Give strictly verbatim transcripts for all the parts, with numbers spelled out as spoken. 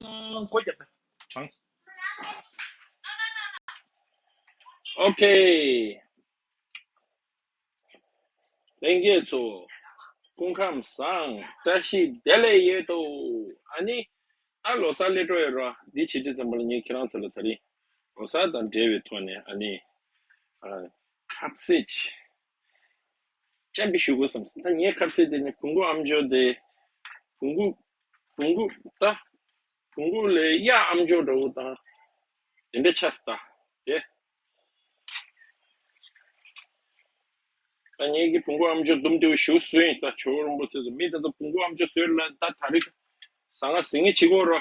ཨང་། སྒོ་རྒྱབ་ད། དྲངས། ཨོ་ཁེ། ལྷན་རྒྱས་ཚོ། སྐུ་ཁམས་བཟང་། བཀྲ་ཤིས་བདེ་ལེགས་ཡོད་དོ། ཨ་ནི། ད་ལོ་གསར་སླེབས་འགྲོ་ཡོད་ར། འདི་བྱེད་དུས་ཙམ་པ་ལ་ངས་ཁྱེད་རང་ཚོ་ལ་ད་རིང་ལོ་གསར་དང་འབྲེལ་བའི་ཐོག་ནས། ཨ་ནི། ཨ། ཁ་ཟས་ཅིག་སྤྱན་འབུལ་ཞུ་དགོས་བསམ་སོང་། ད་ངའི་ཁ་ཟས་དེ་ནི་བོང་གུ་ཨ་མཆོག་དེ། བོང་གུ། བོང་གུ་ད། བོང་གུ་ལས་གཡག་ཨ་མཆོག་འདྲ་བོ་དང་། དེ་འདྲ་ཆགས་སོང་ད། དེ། ད་ངེད་ཀྱི་བོང་གུ་ཨ་མཆོག་དུམ་དུ་ཞུགས་སུ་ཡིན། ད་ཇོ་བོ་རིན་པོ་ཆེ་ཚོ། མི་ད་ལྟ་བོང་གུ་ཨ་མཆོག་བཟོས་ལ་ད་ད་རིག་ཟ་ང་ཟིང་ངེ་བྱེད་དགོས་རོ།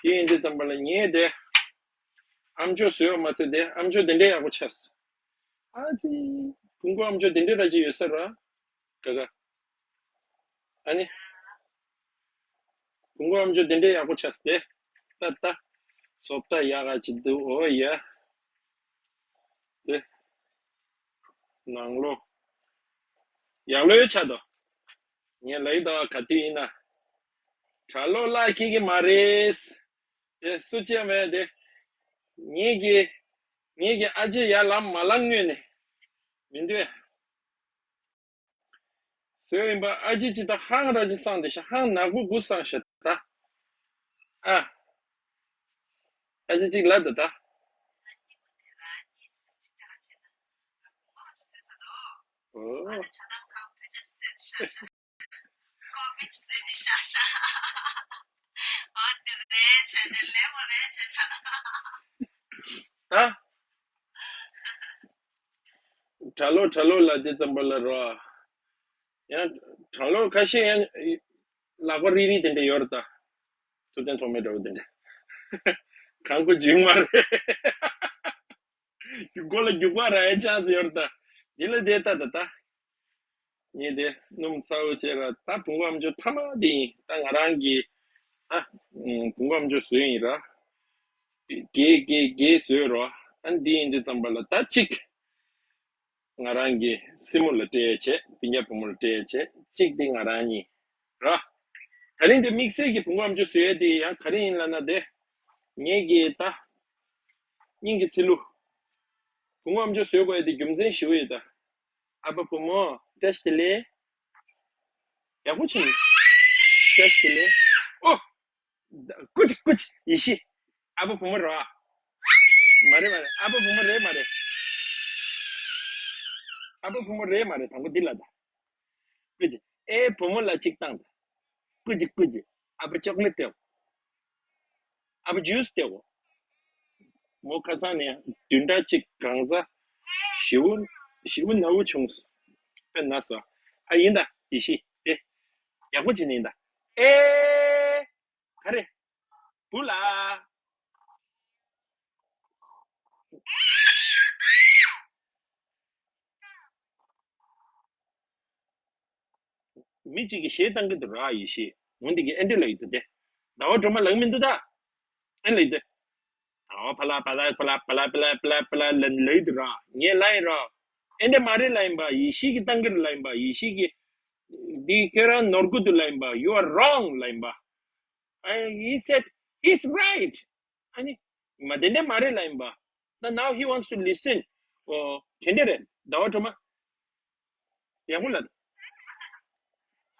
དེ་ཡིན་དུས་ཙམ་པ་ལ་ངས་དེ་ཨ་མཆོག་བཟོས་པ་མ་ཚད། དེ་ཨ་མཆོག་དེ་འདྲའི་ཡག་པོ་ཆགས་སོང་། ཨ་ཙི། བོང་གུ་ཨ་མཆོག་དེ་འདྲའི་ར་ཅིག་ཡོད་ས་ར། ཀ་ཀ། ཨ་ནི། བོང་གུ་ཨ་མཆོག་དེ་འདྲའི་ཡག་པོ་ཆགས་སོང་སྟེ། ཏ་ཏ། བཟོ་ལྟ་ཡག་ག་ཅིག་འདུག། ཨོ་ཡ། དེ། ནང་ལོགས། ཡག་ལོས་ཆགས་འདུག། ངས་ལབ་ཀྱི་འདུག། ག་དུས་ཡིན་ན། གྲྭ་ལོག་ལགས་སྐྱེ་གི་མ་རེད། དེ་སུ་སྐྱེ་མེད་དེ། ངེད་ཀྱི། ངེད་ཀྱི་ཨ་ཅེ་ཡར་ལམ་མ་ལངས་སྔོན་ནས། མི་འདོད། བཟོས་ཡིན་པ། ཨ་ཅེ་ཅི་ད་ཧང་ར་ཅི་སངས་ཏེ་ཤ། ཧང་ནག་པོ་དགུ་སངས་ཤ་ད། ཨ། ཨ་ཅེ་ཅིག་ལ་ད་ད། ཨོ། ད། གྲྭ་ལོག་གྲྭ་ལོག་ལ་དེ་ཙམ་པ་ལ་རོ། ཡང་གྲྭ་ལོག་ཁ་ཤས་ཡང་ལག་པ་རིལ་རིལ་དེ་འདྲ་ཡོད་རེད་ད། ཐུབ་བསྟན་ཐོགས་མེད་འདྲ་བོ་དེ་འདྲ། གང་གོ་རྒྱུག་མ་རེད། རྒྱུག་གོ་ལ་རྒྱུག་པ་ར་ཡ་ཆགས་སུ་ཡོད་རེད་ད། འདི་ལ་དེ་ལྟ་ད་ད། ངས་དེ་སྣུམ་ཚ་བོ་བྱས་ར། ད་བོང་གུ་ཨ་མཆོག་མཐའ་མ་དེ་ཡིན། ད་ང་རང་གིས་ད་བོང་གུ་ཨ་མཆོག་བཟོས་ཡིན་ར། རྒྱས་རྒྱས་རྒྱས་བཟོས་རོ། ཨ་འདི་ཡིན་དུས་ཙམ་པ་ལ་ད་གཅིག་ང་རང་གི་སྲིང་མོ་ལ་སྤྲད་བྱས། སྤུན་ཀྱག་བུ་མོ་ལ་སྤྲད་བྱས། གཅིག་དེ་ང་རང་ཡིན་ར། ད་རིང་དེ་དམིགས་བསལ་གྱི་བོང་གུ་ཨ་མཆོག་བཟོས་ཡས་དེ་ཡང་ག་རེ་ཡིན་ལབ་ན། དེ་ངེད་ཀྱི་ད་སྙིང་གི་ཚིལ་ལུ། བོང་གུ་ཨ་མཆོག་བཟོས་དགོས་ཡས་དེ་རྒྱུ་མཚན་ཞེ་པོ་ཡོད་ད། ཨ་ཕ་བུ་མོ། བཀྲ་ཤིས་བདེ་ལེགས། ཡག་པོ་བྱས་ནས། བཀྲ་ཤིས་བདེ་ལེགས། ཨོ། ཀུ་ཅི་ཀུ་ཅི། ཡེ་ཤེས། ཨ་ཕ་བུ་མོ་རེད་བ། མ་རེད་མ་རེད། ཨ་ཕ་བུ་མོ་རེད་མ་རེད། ཨ་ཕ་བུ་མོ་རེད་མ་རེད། དང་པོ་འདི་ལ་ད། ཀུ་ཅི། ཨེ་བུ་མོ་ལ་གཅིག་བཏང་ད། ཀུ་ཅི་ཀུ་ཅི། ཨ་ཕ་ཅོག་ལེ་སྤྲད། ཨ་ཕ་ཇུས་སྟེར་གོ། མོ་ཁ་སང་ནས་བདུན་ཕྲག་གཅིག་གང་ཟ། ཞེ་པོ། ཞེ་པོ་ན་བོ་བྱུང་སོང་། དཔེ་ན་ཟ། ཨ་ཡིན་ད་ཡེ་ཤེས་དེ། ཡག་པོ་བྱས་ནས་ཡིན་ད། ཨེ། ག་རེ། བུ་ལ། མི་གཅིག་གིས་གཞས་བཏང་གི་འདུག་ར། ཡེ་ཤེས། འོ་འདི་གི་ཨེ་འདྲ་ལབ་ཡི་འདུག་སྟེ། ཟླ་བ་སྒྲོལ་མ་ལབ་མི་འདུག་ད། ཨེ་ལབ་ཡི་འདུག། ཟླ་བ་ཕ་ལ་ཕ་ལ་ཕ་ལ་ཕ་ལ་ཕ་ལ་ཕ་ལ་ལབ་ལབ་ཡི་འདུག་ར། ངས་ལབ་ཡི་ར། ཨེ་འདྲ་མ་རེད་ལབ་ཡིན་པ། ཡེ་ཤེས་ཀྱིས་བཏང་གི་རེད་ལབ་ཡིན་པ། ཡེ་ཤེས་ཀྱིས། འདི་ཁྱོད་རང་ནོར་གི་འདུག་ལབ་ཡིན་པ། You are wrong ལབ་ཡིན་པ། And he said, he's right. ཨ་ནི། མ་དེ་འདྲ་མ་རེད་ལབ་ཡིན་པ། ད་now he wants to listen. ཨོ། དེ་འདྲ་རེད། ཟླ་བ་སྒྲོལ་མ། ཡག་པོ་ལབ།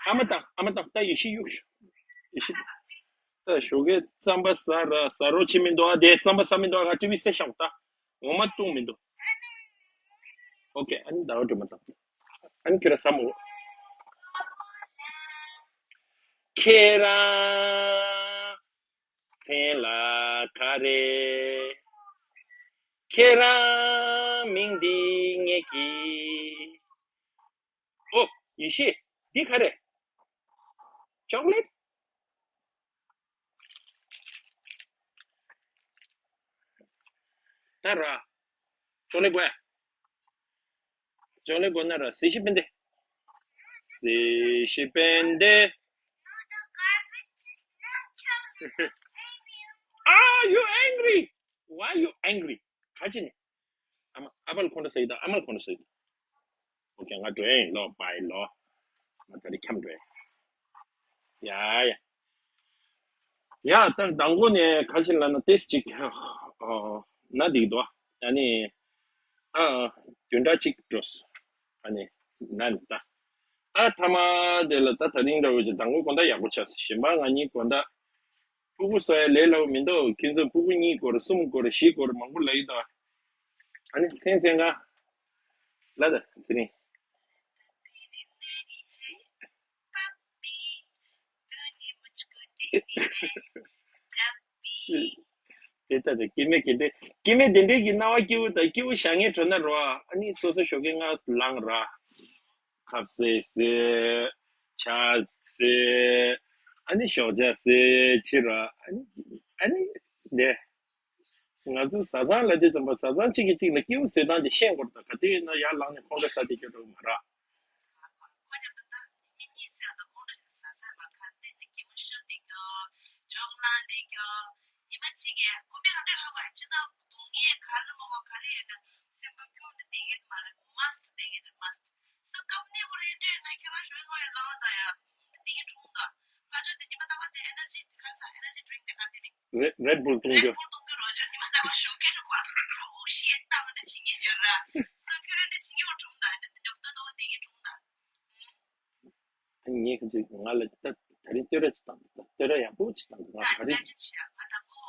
ཨ་མ་དང་ཨ་མ་དང་། ད་ཡེ་ཤེས་གཡུག་ཤོག། ཡེ་ཤེས། ད་ཞོགས་ཀས་རྩམ་པ་ཟ་ར། ཟ་རོགས་བྱེད་མི་འདུག་ཨ། དེ་རྩམ་པ་ཟ་མི་འདུག་ཨ། ང་ཊི་ཝི་གསལ་བཞག་ད། ངོ་མ་བཏུང་མི་འདུག། ཨོ་ཁེ། ཨ་ནི་ཟླ་བ་སྒྲོལ་མ་དང་། ཨ་ནི་ཁྱོད་རང་ཟ་མོ། ཁྱེད་རང་མཚན་ལ་ག་རེ། ཁྱེད་རང་མིང་འདི་ངེད་ཀྱི། ཨོ། ཡེ་ཤེས། འདི་ག་རེ། ཅོག་ལེ་ཊི། ད་ར། ཅོག་ལེ་ཊི་དགོས། ཅོག་ལེ་ཊི་དགོས་ན་ར། གཟི་བརྗིད་དཔལ་ལྡན། གཟི་བརྗིད་དཔལ་ལྡན། Are you angry? Why you angry? ག་ཅི་ནས། ཨ་མ། ཨ་ཕ་ལ་ཁོང་ཁྲོ་ཟ་གི་འདུག། ཨ་མ་ལ་ཁོང་ཁྲོ་ཟ་གི་འདུག། ཨོ་ཁེ། ང་འགྲོ་ཡིན་ལོ། བཱའི་ལོ། ང་ད་རེས་འཁྱམས་འགྲོ་ཡིན། ཡ་ཡ། ཡ་ད་མདང་དགོང་ནས་ག་ཞིག་ལབ་ན་ཏེས་ཅིག་ཨ་ན་འདིག་འདུག་ཨ་ནི་ཨ་བདུན་ཕྲག་གཅིག་འགྲོ་སོང་། ཨ་ནི་ན་ནི་ད་ཨ་ཐ་མ་དེ་ལ་ད་ད་རིང་འདྲ་བོ་ཅིག་མདང་དགོང་དགོང་དག་ཡག་པོ་ཆགས་སོང་། གཞན་པ་ང་གཉིས་དགོང་དག་ཕྲུ་གུ་གསོ་ཡ་ལས་སླ་བོ་མི་འདུག་ཁྱེད་ཚོ་ཕྲུ་གུ་གཉིས་སྐོར་གསུམ་སྐོར་བཞི་སྐོར་མང་པོ་ལབ་ཡི་ད། ཨ་ནི་མཚན་མཚན་ག་ལ་ད་ཚེ་རིང་། དེ་ལྟ་དེ་སྐྱེ་མེད་སྐྱེ་འདྲེ་སྐྱེ་མེད་དེ་འདྲའི་གི་སྣང་བ་སྐྱིད་པོ་དང་སྐྱིད་པོ་བཞག་ངེས་འགྲོ་ན་རོ། ཨ་ནི་སོ་སོ་ཞོགས་ཀས་ང་ལངས་ར། ཁབ་ཟས་ཟས། ཇ་ཟས། ཨ་ནི་ཞོགས་ཇ་ཟས་ཕྱིར་ར། ཨ་ནི་ཨ་ནི་དེ། ང་ཚོ་བཟའ་ཚང་ལ་དེ་ཙམ་པ་བཟའ་ཚང་གཅིག་གིས་གཅིག་ལ་སྐྱིད་པོ་བཟོས་སྟངས་དེ་ཤེས་དགོས་རེད། ད་ག་དུས་ཡིན་ན་ཡར་ལངས་ནས་ཁོང་ཁྲོ་ཟ་དེ་སྐྱོ་འགྲོ་གི་མ་རེད། ཁོ་མཉམ་དུ་ད་མི་གཉིས་ཟེར་ད་ཁོང་ཁྲོ་ཟ་ཟ་མ་ཁ་གཏད་ནས་སྐྱིད་པོ་ཤོད་དེ་གྱོ། ཇོག་ལང་དེ་གྱོ། ཉི་མ་གཅིག་གི་ཁོ་མི་ཧ་འདྲ་ཧ་གོ་ཅི་ད་སྡུག་བསྔལ་ག་རེ་མ་གོ་ག་རེ་ཡོད་ན་སེམས་པ་ཁྱོང་དུ་བསྡད་ཀྱི་མ་རེད། མ་སུ་བསྡད་ཀྱི་རེད་མ་སུ། སུ་ཀམ་ནི་ཧུ་རེ་འདྲ་ན་ཁྱེད་རང་ཞོལ་ལོ་ཡ་ལང་ད་ཡ་བསྡད་ཀྱི་འཁྲུངས་ད། ཁ་ཆོ་དེ་ཉི་མ་ད་བ་དེ་ཨེ་ནར་ཇི་ག་རེ་ཟ་ཨེ་ནར་ཇི་ཌི་རིང་དེ་ག་རེ་དེ་མིན། རེད་རེད་བུལ་བཏུང་རྒྱུ། རེད་བུལ་བཏུང་གི་རོ་ཇོ་ཉི་མ་ད་བ་ཞོགས་ཀས་རུ་གོ་ར་ཞེས་ཏམ་འདྲ་བྱེད་ངེས་ཡོད་ར། སོ་ཁྱོད་རང་འདྲ་བྱེད་ངེས་འོ་འཁྲུངས་ད་འདི་འདི་འདྲ་ཏོ་ཏོ་དེ་ངེས་འཁྲུངས་ད། ངས་ཁ་ཅིག་ང་ལ་ད་ད་རིང་བསྟོད་ར་ཅིག་བཏང་། ད་བསྟོད་ར་ཡག་པོ་ཅིག་བཏང་འདུག་ང་ད་ད་རིང་ད་ཅི་བྱེད་ཨ་ད་གོ་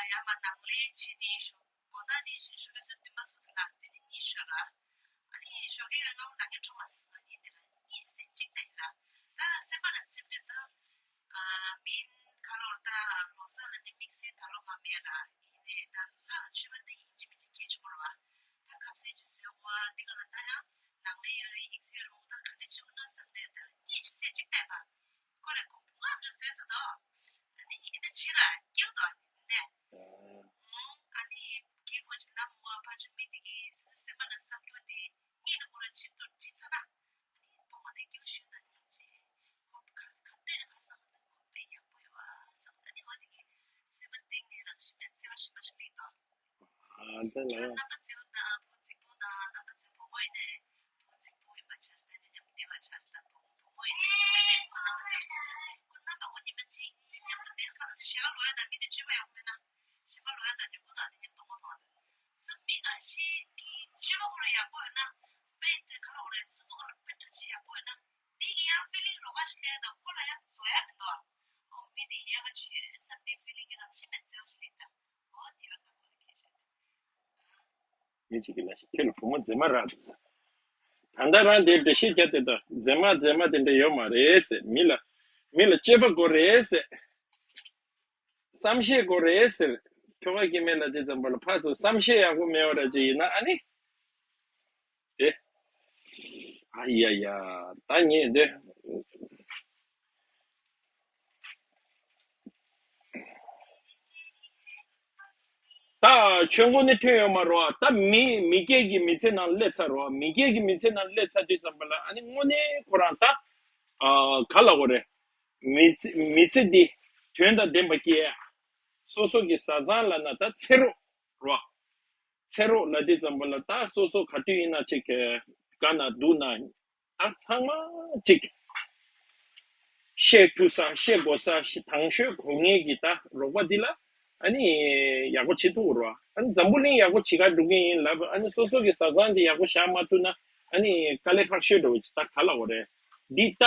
ཡ་མ་ནང་ལས་ཆེ་ནི་ཞོགས་གོ་ད་ནི་ཞོགས་ཞོགས་ཀས་སུ་དུས་མ་སུ་ད་ལ་སྟེ་ནི་གཉིས་ཤོར་ར། ཨ་ནི་ཞོགས་ཀས་ང་ང་ངའི་ཁྲོ་མ་སུ་ང་གཉིས་དེ་ར་གཉིས་སེ་གཅིག་ད་ཡིན་ར། ད་སེམས་པ་ལ་སེམས་ཁྲལ་ད། མིན་ཁ་ལོར་ད་ལོ་གསར་ལ་ནི་དམིགས་བསལ་ད་ལོ་མ་མེད་ར། ཡིན་ནའི་ད་ལྷ་ཆོས་པ་འདི་ཡིན་གྱི་མིན་གྱི་སྐད་ཆ་བོར་བ། ད་ཁ་ཟས་ཀྱི་སོས་བ་འདི་ག་ལ་ད་ཡང་ནང་ལས་ཡོད་རེད། ཡིག་ཚད་རུང་ད་ག་འདྲ་བྱེད་དགོས་ན་བསམ་ནས་ད་གཉིས་ཀྱི་སེ་གཅིག་བལྟས་པ། ཁོ་ལས་ཁོ་བུ་ང་འགྲོ་ཟེར་ཟེར་ད། ཨ་ནི་ཡིན་ན་ཕྱི་ལ་སྐྱེལ་དོ་ནས། ཨ་ནི་སྐྱེ་ཁོ་ཅི་ལ་མོ་བ་ཕ་ཆུ་མི་འདི་གི་སེམས་པ་ལ་བསམ་རྒྱུ་དེ་གཉིས་ལ་ཁོ་ར་ཆིབས་ཐུར་ཅི་ཚ་ན། ཨ་ནི་ཐོག་མ་དེ་སྐྱེལ་ཤུལ་དང་མཉམ་བྱས་ཁོ་ག་ག་དུས་ནས་ག་བསམ་ད་ཁོ་དཔེ་ཡག་པོ་ཡོད་བ་བསམ། ཨ་ནི་ཨ་ནི་གི་སེམས་པ་གཏིང་ནས་རང་ཤི་མེད་བརྩེ་བ་ཞིག་མ་ཞིག་ལེགས་དོ། ཨ་ད་ལ་ཡ། རྣམ་པ་ཚོ་ད་བུ་གཅིག་པོ་དང་རྣམ་པ་ཚོ་བུ་མོ་ཡིན་ནས་བུ་གཅིག་པོ་ཡིན་པ་ཆགས་ད་ནི་མཉམ་བསྡད་པ་ཆགས་ད་བུ་བུ་མོ་ཡིན་ནས་བུ་ནས་ཁོ་རྣམ་པ་ཚོ་ཁོ་རྣམ་པ་ཁོ་ཉི་མ་གཅིག་གཉིས་མཉམ་དུ་བསྡད་ཁ་ལ་ཞེ་ག་ལོ་ཡ་ད་མི་དེ་སྤྱོད་པ་ཡག་པོ་མེད་ན་ཞེ་ག་ལོ་ཡ་ད་ཉོ་གོ་ད་དེ་མཉམ་གཏོང་གོ་ཐོག་ད་སུ་མི་ཨ་ཤེས་ཀྱི་སྤྱོད་པ་ཁོ་ར་ཡག་པོ་ཡོད་ན་དཔེ་དེ་ཁ་ལ་ཁོ་ར་སོ་སོ་ཁ་ལ་དཔེ་ཁྲ་ཆེ་ཡག་པོ་ཡོད་ན་དེ་གི་ཡང་ཕི་ལིང་རོ་ཁ་ཞིག་ལས་ད་ཁོ་ལ་ཡང་བཟོ་ཡ་མི་འདུག་ཨ་མི་དེ་ཡ་ག་ཆུ་ཡོད་ས་དེ་ཕི་ལིང་གི་རང་ཤི་མེད་བརྩེ་བ་ཞིག་ལས་ད། མི་གཅིག་གིས་ལབ་ཤིག་ཁྱོད་ལ་བུ་མོ་མཛེས་མ་རག་འདུག་ཟེར། ད་ལྟ་རང་དེ་འགྲེལ་བཤད་རྒྱག་དེ་ད་མཛེས་མ་མཛེས་མ་དེ་འདྲ་ཡོད་མ་རེད་ཟེར། མི་ལ་མི་ལ་སྤྱོད་པ་དགོས་རེད་ཟེར། བསམ་ཤེས་དགོས་རེད་ཟེར། ཁྱོ་ག་སྐྱེ་དམན་ལ་དེ་ཙམ་པ་ལ་ཕར་ཚུར་བསམ་ཤེས་ཡག་པོ་མེད་པ་ར་ཅིག་ཡིན་ན་ཨ་ནི། དེ། ཨ་ཡ་ཡ། ད་ངས་འདི། ད་ཆོས་མགོ་ནི་ཐོན་ཡོད་མ་རེད་བ། ད་མི་མི་སྐྱེས་ཀྱི་མི་ཚེ་ནང་སླེབས་ཚར་རེད་བ། མི་སྐྱེས་ཀྱི་མི་ཚེ་ནང་སླེབས་ཚར་དུས་ཙམ་པ་ལ་ཨ་ནི་དངོས་གནས་ཁོ་རང་ད། ཨ་ག་ལ་གོ་རེད། མི་ཚེ་མི་ཚེ་འདི་དོན་དང་ལྡན་པ་སྐྱེ་ཡ། སོ་སོ་གི་བཟའ་ཚང་ལབ་ན་ད་ཚེ་རོགས་རེད་བ། ཚེ་རོགས་ལབ་དུས་ཙམ་པ་ལ་ད་སོ་སོ་ག་དུས་ཡིན་ན་ཅིག་དགའ་ན་སྡུག་ན་ད་ཚང་མ་ཅིག་བཤད་ཐུབ་ས་བཤད་དགོས་ས་ཞིག་དང་ཤོས་གོ་ངེས་ཀྱི་ད་རོགས་པ་འདི་ལ་ཨ་ནི་ཡག་པོ་བྱེད་ཐུབ་རོགས། ཨ་ནི་འཛམ་བུ་གླིང་ཡག་པོ་བྱེད་ག་འགྲོ་གི་ཡིན་ལབ། ཨ་ནི་སོ་སོ་གི་བཟའ་ཚང་འདི་ཡག་པོ་བཞག་མ་ཐུབ་ན་ཨ་ནི་དཀའ་ལས་ཁག་ཤོས་འགྲོ་གི་ད་ག་ལ་འོ་རེད། འདི་ད་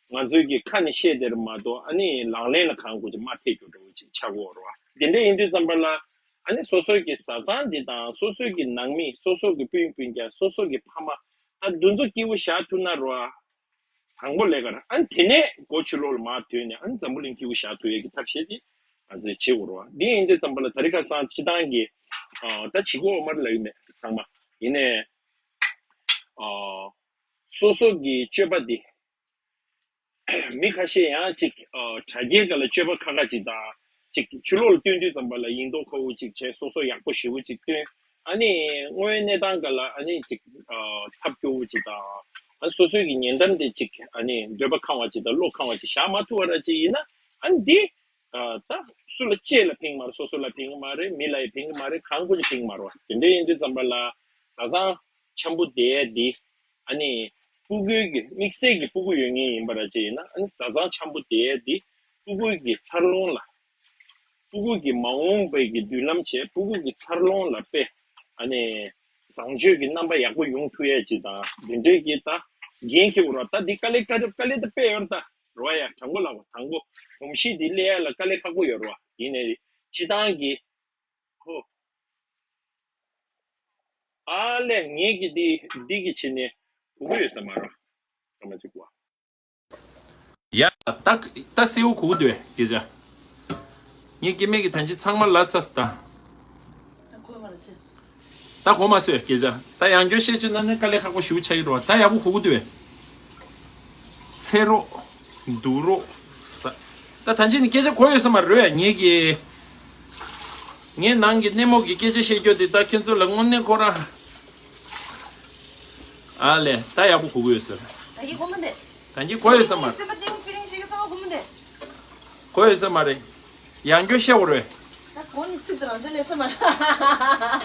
ང་ཚོའི་གི་ཁ་ནས་བཤད་དེར་མ་གཏོགས་ཨ་ནི་ལག་ལེན་ལ་གང་དགོས་ཀྱི་མ་ཐེབས་རྒྱུ་འགྲོ་གི་ཆགས་འོ་རོགས། དེ་འདྲ་ཡིན་དུས་ཙམ་པ་ལ། ཨ་ནི་སོ་སོའི་གི་བཟའ་ཚང་འདི་དང་སོ་སོའི་གི་ནང་མི་སོ་སོ་གི་སྤུན་སྤུན་ཀྱག་སོ་སོ་གི་ཕ་མ་ད་འདི་ཚོ་སྐྱིད་པོ་བཞག་ཐུབ་ན་རོ། དང་པོ་ལས་ཀར་ཨ་ནི་དེ་ནས་སྒོ་ཕྱི་ལོགས་ལ་མར་ཐོན་ནས་ཨ་ནི་འཛམ་བུ་གླིང་སྐྱིད་པོ་བཞག་ཐུབ་ཡས་ཀྱི་ཐབས་ཤེས་དེ་ང་ཚོས་བྱེད་དགོས་རོ། འདི་ཡིན་དུས་ཙམ་པ་ལ་ད་རེས་ཁ་སང་སྤྱི་བཏང་གི་ཨ་ད་བྱེད་སྒོ་འོ་མར་ལབ་ཡོད་མེད་ཚང་མ་ཡིན་ནས་ཨ་སོ་སོ་གི་སྤྱོད་པ་འདི། མི་ཁ་ཤས་ཡང་ཅིག་ཨ་དྲ་རྒྱའི་སྒང་ལ་སྤྱོད་པ་ཁ་ཁ་ཅིག་དང་། ཅིག་ཕྱི་ལོགས་ལ་སྟོན་དུས་ཙམ་པ་ལ་ཡིན་མདོག་ཁ་པོ་ཅིག་བྱས་སོ་སོ་ཡག་པོ་ཞེ་པོ་ཅིག་སྟོན། ཨ་ནི་དངོས་ཡོད་གནས་སྟངས་སྒང་ལ་ཨ་ནི་ཅིག་ཨ་ཐབས་སྐྱོ་བོ་ཅིག་དང་། ཨ་སོ་སོའི་གི་ཉེ་འགྲམ་དེ་ཅིག་ཨ་ནི་འདོད་པ་ཁེངས་པ་ཅིག་དང་བློ་ཁེངས་པ་ཅིག་བཞག་མ་ཐུབ་པ་ར་ཅིག་ཡིན་ན་ཨ་ནི་འདི་ཨ་ད་སུ་ལ་ཅིག་ལ་ཕན་གི་མ་རེད། སོ་སོ་ལ་ཕན་གི་མ་རེད། མི་ལ་ཡང་ཕན་གི་མ་རེད། གང་དགོས་ཀྱི་ཕན་གི་མ་རེད་བ། དེ་འདྲ་ཡིན་དུས་ཙམ་པ་ལ་བཟའ་ཚང་འཆམ་པོ་བསྡད་ཡས་འདི་ཨ་ནི། སྤུ་གུའི་གི་དམིགས་བསལ་གྱི་སྤུ་གུ་ཡོད་མཁན་ཡིན་པ་ར་ཅིག་ཡིན་ན། ཨ་ནི་བཟའ་ཚང་འཆམ་པོ་དེ་འདི་སྤུ་གུའི་གི་འཚར་ལོངས་ལ། སྤུ་གུ་གི་མ་འོངས་པའི་གི་མདུན་ལམ་བྱས། སྤུ་གུ་གི་འཚར་ལོངས་ལ་དཔེ། ཨ་ནི་བཟང་སྤྱོད་ཀྱི་རྣམ་པ་ཡག་པོ་ཡོང་ཐུབ་ཡ་ཅིག་དང་། འདི་འདྲའི་གི་ད་འགན་འཁྱེར་དགོས་ར། ད་འདི་དཀའ་ལས་དཀའ་ལས་དཀའ་ལས་ད་དཔེ་ཡོད་ར། ད་རོ་ཡ་དྲང་པོ་ལབ་དགོས། དྲང་པོ་གོམས་གཤིས་འདི་སླེབས་ཡ་ལ་དཀའ་ལས་ཁག་པོ་ཡོད་ར། ཡིན་ནའི་སྤྱིར་བཏང་གི། ཧོ། ཨ་ལས། ངེད་ཀྱི་འདི་འདི་གི་ཆེད་ནས་གོ་གི་ཡོད་ས་མ་རེད། སྐར་མ་གཅིག་པ། ཡ། ད་ད་སེའུ་གོ་གི་འདུག་སྐད་ཆ། ངའི་སྐྱེ་དམན་གྱི་ད་ཅི་ཚང་མ་ལ་ཚ་སི་ད། ད་གོ་མ་སོས་སྐད་ཆ། ད་ཡང་བསྐྱར་བཤད་ཆོག་ན་ནི་དཀའ་ལས་ཁག་པོ་ཞུ་ཆ་ཡི་རོ། ད་ཡག་པོ་གོ་གི་འདུག་སེ། ཚེ་རོགས། འདུག་རོགས། ས། ད་ད་ཅི་ནི་སྐད་ཆ་གོ་ཡོད་ས་མ་རེད། ངེད་ཀྱི། ངའི་ནང་གི་གནས་མོ་གི་སྐད་ཆ་བཤད་རྒྱུ་དེ་ད་ཁྱེད་ཚོ་ལ་དངོས་གནས་ཁོ་རང་། ཨ་ལས། ད་ཡག་པོ་གོ་གི་ཡོད་ཟེར། ད་གི་གོ་མ་འདི། ད་གི་གོ་ཡོད་ས་མ་རེད། སེམས་པ་ཏིང་ཕི་ལིང་ཞིག་གི་ཚང་མ་གོ་མ་འདི། གོ་ཡོད་ས་མ་རེད། ཡང་བསྐྱར་བཤད་དགོས་རེད། ད་གོ་ནི་ཚིག་དེ་རང་ཆ་ལས་ས་མ་རེད།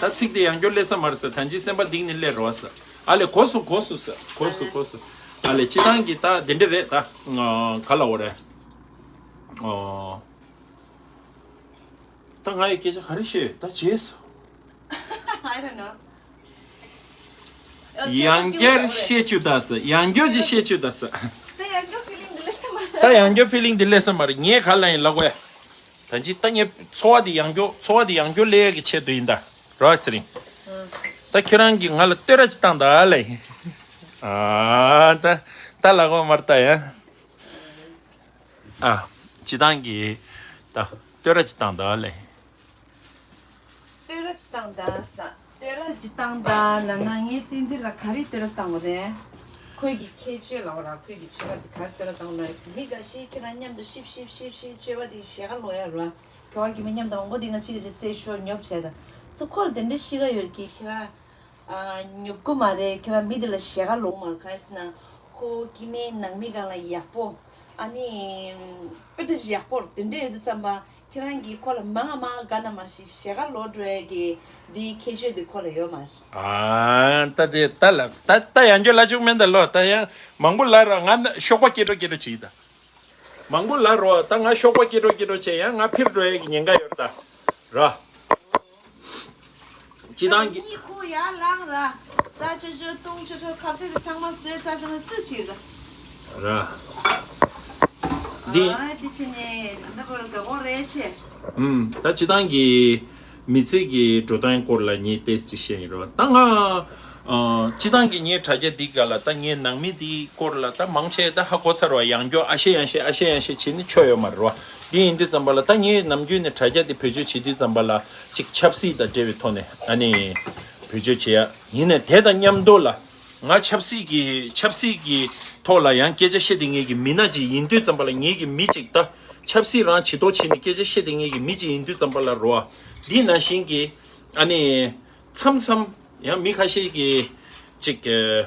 ད་ཚིག་དེ་ཡང་བསྐྱར་སླེབས་ས་མ་རེད་ཟེར། ད་ཅི་སེམས་པ་གཏིང་ནས་སླེབས་རོགས་ཟེར། ཨ་ལས། གོ་སོང་གོ་སོང་ཟེར། གོ་སོང་གོ་སོང་། ཨ་ལས། སྤྱིར་བཏང་གི་ད་དེ་འདྲ་རེད། ད་ག་ལ་འོ་རེད། ཨོ། ད་ང་ཡི་སྐད་ཆ་ག་རེ་བཤད་ཡོད། ད་བརྗེད་སོང་། I don't know. ཡང་བསྐྱར་བཤད་བཅུག་ད་ཟེར། ཡང་བསྐྱར་ཅིག་བཤད་བཅུག་ད་ཟེར། ད་ཡང་བསྐྱར་ཕི་ལིང་འདི་སླེབས་ས་མ་རེད། ད་ཡང་བསྐྱར་ཕི་ལིང་འདི་སླེབས་ས་མ་རེད། ངས་ག་ལ་ཡིན་ལབ་དགོས་ཡ། ད་ཅི་ད་ངས་ཚོར་བ་འདི་ཡང་བསྐྱར་ཚོར་བ་འདི་ཡང་བསྐྱར་སླེབས་ཡ་གི་ཆེད་དུ་ཡིན་ད། རོ་ཚེ་རིང་། ད་ཁྱོད་རང་གིས་ང་ལ་བསྟོད་ར་ཅིག་བཏང་ད་ལེ། ཨ་ད་ད་ལབ་དགོས་མ་རེད་ད་ཡ། ཨ། སྤྱིར་བཏང་གི་ད་བསྟོད་ར་ཅིག་བཏང་ད་ལེ། བསྟོད་ར་ཅིག་བཏང་ད་ཟེར། བསྟོད་ར་ཅིག་བཏང་ད་ལབ་ན། ངས་བསྟན་འཛིན་ལ་ག་རེ་བསྟོད་ར་བཏང་བ་རེད། ཁོའི་གི་ཁྱད་ཆོས་ལབ་ར། ཁོའི་གི་སྤྱོད་པ་དེ་ག་རེ་བསྟོད་ར་བཏང་བ་རེད། མི་འགའ་ཞིག་ཁྱེད་རང་མཉམ་དུ་ཤིབ་ཤིབ་ཤིབ་ཤིབ་སྤྱོད་པ་དེ་ཞེ་ག་ལོ་ཡ་ར། ཁྱོ་ག་གི་མི་མཉམ་དུ་འོང་གོ་དེ་ན་ཅི་ག་ཅི་རྩེ་ཤོར་ཉོབ་བྱས་ད། སུ་ཁོ་ལ་དེ་འདྲ་ཤི་ག་ཡོད་ཀི་ཁྱེད་རང་། ཨ། ཉོབ་གོ་མ་རེད། ཁྱེད་རང་མི་དེ་ལ་ཞེ་ག་ལོང་མ་རེད། ག་རེ་ཟེར་ན་ཁོ་སྐྱེ་དམན་ནང་མི་སྒང་ལ་ཡག་པོ། ཨ་ནི་དཔེ་འདྲ་ཞིག་ཡག་པོ་དེ་འདྲ་ཡོད་དུས་ཙམ་པ། ཁྱེད་རང་གིས་ཁོ་ལ་མང་ང་མང་ང་དགའ་ན་མ་ཤི་ཞེ་ག་ལོ་འགྲོ་ཡ་གི་འདིའི་ཁྱད་ཆོས་དེ་ཁོ་ལ་ཡོད་མ་རེད། ཨ། ད་དེ་ད་ལ་ད་ད་ཡང་བསྐྱར་ལབ་བཅུག་མིན་ད་ལོ། ད་ཡང་མང་པོ་ལབ་ར། ང་ཤོག་པ་སྐྱེ་འགྲོ་སྐྱེ་འགྲོ་བྱེད་ད། མང་པོ་ལབ་རོགས། ད་ང་ཤོག་པ་སྐྱེ་འགྲོ་སྐྱེ་འགྲོ་བྱས་ཡང་ང་ཕེབས་འགྲོ་ཡས་ཀྱི་ཉེན་ཁ་ཡོད་ད་ར། སྤྱིར་བཏང་གི་གཉིད་ཁུག་ཡར་ལངས་ར། རྩ་ཆོ་ཆོ་བཏུང་ཆོ་ཆོ་ཁ་ཟས་དེ་ཚང་མ་ཟོས་ཚར་ཚར་ན་སུ་བྱེད་ར། ར། འདི། ཨ། འདི་བྱས་ནས་ད་ལྟ་བར་དགའ་པོ་རེད་ཆེ། ཨུམ། ད་སྤྱིར་བཏང་གི་མི་ཚེ་གི་འགྲོ་སྟངས་སྐོར་ལ་ངས་ཏོག་ཙམ་ཅིག་བཤད་ཡིན་རོགས། ད་ང་། ཨ། སྤྱིར་བཏང་གི་ངའི་དྲ་རྒྱ་འདི་ག་ལ་ད་ངའི་ནང་མི་འདིའི་སྐོར་ལ་ད་མང་ཆེ་ད་ཧ་གོ་ཚར་བ། ཡང་བསྐྱར་ཨ་ཤེ་ཡང་ཤེ་ཨ་ཤེ་ཡང་ཤེ་བྱས་ནས་ཆོ་ཡོད་མ་རེད་བ། འདི་ཡིན་དུས་ཙམ་པ་ལ་ད་ངས་ནམ་རྒྱུན་ནས་དྲ་རྒྱ་འདི་བེད་སྤྱོད་བྱེད་དུས་ཙམ་པ་ལ་ཅིག་ཆབ་སྲིད་དང་འབྲེལ་བའི་ཐོག་ནས་ཨ་ནི་བེད་སྤྱོད་བྱེད་ཡ་ཡིན་ནས། དེ་དང་མཉམ་དུ་ལ་ང་ཆབ་སྲིད་ཀྱི་ཆབ་སྲིད་ཀྱི་ཐོག་ལ་ཡང་སྐད་ཆ་བཤད་བསྡད་མཁན་གྱི་མི་སྣ་ཅིག་ཡིན་དུས་ཙམ་པ་ལ། ངེད་ཀྱི་མི་ཅིག་ད་ཆབ་སྲིད་རང་བྱེད་ཐོག་བྱས་ནས་སྐད་ཆ་བཤད་བསྡད་མཁན་གྱི་མི་ཅིག་ཡིན་དུས་ཙམ་པ་ལ་རོ། འདི་ནང་བཞིན་གྱི་ཨ་ནི། མཚམས་མཚམས་ཡང་མི་ཁ་ཤས་ཀྱིས་ཅིག་ཨ།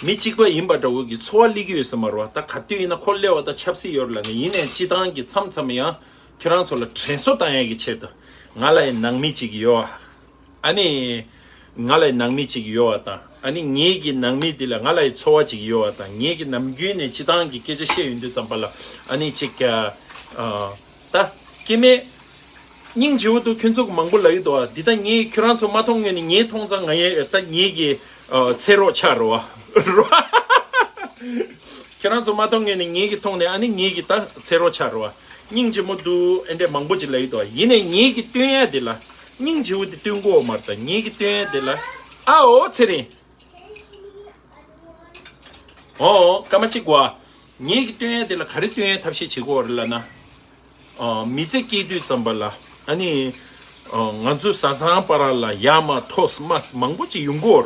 མི་གཅིག་པ་ཡིན་པ་འདྲ་བོ་གི་ཚོར་བ་སླེབས་ཀྱི་ཡོད་ས་མ་རེད་བ། ད་ག་དུས་ཡིན་ན་ཁོ་སླེབས་པ་ད་ཆབ་སྲིད་ཡོད་རེད་ལབ་ནས། ཡིན་ནའི་སྤྱིར་བཏང་གི་མཚམས་མཚམས་ཡང་ཁྱེད་རང་ཚོ་ལ་དྲན་གསོ་བཏང་ཡ་གི་ཆེད་དུ། ང་ལ་ཡང་ནང་མི་གཅིག་ཡོད་ཨ། ཨ་ནི། ང་ལ་ཡང་ནང་མི་གཅིག་ཡོད་པ་དང་། ཨ་ནི་ངེད་ཀྱི་ནང་མི་དེ་ལ་ང་ལ་ཡང་ཚོར་བ་གཅིག་ཡོད་པ་དང་། ངེད་ཀྱི་ནམ་རྒྱུན་ནས་སྤྱིར་བཏང་གི་སྐད་ཆ་བཤད་ཡོང་དུས་ཙམ་པ་ལ་ཨ་ནི་ཅིག་ཨ། ཨ། ད་སྐྱེ་དམན། སྙིང་རྗེ་པོ་འདུག་ཁྱོད་ཚོ་གི་མང་པོ་ལབ་ཡོད་དོ། འདི་ད་ངས་ཁྱོད་རང་ཚོ་མ་མཐོང་སྔོན་ནས། ངས་མཐོང་ཙང་ང་ཡས་ད་ངེད་ཀྱི་ཨ། ཚེ་རོགས་ཆགས་རེད་བ། ཁྱོད་རང་ཚོ་མ་མཐོང་སྔོན་ནས་ངེད་ཀྱི་མཐོང་ནས་ཨ་ནི་ངེད་ཀྱི་ད་ཚེ་རོགས་ཆགས་རེད་བ། སྙིང་རྗེ་མོ་འདུག་ཨེ་འདྲས་མང་པོ་ཅིག་ལབ་ཡོད་དོ། ཡིན་ནའི་ངེད་ཀྱི་སྟོན་ཡ་དེ་ལ་སྙིང་རྗེ་པོ་དེ་སྟོན་གོ་མ་རེད། ད་ངེད་ཀྱི་སྟོན་ཡ་དེ་ལ། ཨ་འོ་ཚེ་རིང་། འོ་འོ། སྐར་མ་གཅིག་གོ། ངེད་ཀྱི་སྟོན་ཡ་དེ་ལ་ག་རེ་སྟོན་ཡའི་ཐབས་ཤེས་བྱེད་དགོས་རེད་ལབ་ན། ཨ། མི་ཚེ་སྐྱེལ་དུས་ཙམ་པ་ལ་ཨ་ནི། ཨ། ང་ཚོ་བཟའ་ཚང་བར་ལ་ཡ་མ་ཐོས་མ་མང་པོ་ཅིག་ཡོང་གི་ཡོད་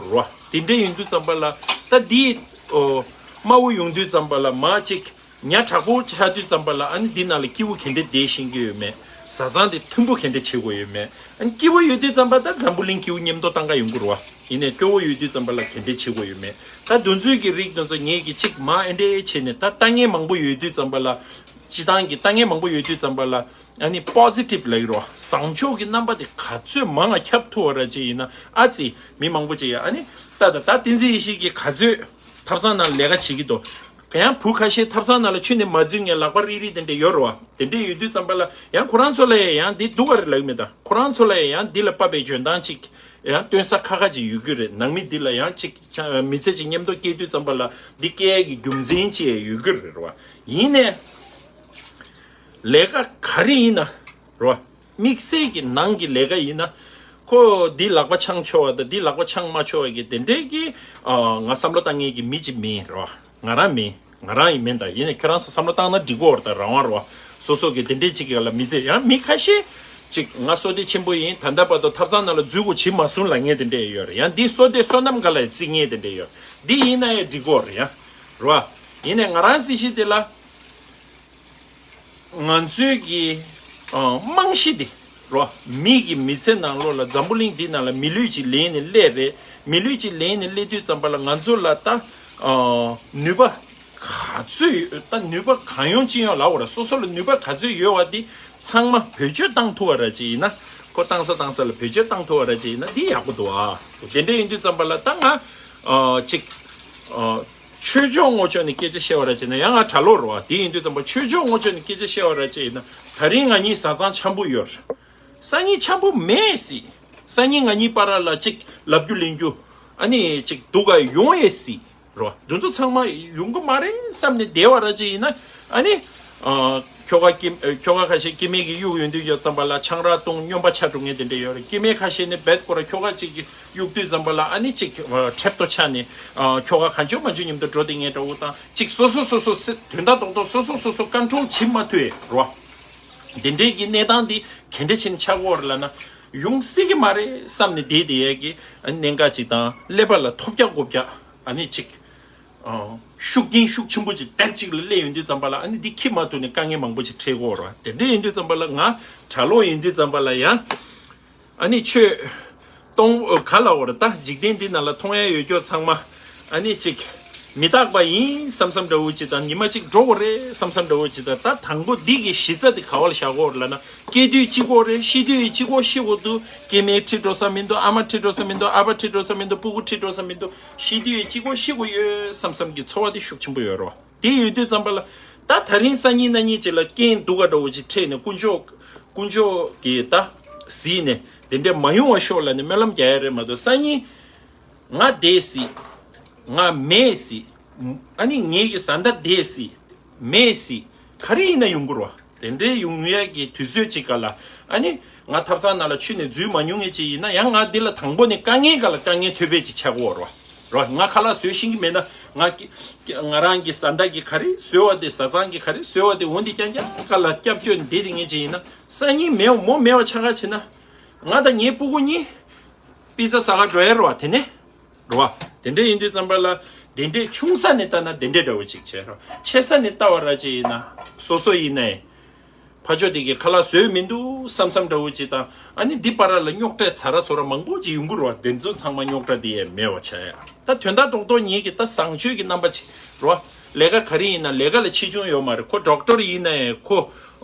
རེད་བ། དེ་འདྲ་ཡིན་དུས་ཙམ་པ་ལ་ད་འདི་ཨོ། དམའ་བོ་ཡོང་དུས་ཙམ་པ་ལ་མ་ཅིག་ཉ་དྲག་པོ་ཆགས་དུས་ཙམ་པ་ལ་ཨ་ནི་འདི་ནང་ལ་སྐྱིད་པོ་ག་འདྲ་བསྡད་ཤེས་ཀྱི་ཡོད་མེད། བཟའ་ཚང་དེ་མཐུན་པོ་ག་འདྲ་བྱེད་དགོས་ཡོད་མེད། ཨ་ནི་སྐྱིད་པོ་ཡོད་དུས་ཙམ་པ་ད་འཛམ་བུ་གླིང་སྐྱིད་པོ་མཉམ་དུ་བཏང་ག་ཡོང་གི་རེད་བ། ཡིན་ནའི་སྐྱོ་བོ་ཡོད་དུས་ཙམ་པ་ལ་ག་འདྲ་བྱེད་དགོས་ཡོད་མེད། ད་འདུ་འཛོམས་ཀྱི་རིགས་དེ་ཚོ་ངེད་ཀྱིས་གཅིག་མ་ཨེ་འདྲས་བྱས་ནས། ད་ལྟ་ངན་མང་པོ་ཡོད་དུས་ཙམ་པ་ལ། སྤྱིར་བཏང་གི་ལྟ་ངན་མང་པོ་ཡོད་དུས་ཙམ་པ་ལ་ཨ་ནི་པོ་སི་ཊིབ་ལབ་ཀྱི་རེད་བ། བཟང་ཕྱོགས་ཀྱི་རྣམ་པ་དེ་ག་ཚོད་མང་ང་ཁྱབ་ཐུབ་པ་ར་ཅིག་ཡིན་ན། ཨ་ཙི་མི་མང་པོ་ཅིག་ཡ་ཨ་ནི་ད་ད་ད་བསྟན་འཛིན་ཡེ་ཤེས་ཀྱིས་ག་ཚོད་ ཐབ་ཚང་ནང་ལས་ཀ་བྱེད་ཀྱི་འདུག་ཡང་བུ་ཁ་ཤས་ཐབ་ཚང་ནང་ལ་ཁྱོན་ནས་མ་འཛུལ་མཁན་ལག་པ་རིལ་རིལ་དེ་འདྲས་ཡོད་རེད་བ། དེ་འདྲས་ཡོད་དུས་ཙམ་པ་ལ་ཡང་ཁོ་རང་ཚོ་ལ་ཡང་འདི་སྡུག་ག་རེད་ལབ་ཀྱི་མེད་ད། ཁོ་རང་ཚོ་ལ་ཡང་འདི་ལ་དཔག་པའི་འཇོན་ཐང་ཅིག་ཡང་སྟོན་ས་ཁ་ཁ་ཅིག་ཡོད་ཀྱི་རེད། ནང་མི་འདི་ལ་ཡང་ཅིག་ཆ་མི་ཚེ་ཅིག་མཉམ་དུ་སྐྱེལ་དུས་ཙམ་པ་ལ་འདི་སྐྱེལ་ཡས་ཀྱི་རྒྱུ་མཚན་ཅིག་ཡོད་ཀྱི་རེད་བ། ཡིན་ནའི་ལས་ཀ་ག་རེ་ཡིན་ན་རེད་བ། དམིགས་བསལ་གྱི་ནང་གི་ལས་ཀ་ཡིན་ན། ཁོ་འདི་ལག་པ་འཆང་ཆོག་པ་དང་འདི་ལག་པ་འཆང་མ་ཆོག་པ་གི་དེ་འདྲའི་གི་ཨ་ང་བསམ་བློ་བཏང་མཁན་གྱི་མི་གཅིག་མིན་རོ། ང་རང་མིན། ང་རང་ཡིན་མིན་དང་ཡིན་ན་ཁྱོད་རང་ཚོ་བསམ་བློ་བཏང་ན་འགྲིག་གོ་ར་དང་རང་དབང་རོ། སོ་སོ་གི་དེ་འདྲའི་གཅིག་གི་ལ་མི་ཚེ་ཡང་མི་ཁ་ཤས་གཅིག་ང་བསོད་བདེ་ཆེན་པོ་ཡིན། ད་ལྟ་བར་དུ་ཐབ་ཚང་ནང་ལ་འཛུལ་དགོས་བྱེད་མ་སོང་ལབ་མཁན་དེ་འདྲས་ཡོད་རེད། ཡང་འདི་བསོད་བདེ་བསོད་ནམས་ག་ལ་བརྩི་མཁན་དེ་འདྲས་ཡོད། འདི་ཡིན་ན་ཡང་འགྲིག་གོ་ར་ཡང་རོ། ཡིན་ནའི་ང་རང་རྩིས་གཞི་དེ་ལ། ང་ཚོའི་གི་ཨ་རྨང་གཞི་དེ་རོ། མི་གི་མི་ཚེ་ནང་ལོགས་ལ་འཛམ་བུ་གླིང་འདི་ནང་ལ་མི་ལུས་ཅིག་ལེན་ནས་སླེབས་རེད། མི་ལུས་ཅིག་ལེན་ནས་སླེབས་དུས་ཙམ་པ་ལ་ང་ཚོ་ལ་ད་ཨ་ནུས་པ་ག་ཚོད་ཡོད། ད་ནུས་པ་གང་ཡོང་ཅི་ཡོང་ལབ་དགོས་རེད། སོ་སོ་ལ་ནུས་པ་ག་ཚོད་ཡོད་པ་དེ་ཚང་མ་བེད་སྤྱོད་བཏང་ཐུབ་པ་ར་ཅིག་ཡིན་ན། ཁོ་བཏང་ས་བཏང་ས་ལ་བེད་སྤྱོད་བཏང་ཐུབ་པ་ར་ཅིག་ཡིན་ན་འདི་ཡག་པོ་འདུག་ཨ། དེ་འདྲ་ཡིན་དུས་ཙམ་པ་ལ་ད་ང་ཨ་ཅིག་ཨ། ཆོས་ཕྱོགས་ངོས་ཕྱོགས་ནས་སྐད་ཆ་བཤད་པ་ར་བྱས་ན་ཡང་ང་གྲྭ་ལོག་རེད་བ། དེ་ཡིན་དུས་ཙམ་པ་ཆོས་ཕྱོགས་ངོས་ཕྱོགས་ནས་སྐད་ཆ་བཤད་པ་ར་བྱས་ཡིན་ན། ད་རིང་ང་གཉིས་བཟའ་ཚང་འཆམ་པོ་ཡོད་རེད། སང་ཉིན་འཆམ་པོ་མེད་སྲིད། སང་ཉིན་ང་གཉིས་བར་ལ་ཅིག་ལབ་རྒྱུ་ལེན་རྒྱུ་ཨ་ནི་ཅིག་སྡུག་ག་ཡོང་ཡས་སྲིད་རེད་བ། འདི་ཚོ་ཚང་མ་ཡོང་གི་མ་རེད་བསམ་ནས་བསྡད་པ་ར་བྱས་ཡིན་ན་ཨ་ནི། ཨ། ཁྱོ་ག་སྐྱེ་ཁྱོ་ག་ཁ་ཤས་སྐྱེ་དམན་གྱི་གཡུག་ཡོང་དུས་ཡོད་ཙམ་པ་ལ་ཆང་རག་བཏུང་སྨྱོན་པ་ཆགས་འགྲོ་མཁན་དེ་འདྲ་ཡོད་རེད། སྐྱེ་དམན་ཁ་ཤས་ནི་རྦད་ཁོ་ར་ཁྱོ་ག་གཅིག་གི་གཡུག་དུས་ཙམ་པ་ལ་ཨ་ནི་གཅིག་ཨ་ཁྲེབ་ཏོ་ཆགས་ནས་ཨ་ཁྱོ་ག་གང་བྱུང་མང་བྱུང་མཉམ་དུ་འགྲོ་བསྡད་མཁན་འདྲ་བོ་དང་གཅིག་སོ་སོ་སོ་སོ་སེ་དོན་དག་རྡོག་རྡོག་སོ་སོ་སོ་སོ་ཀོན་ཊོལ་བྱེད་མ་ཐུབ་ཡས་རོ། དེ་འདྲའི་གི་གནས་སྟངས་འདི་ག་འདྲ་བྱས་ནས་ཆགས་ཀྱི་ཡོད་རེད་ལབ་ན། ཡོང་སྲིད་ཀྱི་མ་རེད་བསམ་ནས་བསྡད་བསྡད་ཡས་ཀྱི་ཨ་ནི་གནད་འགག་ཅིག་དང་ཀླད་པ་ལ་ཐོལ་རྒྱག་རྐུབ་རྒྱག་ཨ་ནི་གཅིག་ཨ། ཤུགས་རྐྱེན་ཤུགས་ཆེན་པོ་ཅིག་ཏག་ཅིག་ལ་སླེབས་ཡོང་དུས་ཙམ་པ་ལ་ཨ་ནི་འདི་འཁྱེར་མ་ཐུབ་ནས་དཀའ་ངལ་མང་པོ་ཅིག་འཕྲད་ཀྱི་ཡོད་རེད་བ། དེ་འདྲ་ཡིན་དུས་ཙམ་པ་ལ་ང་གྲྭ་ལོག་ཡིན་དུས་ཙམ་པ་ལ་ཡང་ཨ་ནི་ཆོས་གཏོང་ག་ལ་འོ་རེད། ད་འཇིག་རྟེན་འདི་ནང་ལ་མཐོང་ཡ་ཡོད་ཀྱོག་ཚང་མ་ཨ་ནི་ཅིག་མི་རྟག་པ་ཡིན་བསམ་བསམ་འདྲ་བོ་ཅིག་དང་ཉི་མ་ཅིག་འགྲོ་དགོས་རེད་བསམ་བསམ་འདྲ་བོ་ཅིག་དང་། ད་དང་པོ་འདི་གི་གཞི་རྩ་དེ་ག་བ་ལ་བཞག་དགོས་རེད་ལབ་ན། སྐྱེ་དུས་གཅིག་པོ་རེད། ཤི་དུས་གཅིག་པོ་ཤི་དགོས་འདུག་སྐྱེ་དམན་ཁྲིད་འགྲོ་ས་མི་འདུག་ཨ་མ་ཁྲིད་འགྲོ་ས་མི་འདུག་ཨ་ཕ་ཁྲིད་འགྲོ་ས་མི་འདུག་སྤུ་གུ་ཁྲིད་འགྲོ་ས་མི་འདུག་ཤི་དུས་གཅིག་པོ་ཤི་དགོས་ཡོད་བསམ་བསམ་གྱི་ཚོར་བ་དེ་ཤུགས་ཆེན་པོ་ཡོད་རེད་བ། དེ་ཡོད་དུས་ཙམ་པ་ལ་ད་ད་རིང་སང་ཉིན་གནངས་ཉིན་ཅིག་ལ་རྐྱེན་སྡུག་ག་འདྲ་བོ་ཅིག་འཕྲད་ནས་དཀོན་མཆོག་དཀོན་མཆོག་གིས་ད་གཟིགས་ནས་དེ་འདྲ་མ་ཡོང་བ་ཤོག་ལབ་ནས་སྨོན་ལམ་རྒྱག་ཡ་རེད་མ་གཏོགས། སང་ཉིན་ང་བསྡད་སྲིད། ང་མེད་སྲིད། ཨ་ནི་ངེད་ཀྱི་བཟའ་ཟླ་བསྡད་སྲིད། མེད་སྲིད། ག་རེ་ཡིན་ན་ཡོང་གི་རེད་བ། དེ་འདྲའི་ཡོང་ཡས་ཀྱི་དུས་ཚོད་ཅིག་ག་ལ་ཨ་ནི་ང་ཐབ་ཚང་ནང་ལ་ཁྱོན་ནས་འཛུལ་མ་མྱོང་མཁན་ཅིག་ཡིན་ན་ཡང་ང་འདི་ལ་དང་པོ་ནས་དཀའ་ངལ་ག་ལ་དཀའ་ངལ་ཐོད་པ་ཅིག་ཆགས་ཀྱི་ཡོད་རེད་བ། རེད་བ། ང་ཁ་ལག་བཟོ་ཤེས་ཀྱི་མེད་ན་ང་ཀི་ང་རང་གི་བཟའ་ཟླ་གིས་ག་རེ་བཟོས་པ་དེ་བཟའ་ཚང་གིས་ག་རེ་བཟོས་པ་དེ་འོ་འདི་རྐྱང་རྐྱང་ག་ལ་སྐྱབས་བཅོལ་ནས་བསྡད་མཁན་ཅིག་ཡིན་ན་སང་ཉིན་མེད་མོ་མེད་པ་ཆགས་ཁ་ཕྱིན་ན་ང་དང་ངའི་སྤུ་གུ་གཉིས་པི་ཛ་ཟ་ག་འགྲོ་ཡ་རེད་བ། དེ་ནས། རེད་བ། དེ་འདྲ་ཡིན་དུས་ཙམ་པ་ལ་དེ་འདྲས་ཆུང་ས་ནས་ལྟ་ན་དེ་འདྲས་འདྲ་བོ་ཅིག་བྱས་རོགས། ཆེ་ས་ནས་ལྟ་བ་ར་ཅིག་ཡིན་ན་སོ་སོ་ཡིན་ནའི་ཕ་ཆོས་དེ་གའི་ཁ་ལག་བཟོས་མི་འདུག་བསམ་བསམ་འདྲ་བོ་ཅིག་དང་ཨ་ནི་འདི་པར་ལ་རྙོག་དྲ་ཚ་ར་ཚོ་ར་མང་པོ་ཅིག་ཡོང་གི་རེད་བ། དེ་ཚོ་ཚང་མ་རྙོག་དྲ་དེ་ཡས་མེད་པ་བྱས་ཡ། ད་དོན་དག་རྡོག་རྡོག་ཉིད་ཀྱི་ད་བཟང་སྤྱོད་ཀྱི་རྣམ་པ་ཅིག་རེད་བ། ལས་ཀ་ག་རེ་ཡིན་ན་ལས་ཀ་ལ་ཆེ་ཆུང་ཡོད་མ་རེད། ཁོ་ཌོག་ཊར་ཡིན་ནའི་ཁོ་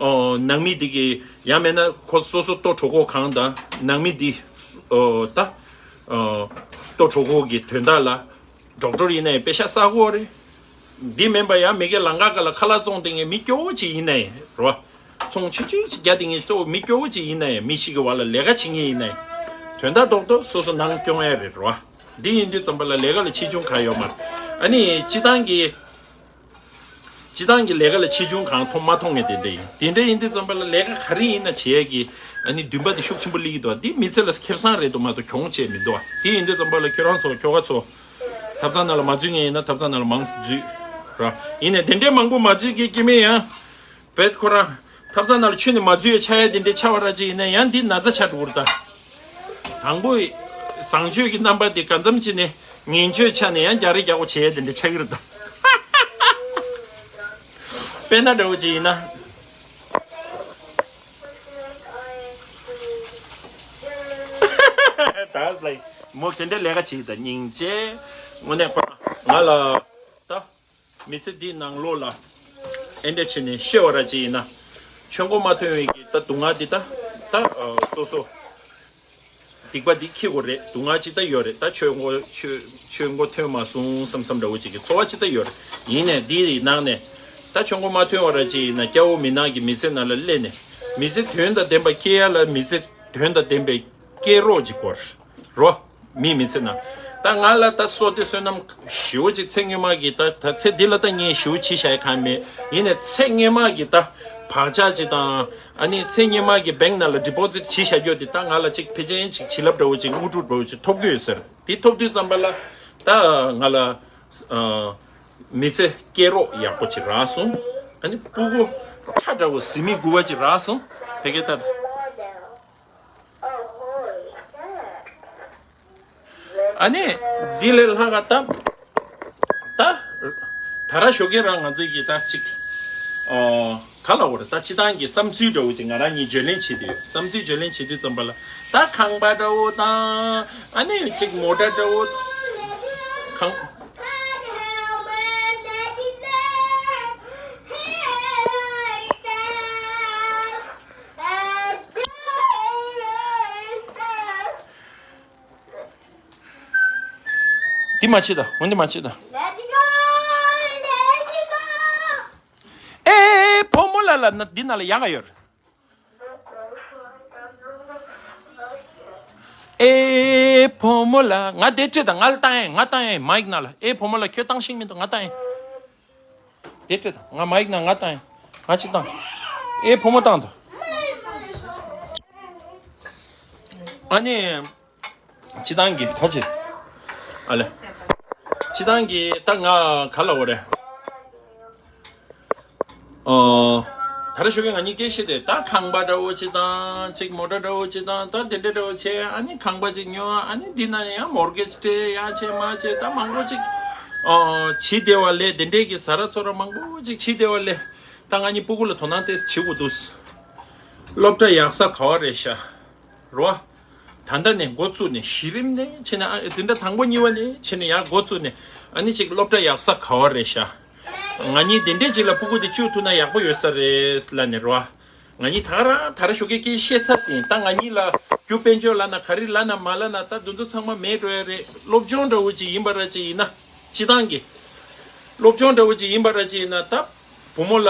ནང་མི་དེ་གའི་ཡང་མེད་ན་ཁོ་སོ་སོ་ལྟོ་གྲོད་ཁོག་གང་དང་ནང་མི་དེ་ད། ལྟོ་གྲོད་ཁོག་གི་དོན་དག་ལ་ཌོག་ཊར་ཡིན་ནའི་པེ་ཤ་བསགས་ཀྱི་ཡོད་རེད། འདི་མིན་པ་ཡང་མི་སྒེར་ལམ་ཁ་སྒང་ལ་ཁ་ལག་བཙོང་བསྡད་མཁན་མི་སྐྱོ་བོ་ཅིག་ཡིན་ནའི་རེད་བ། ཚོང་ཆུང་ཆུང་ཅིག་རྒྱག་བསྡད་མཁན་གཙོ་བོ་མི་སྐྱོ་བོ་ཅིག་ཡིན་ནའི་མི་ཞིག་གི་བར་ལ་ལས་ཀ་བྱེད་མཁན་ཡིན་ནའི་དོན་དག་རྡོག་རྡོག་སོ་སོ་ནང་སྐྱོང་ཡ་རེད་རེད་བ། འདི་ཡིན་དུས་ཙམ་པ་ལ་ལས་ཀ་ལ་ཆེ་ཆུང་གང་ཡོད་མ་རེད། ཨ་ནི་སྤྱི་བཏང་གི་སྤྱི་བཏང་གི་ལས་ཀ་ལ་ཆེ་ཆུང་གང་མཐོང་མ་མཐོང་ངེས་དེ་འདྲ་ཡིན། དེ་འདྲ་ཡིན་དུས་ཙམ་པ་ལ་ལས་ཀ་ག་རེ་ཡིན་ན་བྱེད་ཡས་ཀྱི་ཨ་ནི་འདུན་པ་དེ་ཤུགས་ཆེན་པོ་སླེབས་ཀྱི་འདུག་འདི་མི་ཚེ་ལ་ཁེ་བཟང་རེད་འདུག་མ་གཏོགས་གྱོང་ཆེ་མི་འདུག་དེ་ཡིན་དུས་ཙམ་པ་ལ་ཁྱོད་རང་ཚོ་ཁྱོ་ག་ཚོ་ཐབ་ཚང་ནང་ལ་མ་འཛུལ་མཁན་ཡིན་ན་ཐབ་ཚང་ནང་ལ་མང་ཙམ་འཛུལ་ར། ཡིན་ནའི་དེ་འདྲའི་མང་པོ་མ་འཛུལ་གི་སྐྱེ་དམན་ཡང་བེད་ཁོ་རང་ཐབ་ཚང་ནང་ལ་ཁྱོན་ནས་མ་འཛུལ་ཡ་ཆགས་ཡ་དེ་འདྲའི་ཆགས་པ་ར་ཅིག་ཡིན་ན་ཡང་འདི་ན་ཚ་ཆགས་འགྲོ་གི་རེད་ད། དང་པོ་བཟང་སྤྱོད་ཀྱི་རྣམ་པ་དེ་གང་འཚམ་ཅིག་ནས་ངན་སྤྱོད་ཆགས་ནས་ཡང་རྒྱག་རེས་རྒྱག་དགོས་བྱས་ཡ་དེ་འདྲ་ཆགས་ཀྱི་རེད་ད། དཔེར་ན་འདྲ་བོ་ཅིག་ཡིན་ན། ད་ལའི་མོ་དེ་འདྲའི་ལས་ཀ་བྱེད་ཀྱི་ད་སྙིང་རྗེ། དངོས་གནས་ཁོ་ང་ལ་ད། མི་ཚེ་འདིའི་ནང་ལོགས་ལ་ཨེ་འདྲ་བྱས་ནས་ཤི་བ་ར་ཅིག་ཡིན་ན། ཆོས་མགོ་མ་ཐོན་བའི་གི་ད་སྡུག་བསྔལ་འདི་ད་ད་སོ་སོ་ སྡིག་པ་འདི་འཁྱེར་དགོས་རེད། སྡུག་བསྔལ་ཅིག་ད་ཡོད་རེད། ད་ཆོས་མགོ་ཆོས་ཆོས་མགོ་ཐོན་མ་སོང་བསམ་བསམ་འདྲ་བོ་ཅིག་གི་ཚོར་བ་ཅིག་ད་ཡོད་རེད། ཡིན་ནའི་འདི་ཡི་ནང་ནས་ད་ཆོས་མགོ་མ་ཐོན་བ་ར་ཅིག་ཡིན་ན་སྐྱ་བོ་མི་ནག་གི་མི་ཚེ་ནང་ལ་སླེབས་ནས་མི་ཚེ་དོན་དང་ལྡན་པ་སྐྱེལ་ཡ་ལ་མི་ཚེ་དོན་དང་ལྡན་པའི་སྐྱེལ་རོགས་ཅིག་དགོས་རོ། མིའི་མི་ཚེ་ནང་ད་ང་ལ་ད་བསོད་བདེ་བསོད་ནམས་ཞེ་པོ་ཅིག་ཚེ་སྔོན་མ་གི་ད་ད་ཚེ་འདི་ལ་ད་ངས་ཞེ་པོ་བྱས་བཞག་ཡ་གང་མེད། ཡིན་ནའི་ཚེ་སྔོན་མ་གི་ད་བག་ཆགས་ཅིག་དང་། ཨ་ནི་ཚེ་སྔོན་མ་གི་བེང་ནང་ལ་ཌི་པོ་ཛིཊ་བྱས་བཞག་རྒྱུ་དེ་ད་ང་ལ་ཅིག་ཕལ་ཆེར་ཅིག་བྱིན་རླབས་འདྲ་བོ་ཅིག་དངོས་གྲུབ་འདྲ་བོ་ཅིག་ཐོབ་ཀྱི་ཡོད་ཟེར། དེ་ཐོབ་དུས་ཙམ་པ་ལ་ད་ང་ལ་ཨ་མི་ཚེ་སྐྱེལ་རོགས་ཡག་པོ་ཅིག་རག་སོང་། ཨ་ནི་སྤུ་གུ་ཁྲ་འདྲ་བོ་གཟི་མིག་དགུ་པ་ཅིག་རག་སོང་། དེ་གས་ད། ཨ་ནི་འདི་ལས་ལྷག་ག་ད་ད་ད་ར་ཞོགས་ཀས་རང་ང་ཚོའི་གི་ད་ཅིག་ཨོ་ག་ལ་འོ་རེད། ད་སྤྱི་བཏང་གི་བསམ་ཚུལ་འདྲ་བོ་ཅིག་ང་རང་གཉིས་བརྗོད་ལེན་བྱེད་དུས་བསམ་ཚུལ་བརྗོད་ལེན་བྱེད་དུས་ཙམ་པ་ལ་ད་ཁང་པ་འདྲ་བོ་དང་ཨ་ནི་ཅིག་མོ་ཊ་འདྲ་བོ་ཁང་འདི་མ་བྱེད་ད། འོ་འདི་མ་བྱེད་ད། ཨེ་བུ་མོ་ལ་ལ་ན་འདི་ན་ལ་ཡག་ག་ཡོད་རེད། ཨེ་བུ་མོ་ལ་ང་དེ་བྲིས་ད། ང་ལ་བཏང་ཡིན། ང་བཏང་ཡིན། མའིག་ན་ལ་ཨེ་བུ་མོ་ལ་ཁྱོད་བཏང་ཤེས་མི་འདུག་ང་བཏང་ཡིན། དེ་སྤྲད་དང་། ང་མ་ཡིག་ན་ང་བཏང་ཡིན། ང་གཅིག་བཏང་། ཨེ་བུ་མོ་བཏང་དང་། ཨ་ནི། སྤྱི་བཏང་གི་ད་ཅི། ཨ་ལེ། སྤྱི་བཏང་གི་ད་ང་ག་ལ་འོ་རེད། ཨོ། ད་རེ་ཞོགས་ཀས་ང་གཉིས་སྐད་བཤད་དེ་ད་ཁང་པ་འདྲ་བོ་ཅིག་དང་ཅིག་མོ་ཊ་འདྲ་བོ་ཅིག་དང་ད་དེ་འདྲ་འདྲ་བོ་བྱས། ཨ་ནི་ཁང་པ་ཅིག་ཉོ། ཨ་ནི་འདི་ན་ཡང་མོར་གེ་ཇི་སྤྲད། ཡ་བྱས་མ་བྱས་ད་མང་པོ་ཅིག་ཨོ། བྱེད་བདེ་བ་ལས་དེ་འདྲས་ཀྱི་ཟ་ར་ཚོ་ར་མང་པོ་ཅིག་བྱེད་བདེ་བ་ལས། ད་ང་གཉིས་སྤུ་གུ་ལ་དོ་སྣང་ཏོག་ཙམ་བྱེད་དགོས་འདུག་སློབ་གྲྭ་ཡག་ས་ག་བ་རེད་ཤག་རོ། ད་ལྟ་ནས་འགོ་བཙུགས་ནས་གཞི་རིམ་ནས་བྱས་ནས། ཨ་འཛིན་གྲྭ་དང་པོ་གཉིས་པ་ནས་བྱས་ནས་ཡར་འགོ་བཙུགས་ནས། ཨ་ནི་ཅིག་སློབ་གྲྭ་ཡག་ས་ག་བ་རེད་ཤག་ང་གཉིས་དེ་འདྲས་ཅིག་ལ་སྤུ་གུ་དེ་བཅུག་ཐུབ་ན་ཡག་པོ་ཡོད་ས་རེད་ལབ་ནས་རོ། ང་གཉིས་ད་ག་རང་ད་ར་ཞོགས་ཀས་སྐད་བཤད་ཚར་ཟིན། ད་ང་གཉིས་ལ་རྒྱུ་དཔལ་འབྱོར་ལབ་ན་ག་རེ་ལབ་ན་མ་ལབ་ན་ད་འདི་ཚོ་ཚང་མ་མེད་འགྲོ་ཡ་རེད། སློབ་སྦྱོང་འདྲ་བོ་ཅིག་ཡིན་པ་ར་ཅིག་ཡིན་ན། སྤྱི་བཏང་གི་སློབ་སྦྱོང་འདྲ་བོ་ཅིག་ཡིན་པ་ར་ཅིག་ཡིན་ན་ད། བུ་མོ་ལ་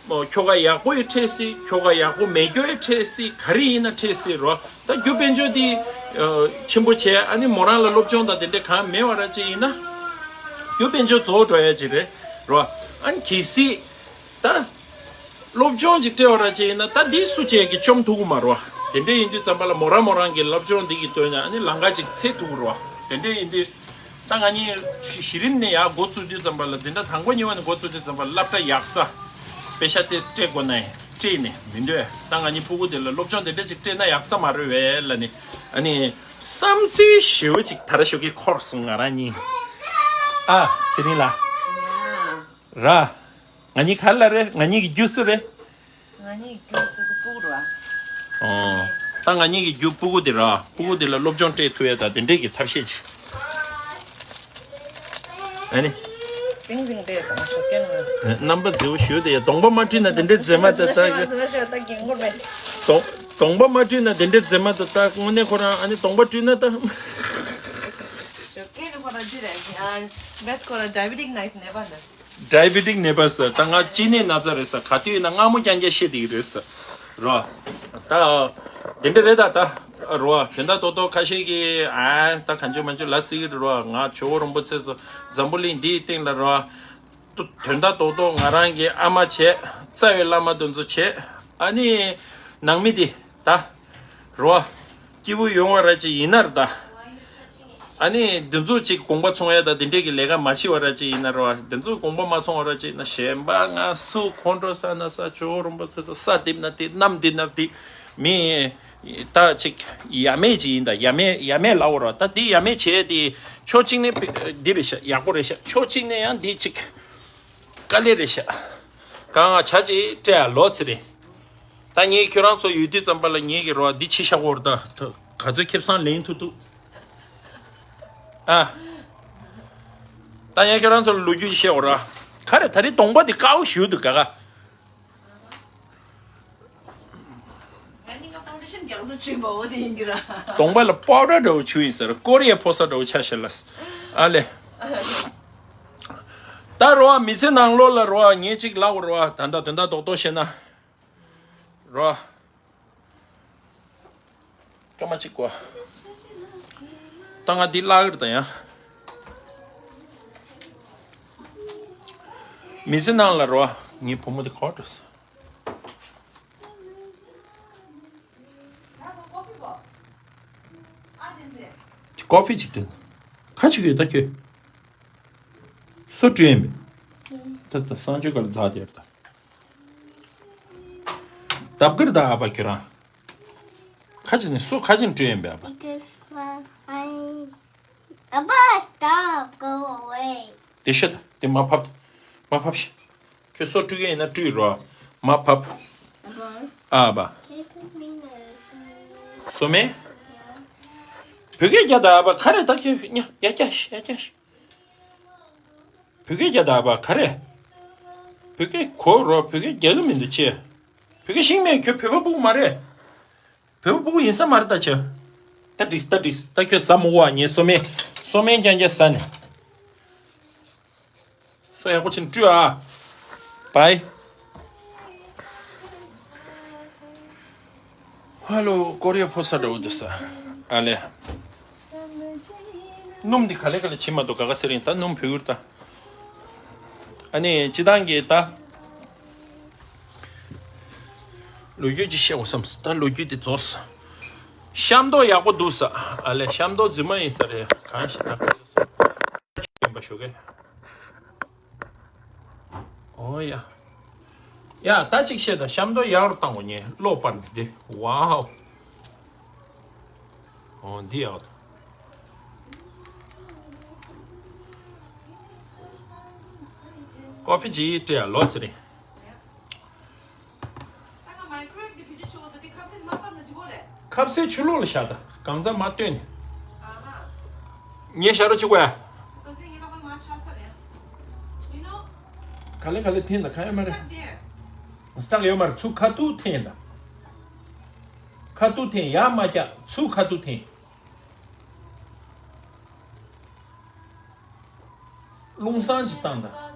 ཁྱོ་ག་ཡག་པོ་ཡི་འཕྲད་སྲིད། ཁྱོ་ག་ཡག་པོ་མེད་རྒྱུ་ཡི་འཕྲད་སྲིད། ག་རེ་ཡིན་ན་འཕྲད་སྲིད་རོ། ད་རྒྱུ་དཔལ་འབྱོར་འདི་ཆེན་པོ་བྱས། ཨ་ནི་མོ་རང་ལ་སློབ་སྦྱོང་དང་དེ་འདྲ་གང་མེད་པ་ར་ཅིག་ཡིན་ན། རྒྱུ་དཔལ་འབྱོར་རྫོགས་འགྲོ་ཡ་ཅིག་རེད་རོ། ཨ་ནི་གལ་སྲིད་ད་སློབ་སྦྱོང་ཅིག་སྤྲད་པ་ར་ཅིག་ཡིན་ན་ད་འདི་སུ་བྱས་ཀྱི་བཅོམ་ཐུབ་ཀྱི་མ་རོ། དེ་འདྲ་ཡིན་དུས་ཙམ་པ་ལ་མོ་རང་མོ་རང་གི་སློབ་སྦྱོང་འདི་གི་དོན་ཡང་ཨ་ནི་ལམ་ཁ་ཅིག་འཚོལ་ཐུབ་ཀྱི་རོ། དེ་འདྲ་ཡིན་དུས། ད་ང་གཉིས་གཞི་གཞི་རིམ་ནས་ཡར་འགོ་བཙུགས་དུས་ཙམ་པ་ལ། འཛིན་གྲྭ་དང་པོ་གཉིས་པ་ནས་འགོ་བཙུགས་དུས་ཙམ་པ་ལ་སློབ་གྲྭ་ཡག་ས་པེ་ཤ་དེ་སྤྲད་དགོས་ན་ཡང་སྤྲད་ནས་མི་འདོད། ད་ང་གཉིས་སྤུ་གུ་དེ་ལ་སློབ་སྦྱོང་དེ་འདྲ་ཅིག་སྤྲད་ན་ཡག་ས་མ་རེད་པས་ལབ་ནས། ཨ་ནི་བསམ་ཚུལ་ཞེ་པོ་ཅིག་ད་ར་ཞོགས་ཀས་འཁོར་སོང་ང་རང་གཉིས། ཨ་ཚེ་རིང་ལགས། ར། ང་གཉིས་ག་ལ་རེད། ང་གཉིས་ཀྱི་རྒྱུ་སུ་རེད། ང་གཉིས་ཀྱི་རྒྱུ་སོ་སོ་སྤུ་གུ་རེད་བ། ཨོ། ད་ང་གཉིས་ཀྱི་རྒྱུ་སྤུ་གུ་དེ་ར། སྤུ་གུ་དེ་ལ་སློབ་སྦྱོང་སྤྲད་ཐུབ་ཡ་ད་དེ་འདྲས་ཀྱི་ཐབས་ཤེས་ཅིག་ཨ་ནི། ཟིང་ཟིང་དེ་དང་ཞོགས་ཀས་ང་། རྣམ་པ་མཛེས་པོ་ཞུ་དེ་ཡ། གདོང་པ་མ་བཀྲུས་ན་དེ་འདྲས་མཛེས་མ་ད་ད་ཞོགས་ཀས་ང་མཛེས་མ་ཞོགས་ད་རྒན་གོ་མེད། གདོང་གདོང་པ་མ་བཀྲུས་ན་དེ་འདྲས་མཛེས་མ་ད་ད་དངོས་གནས་ཁོ་རང་ཨ་ནི་གདོང་པ་བཀྲུས་ན་ད། ཞོགས་ཀས་ནི་ཁོ་རང་འདི་རེད། ཨ་བེད་ཁོ་རང་ཌའི་བེ་ཊིག་ནད་ནད་པ་འདི། ཌའི་བེ་ཊིག་ནད་པ་ཟེར། ད་ང་གཅིན་སྙི་ན་ཚ་རེད་ཟེར། ག་དུས་ཡིན་ན་མངར་མོ་རྐྱང་རྐྱང་བཤད་བསྡད་ཀྱི་རེད་ཟེར་རོ། ད་དེ་འདྲ་རེད། ད་ད་རོ། དོན་དག་རྡོག་རྡོག་ཁ་ཤས་ཀྱིས་ཨ་ད་གང་བྱུང་མང་བྱུང་ལབ་སྲིད་ཀྱི་རེད་རོ། ང་ཇོ་བོ་རིན་པོ་ཆེ་ཚོ་འཛམ་བུ་གླིང་འདིའི་སྟེང་ལ་རོ། དོན་དག་རྡོག་རྡོག་ང་རང་གི་ཨ་མ་བྱས། རྩ་བའི་བླ་མ་དེ་ཚོ་བྱས། ཨ་ནི་ནང་མི་དེ། ད་རོ། སྐྱིད་པོ་ཡོང་བ་ར་ཅིག་ཡིན་ན་ར་ད། ཨ་ནི་འདི་ཚོ་ཅིག་དགོངས་པ་ཚོམ་ཡ་ད་དེ་འདྲས་ཀྱི་ལས་ཀ་མ་བྱེད་པ་ར་ཅིག་ཡིན་ན་ར་བ། འདི་ཚོ་དགོངས་པ་མ་ཚོམ་པ་ར་ཅིག་ཡིན་ན། གཞན་པ་ང་སུ་ཁོང་ཁྲོ་ཟ་ན་ཟ། ཇོ་བོ་རིན་པོ་ཆེ་ཚོ་ས་རྡིབ་ན་རྡིབ། གནམ་རྡིབ་ན་རྡིབ། མི་ད་ཅིག་ཡ་མེད་ཅིག་ཡིན་ད། ཡ་མེད་ཡ་མེད་ལབ་དགོས་ར། ད་འདི་ཡ་མེད་བྱས་དེ་ཕྱོགས་གཅིག་ནས་འདི་རེད་ཤག་ཡག་པོ་རེད་ཤག་ཕྱོགས་གཅིག་ནས་ཡང་འདི་ཅིག་དཀའ་ལས་རེད་ཤག་གང་ང་ཇ་ཅིག་སྤྲད་ཡ་ལོ་ཚེ་རིང་། ད་ངས་ཁྱོད་རང་ཚོ་ཡོད་དུས་ཙམ་པ་ལ་ངེད་ཀྱི་རོ་འདི་ཕྱི་ཤ་བོར་ད་ག་ཚོད་ཁེ་བཟང་ལེན་ཐུབ་ཐུབ། ཨ། ད་ངས་ཁྱོད་རང་ཚོ་ལོ་རྒྱུས་བཤད་འོ་ར། ག་རེ་ད་རེས་གདོང་པ་འདི་དཀར་པོ་ཞུ་འདུག་ག་ག་ཨ་ནི་ང་ཕའུན་ཌེ་ཤན་རྒྱག་ས་བྱུས་པའོ་དེ་ཡིན་གྱི་ར། གདོང་པ་ལ་པའུ་ཌར་འདྲ་བོ་བྱུགས་ཡིན་ཟེར། ཀོ་རི་ཡའི་ཕོ་གསར་འདྲ་བོ་ཆགས་ཤག་ལགས། ཨ་ལས། ད་རོ་བ་མི་ཚེ་ནང་ལོགས་ལ་རོ་བ་ངས་གཅིག་ལབ་དགོས་རོ་བ། ད་ལྟ་དོན་དག་རྡོག་རྡོག་བཤད་ན། རོ་བ། སྐར་མ་གཅིག་གོ། ད་ང་འདི་ལབ་ཀྱི་རེད་ད་ཡང་། མི་ཚེ་ནང་ལ་རོ་བ་ངའི་བུ་མོ་དེ་ག་པར་འགྲོ་སོང་། ཀོ་ཧྥི་ཅིག་འདོན། ག་བྱེད་ཀྱི་ཡོད་ད་ཁྱོད། སོ་བཀྲུས་ཡིན་པས། ད་ད་གསང་སྤྱོད་ག་ལ་འཛག་དེ་ཡོད་ད། ལྡབ་ཀིར་ད་ཨ་ཕ་ཁྱོད་རང་། ཁ་ཅིག་ནས་སོ་ཁ་ཅིག་བཀྲུས་ཡིན་པས་ཨ་ཕ། Because I Abba, stop, go away. དེ་ཤོད་ད། དེ་མར་ཕབ། མར་ཕབ་ཤིག་ཁྱོད་སོ་བཀྲུ་མཁན་ཡིན་ན་བཀྲུས་རོགས། མར་ཕབ། Abba, ཨ་ཕ། Take me nursing. སོ་མེ། བོད་སྐད་རྒྱག་ད་ཨ་ཕ། ག་རེ་ད་ཁྱོད་ཉ་ཡ་རྒྱག་ཤིག་ཡ་རྒྱག་ཤིག་བོད་སྐད་རྒྱག་ད་ཨ་ཕ། ག་རེ། བོད་སྐད་གོ་རོགས། བོད་སྐད་རྒྱག་གི་མི་འདུག་ཅེས། བོད་སྐད་ཤེས་མེད། ཁྱོད་བོད་པ་སྤུ་གུ་མ་རེད། བོད་པ་སྤུ་གུ་ཡིན་ས་མ་རེད་ད་ཁྱོད། ད་འགྲིགས་ད་འགྲིགས། ད་ཁྱོད་ཟ་མི་དགོས་ཨ། ངས་སོ་མེ། སོ་མེ་རྐྱང་རྐྱང་ཟ་ནས། སོ་ཡག་པོ་བྱས་ནས་བཀྲུས་ཨ། བའི། ཧ་ལོ། ཀོ་རི་ཡ་ཕོ་གསར་འདྲ་བོ་འདུག་ས། ཨ་ལས། སྣུམ་འདི་ག་ལེ་ག་ལེ་བྱེད་མ་འདུག་ག་ག་ཚེ་རིང་ད་སྣུམ་བུད་ཡུར་ད། ཨ་ནི་སྤྱི་བཏང་གི་ད། ལོ་རྒྱུས་ཅིག་བཤད་དགོས་བསམས། ད་ལོ་རྒྱུས་དེ་རྫོགས། ཤ་མདོག་ཡག་པོ་འདུག་ས། ཨ་ལས། ཤ་མདོག་རྫུན་མ་ཡིན་ས་རེད། གང་ཞིག་ད་ག་ས་ཡིན་པ་ཞུ་གི། ཨོ་ཡ། ཡ་ད་ཅིག་བཤད་ད། ཤ་མདོག་ཡག་རུ་བཏང་དགོས་ངས་བློ་སྤར་ནས་དེ། ཝའོ། ཨོ་འདི་ཡག་འདུག་ཀོ་ཧྥི་ཅིག་སྤྲད་ཡ་ལོ་ཚེ་རིང་། ཁ་ཟས་ཆུ་ལོག་ལ་བཞག་ད། གང་ཚ་མ་བཏོན་ནས། ངས་བཞག་རོགས་བྱེད་དགོས་ཡ། ག་ལེ་ག་ལེ་འཐེན་ད། གང་ཡོད་མ་རེད། སྟག་ཡོད་མ་རེད། ཚུར་ཁ་ཐུག་འཐེན་ད། ཁ་ཐུག་འཐེན། ཡར་མ་རྒྱག་ཚུར་ཁ་ཐུག་འཐེན། རླུང་སྲང་ཅིག་བཏང་དང་།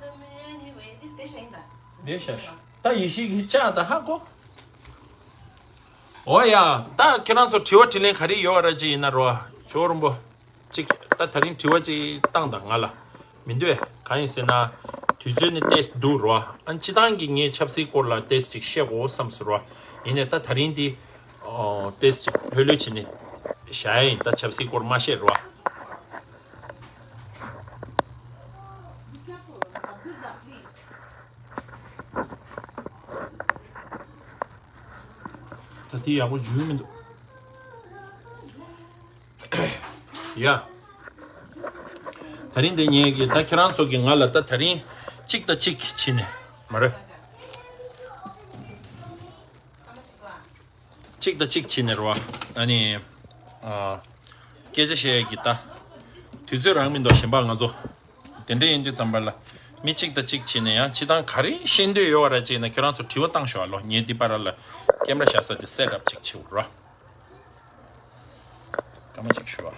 བསྡད་ཤག་ད་ཡེ་ཤེས་ཀྱི་ལྕགས་ད་ཧ་གོ། འོ་ཡ། ད་ཁྱེད་རང་ཚོ་དྲི་བ་དྲིས་ལན་ག་རེ་ཡོད་ར་ཅིག་ཡིན་ན་རོ། ཇོ་རིན་པོ། ཅིག་ད་ད་རིང་དྲི་བ་ཅིག་བཏང་དང་ང་ལ། མི་འདོད། གང་ཡིན་ཟེར་ན། དུས་ཚོད་ནི་ཏོག་ཙམ་འདུག་རོ། ཨ་ནི་སྤྱི་བཏང་གི་ངས་ཆབ་སྲིད་སྐོར་ལ་ཏོག་ཙམ་ཅིག་བཤད་དགོས་བསམ་སོང་རོ། ཡིན་ནའི་ད་ད་རིང་འདི། ཨོ། ཏོག་ཙམ་ཅིག་ལྷོད་ལྷོད་བྱས་ནས་བཞག་ཡ་ཡིན། ད་ཆབ་སྲིད་སྐོར་མ་བཤད་རོ། ད་དེ་ཡག་པོ་འཇུ་གི་མི་འདུག་ཡ། ད་རིང་འདི་ངས་ཀྱི་ད་ཁྱེད་རང་ཚོ་གི་ང་ལ་ད་ད་རིང་གཅིག་དང་གཅིག་བྱས་ནས་མ་རེད། གཅིག་དང་གཅིག་བྱས་ནས་རོ། ཨ་ནི། ཨ། སྐད་ཆ་བཤད་ཀྱི་ད། དུས་ཚོད་རག་མི་འདུག་གཞན་པ་ང་ཚོ། དེ་འདྲ་ཡིན་དུས་ཙམ་པ་ལ། མི་གཅིག་དང་གཅིག་བྱས་ནས་ཡང་སྤྱི་བཏང་ག་རེ་ཤེས་འདོད་ཡོད་ར་ཅིག་ཡིན་ན་ཁྱེད་རང་ཚོ་དྲི་བ་བཏང་ཤོག་ཨ་ལོ། ངས་འདི་པར་ལ་ཀེམ་ར་བཞག་ས་དེ་སེ་ཊི་ཨབ་ཅིག་བྱེད་དགོས་རོ། སྐར་མ་གཅིག་ཞུ་བ།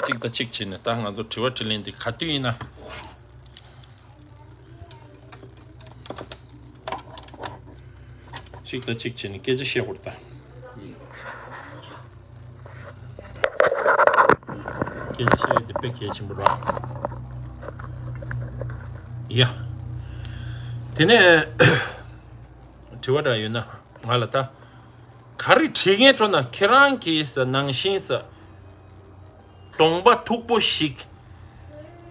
གཅིག་དང་གཅིག་བྱས་ནས་ད་ང་ཚོ་དྲི་བ་དྲིས་ལན་འདི་ག་དུས་ཡིན་ན། གཅིག་དང་གཅིག་བྱས་ནས་སྐད་ཆ་བཤད་དགོས་རེད་ད། སྐད་ཆ་བཤད་ཡ་འདི་དཔེ་གལ་ཆེན་པོ་རེད། ཡ། དེ་ནས་དྲི་བ་འདྲ་ཡོད་ན། ང་ལ་ད། ག་རེ་དྲིས་མཁན་འགྲོ་ན་ཁྱེད་རང་གིས་ཟ་ནང་བཞིན་ཟ། གདོང་པ་མཐུག་པོ་ཞིག་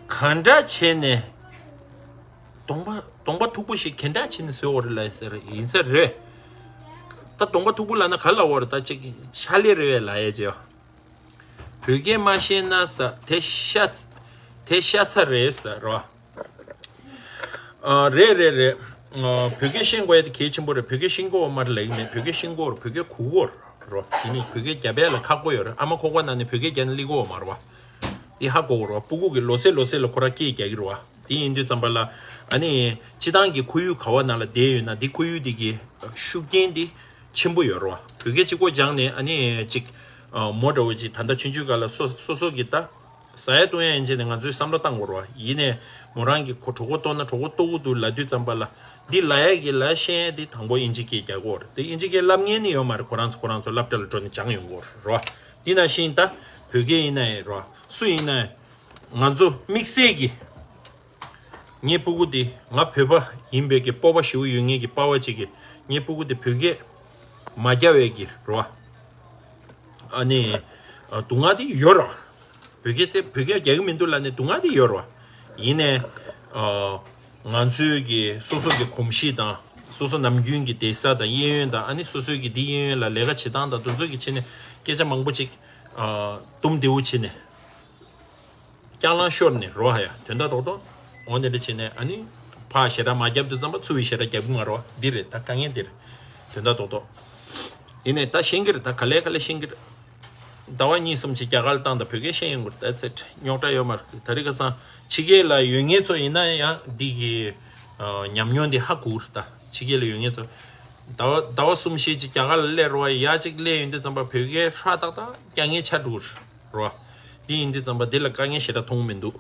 ག་འདྲ་བྱས་ནས། གདོང་པ་གདོང་པ་མཐུག་པོ་ཞིག་ག་འདྲ་བྱས་ནས་བཟོས་འོ་རེད་ལ་ཟེར་ཡིན་ས་རེད། ད་གདོང་པ་མཐུག་པོ་ལབ་ན་ག་ལབ་འོ་རེད། ད་ཅིག་ཕྱག་ལས་རེད་བས་ལབ་ཡས་ཅིག་ཡོད། བོད་སྐད་མ་ཤེས་ན་ཟ་དེ་ཤ་ཚ་དེ་ཤ་ཚ་རེད་ཟེར་རོ། ཨ། རེད་རེད་རེད། ཨ། བོད་སྐད་ཤེས་དགོས་ཡ་དེ་གལ་ཆེན་པོ་རེད། བོད་སྐད་ཤེས་དགོས་མ་རེད་ལབ་ཀྱི་མེད། བོད་སྐད་ཤེས་དགོས་རེད། བོད་སྐད་གོ་དགོས་རེད་རོ། དེ་ནི་བོད་སྐད་རྒྱབ་ཡ་ལ་ཁག་པོ་ཡོད་རེད། ཨ་མ་ཁོག་པ་ནང་ནས་བོད་སྐད་རྒྱབ་ན་སླེབས་ཀྱི་ཡོད་མ་རེད་བ། འདི་ཧ་གོ་དགོས་རེད་བ། སྤུ་གུ་གི་ལོ་ཚད་ལོ་ཚད་ལ་ཁོ་རང་སྐད་རྒྱག་གི་རེད་བ། དེ་ཡིན་དུས་ཙམ་པ་ལ་ཨ་ནི་སྤྱི་བཏང་གི་ཁོར་ཡུག་ག་བ་ནང་ལ་བསྡད་ཡོད་ན་དེ་ཁོར་ཡུག་དེ་གི་ཤུགས་རྐྱེན་དེ་ཆེན་པོ་ཡོད་རེད་བ། བོད་སྐད་གཅིག་པོ་སྦྱངས་ནས་ཨ་ནི་ཅིག་མོ་འདྲ་བོ་ཅིག་ད་ལྟ་ཆུང་ཆུང་སྒང་ལ་སོ་སོ་སོ་གི་ད། ཟ་ཡ་བཏུང་ཡ་ཡན་ཆད་ནས་ང་ཚོས་བསམ་བློ་བཏང་དགོས་རེད་བ། ཡིན་ནས་མོ་རང་གི་གྲོད་ཁོག་ལྟོགས་ན་གྲོད་ཁོག་ལྟོགས་ཀྱི་འདུག་ལབ་དུས་ཙམ་པ་ལ་འདི་ལབ་ཡ་གི་ལབ་ཤེས་ཡ་དེ་དང་པོ་ཨིན་ཇི་སྐད་རྒྱག་དགོས་རེད། དེ་ཨིན་ཇི་སྐད་ལབ་མཁན་ནི་ཡོད་མ་རེད། ཁོ་རང་ཚོ་ཁོ་རང་ཚོ་སློབ་གྲྭ་ལ་འགྲོ་ནས་སྦྱངས་ཡོང་གི་རེད་བ། དེ་ནང་བཞིན་ད་བོད་སྐད་ཡིན་ན་ཡང་རེད་བ། སུ་ཡིན་ན་ཡང་ང་ཚོ་དམིགས་བསལ་གྱི་ངའི་སྤུ་གུ་དེ་ང་བོད་པ་ཡིན་པའི་གི་སྤོབས་པ་ཞེ་པོ་ཡོད་མཁན་གྱི་པ་ཕ་ཅིག་གིས་ངའི་སྤུ་གུ་དེ་བོད་སྐད་མ་རྒྱག་པའི་གི་རེད་བ། ཨ་ནི། ཨ། སྡུག་བསྔལ་དེ་ཡོད་རེད། བོད་སྐད་དེ་བོད་སྐད་རྒྱག་གི་མི་འདུག་ལབ་ནས་སྡུག་བསྔལ་དེ་ཡོད་རེད། ཡིན་ནའི། ཨ། ང་ཚོའི་གི་སོ་སོ་གི་གོམས་གཤིས་དང་སོ་སོ་ནམ་རྒྱུན་གྱི་བསྡད་ས་དང་གཡས་གཡོན་དང་ཨ་ནི་སོ་སོའི་གི་འདི་གཡས་གཡོན་ལ་ལས་ཀ་བྱེད་སྟངས་དང་དེ་ཚོ་གི་ཆ་ནས་སྐད་ཆ་མང་པོ་ཅིག་ཨ། དུམ་བདེ་བོ་བྱས་ནས། རྐྱང་ལངས་ཤོར་ནས་རོ་ཧ་ཡ་དོན་དག་རྡོག་རྡོག་འོ་ནས་རེ་བྱས་ནས་ཨ་ནི་ཕར་ཞེ་དྲག་མ་བརྒྱབ་དུས་ཙམ་པ་ཚུར་བའི་ཞེ་དྲག་བརྒྱབ་གི་མ་རོ། འདི་རེད་ད་དཀའ་ངལ་འདི་རེད། དོན་དག་རྡོག་རྡོག་ཡིན་ནས་ད་ཤེས་ཀྱི་རེད། ད་ག་ལེ་ག་ལེ་ཤེས་ཀྱི་རེད། ཟླ་བ་གཉིས་གསུམ་ཅིག་རྒྱ་གར་ལ་བཏང་དང་བོད་སྐད་ཤེས་ཡོང་གི་རེད། That's it. རྙོག་དྲ་ཡོད་མ་རེད། ད་རེས་ཁ་སང་ཕྱི་རྒྱལ་ལ་ཡོད་མཁན་ཚོ་ཡིན་ན་ཡང་འདི་གི་ཨ། ཉམས་མྱོང་འདི་ཧ་གོ་གི་རེད། ད་ཕྱི་རྒྱལ་ལ་ཡོད་མཁན་ཚོ་ཟླ་བ་ཟླ་བ་གསུམ་བཞི་ཅིག་རྒྱ་གར་ལ་སླེབས་རོ་ཡ་ཅིག་སླེབས་ཡོང་དུས་ཙམ་པ་བོད་སྐད་ཧྲ་ཏག་ཏག་རྒྱག་མཁན་ཆགས་འགྲོ་གི་རེད། རོ། འདི་ཡིན་དུས་ཙམ་པ་འདི་ལ་དཀའ་ངལ་ཞེ་དྲག་མཐོང་གི་མི་འདུག་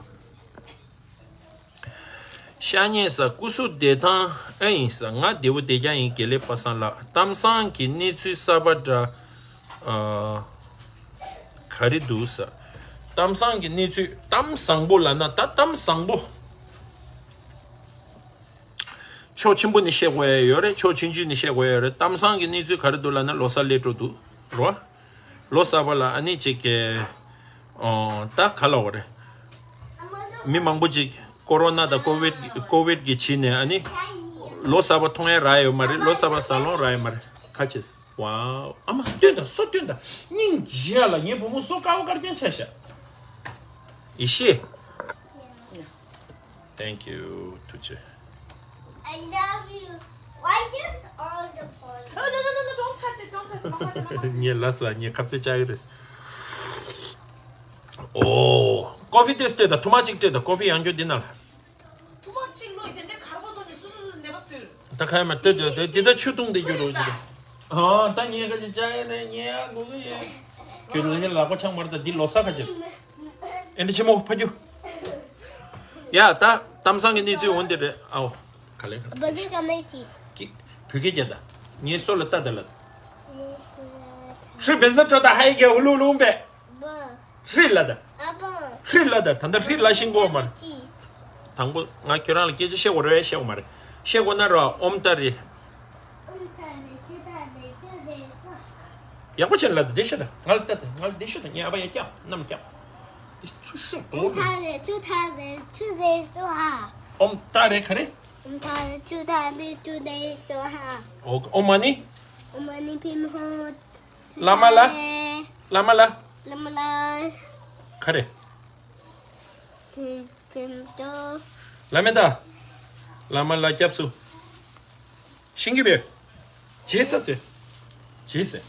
ཤ་ཉེ་ས་སྐུ་གཟུགས་བདེ་ཐང་ཨེ་ཡིན་ས། ང་བདེ་བོ་བདེ་རྐྱང་ཡིན། དགེ་ལེགས་པ་སངས་ལགས། གཏམ་བཟང་གི་གནས་ཚུལ་གསར་པ་འདྲ་ཨ། ག་རེ་འདུག་ས། གཏམ་བཟང་གི་གནས་ཚུལ་གཏམ་བཟང་པོ་ལབ་ན་ད་གཏམ་བཟང་པོ། ཕྱོགས་ཆེན་པོ་ནས་བཤད་དགོས་ཡ་ཡོད་རེད། ཕྱོགས་ཆུང་ཆུང་ནས་བཤད་དགོས་ཡ་ཡོད་རེད། གཏམ་བཟང་གི་གནས་ཚུལ་ག་རེ་འདུག་ལབ་ན་ལོ་གསར་སླེབས་འགྲོ་འདུག་རོ། ལོ་གསར་པ་ལ་ཨ་ནི་ཅིག་གི་ཨོ་ད་ག་ལབ་དགོས་རེད། མི་མང་པོ་ཅིག་ཀོ་རོ་ན་དང་ཀོ་ཝིད་ཀོ་ཝིད་གི་བྱས་ནས་ཨ་ནི་ལོ་གསར་པ་མཐོང་ཡ་རག་ཡོད་མ་རེད། ལོ་གསར་པ་ཟ་ལོང་རག་ཡོད་མ་རེད། ཁ་ཆེ། ཝའོ། ཨ་མ་སྟོན་དང་། སོ་སྟོན་དང་། སྙིང་རྗེ་ཡ་ལ། ངའི་བུ་མོ་སོ་དཀར་པོ་དཀར་རྐྱང་ཆགས་ཤག་ཡེ་ཤེས། Thank you. ཐུགས་རྗེ་ཆེ། I love you. Why there's all the boys? No, no, no, no, no, don't touch it, don't touch it. Mama, mama. ངས་ལབ་ས་ངས་ཁ་ཟས་བཅག་གི་རེད། ཨོ། ཀོ་ཕི་དེ་སྤྲད་དང་། ཐུར་མ་གཅིག་སྤྲད་དང་། ཀོ་ཕི་ཡང་འགྱོ་འདི་ན་ལ། ཐུར་མ་གཅིག་བླུགས་དེ་འདྲའི་གར་པོ་ཐོག་ནས་སུ་སུ་སུ་ནད་པ་བཟོས། ད་ཁ་ཡ་མ་སྟོད་དེ་དེ་འདི་ད་ཆུ་བཏུང་དེ་རྒྱུ་རུ་ཅི། ཨ་ད་ངས་ཁ་ཅིག་བཅག་ཡ་ནས་ངས་ཡ་དགོས་གི་ཡ། ཁྱོད་ལ་ངས་ལག་པ་འཆང་མ་རེད། ད་འདི་ལོ་གསར་ཁ་ཅིག་ཨེ་འདྲ་ཆེན་མོ་ཕ་རྒྱུ། ཡ་ད་གཏམ་བཟང་གི་གནས་ཚུལ་འོན་ཏེ་རེད་ཨའོ། ག་ལེ་ག་ལེ། Balloon committee. ཀི། བོད་སྐད་རྒྱག་ད། ངའི་སོ་ལ་ལྟ་ད་ལ། ཧྲི་བན་ས་ཁྲོ་ད་ཧའི་གེ་ཧུ་ལུ་ལུང་པེ། ཧྲི་ལ་ད། ཧྲི་ལ་ད། ད་ལྟ་ཧྲི་ལ་ཤིང་གོ་མར། དང་པོ་ང་ཁྱོད་རང་ལ་སྐད་ཆ་བཤད་དགོས་རེད། བཤད་དགོས་མ་རེད། བཤད་དགོས་ན་རོ། ཨོམ་ཏ་རི། ཡག་པོ་བྱས་ལ་ད་བསྡད་ཤོག་ད། ང་ལ་ལྟ་ད། ང་ལ་བསྡད་ཤོག་ད། ངས་ཨ་ཕ་ཡ་སྐྱབས་གནམ་སྐྱབས། འདི་ཚུར་ཤོག་དོ། ཨོམ་ཏ་རི་ཚུར་ད་རེ་ཚུར་རེ་སོ་ཧ། ཨོམ་ཏ་རི་ག་རེ། ཨོམ་ཏ་རི་ཚུར་ད་རེ་ཚུར་རེ་སོ་ཧ། ཨོ་ཨོམ་མ་ཎི། ཨོམ་མ་ཎི་པདྨེ་ཧཱུྃ། བླ་མ་ལ། བླ་མ་ལ། བླ་མ་ལ། ག་རེ། བླ་མ་ལ། བླ་མ་ལ། བླ་མ་ལ། བླ་མ་ལ་སྐྱབས་སུ། ཤིང་གི་བེ། ཇེ་ས་སེ། ཇེ་སེ།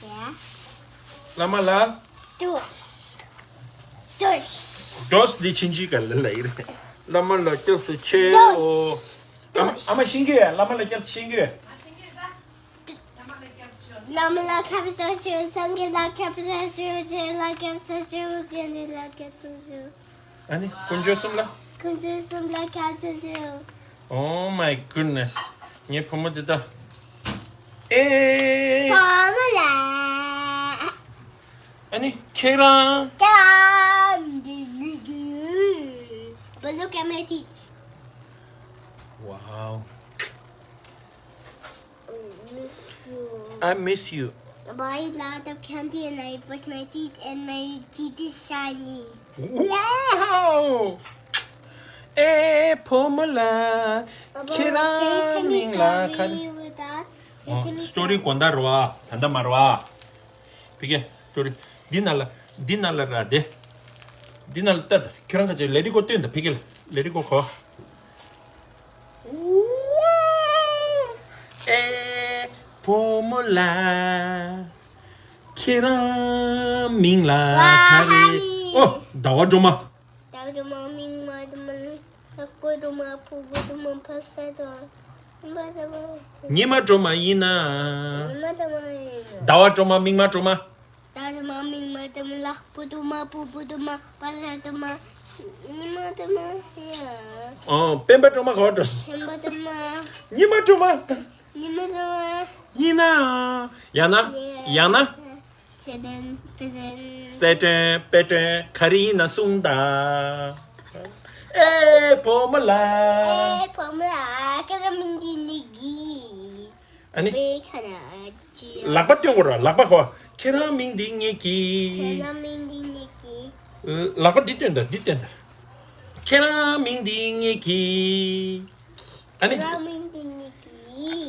ཡ། བླ་མ་ལ། ཏུ། ཏུ། ཏོས་འདི་ཕྱིན་ཅི་ག་ལ་ལ་ཡིན། བླ་མ་ལ་སྐྱབས་སུ་མཆིའོ། ཏུ། ཨ་མ་ཨ་མ་ཤིང་གི་བླ་མ་ལ་སྐྱབས་སུ་ཤིང་གི། བླ་མ་ལ་སྐྱབས་སུ་མཆིའོ། སངས་རྒྱས་ལ་སྐྱབས་སུ་མཆིའོ། ཆོས་ལ་སྐྱབས་སུ་མཆིའོ། དགེ་འདུན་ལ་སྐྱབས་སུ་མཆིའོ། ཨ་ནི་དཀོན་མཆོག་གསུམ་ལ། དཀོན་མཆོག་གསུམ་ལ་སྐྱབས་སུ་མཆིའོ། Oh my goodness. ངའི་བུ་མོ་འདི་ད། ཨེ། བུ་མོ་ལ། ཨ་ནི་ཁྱེད་རང་། ཁྱེད་རང་། But look at my teeth. Wow. I miss you. I buy a lot of candy and I brush my teeth and my teeth is shiny. Wow! ཨེ་བུ་མོ་ལ། ཁྱེད་རང་མིང་ལ་ག་རེ། Can you tell me story with that? Can you tell me story གོན་ད་རོ་ཨ། ད་ད་མ་རོ་ཨ། ཕི་ཀེ་སི་ཊོ་རི། འདི་ནང་ལ་འདི་ནང་ལ་ར་དེ། འདི་ནང་ལ་ལྟ་ད། ཁྱོད་རང་ག་ཅེ་ལེ་རི་ཀོ་སྟོན་ད་ཕི་ཀེ་ལ་ལེ་རི་ཀོ་གོ། ཨེ་བུ་མོ་ལ། ཁྱེད་རང་མིང་ལ་ག་རེ། ཨོ་ཟླ་བ་སྒྲོལ་མ། ཟླ་བ་སྒྲོལ་མ་མིང་མ་དུ་མ། ལྷ་སྐུ་དུ་མ་ཕུར་བུ་དུ་མ་ཕ་ས་དུ་མ། ཉི་མ་དུ་མ། ཉི་མ་དུ་མ་ཡིན་ན། ཉི་མ་དུ་མ་ཡིན་ན། ཟླ་བ་དུ་མ། མིག་མ་དུ་མ། ཟླ་དུ་མ། མིག་མ་དུ་མ། ལྷ་སྐུ་དུ་མ་ཕུར་བུ་དུ་མ་ཕ་ས་དུ་མ། ཉི་མ་དུ་མ་ཡིན་ན། ཨོ། སྤེན་པ་དུ་མ་ག་བ་འགྲོ། སྤེན་པ་དུ་མ། ཉི་མ་དུ་མ། ཉི་མ་དུ་མ་ཡིན་ན། ཡང་ན། ཡང་ན། ཆེ་དྲན་པེ་དྲན། སེ་དྲན་པེ་དྲན་ག་རེ་ཡིན་ན་གསུངས་དང་། ཨེ་བུ་མོ་ལགས། ཨེ་བུ་མོ་ལགས། ཁྱེད་རང་མིང་འདི་ངེད་ཀྱི། ཨ་ནི། བེ་ཁ་ན་ཅི། ལག་པ་སྟོན་དགོས་ར། ལག་པ་གོ། ཁྱེད་རང་མིང་འདི་ངེད་ཀྱི། ཁྱེད་རང་མིང་འདི་ངེད་ཀྱི། ལག་པ་འདི་སྟོན་དང་། འདི་སྟོན་དང་། ཁྱེད་རང་མིང་འདི་ངེད་ཀྱི། ཨ་ནི། ཁྱེད་རང་མིང་འདི་ངེད་ཀྱི།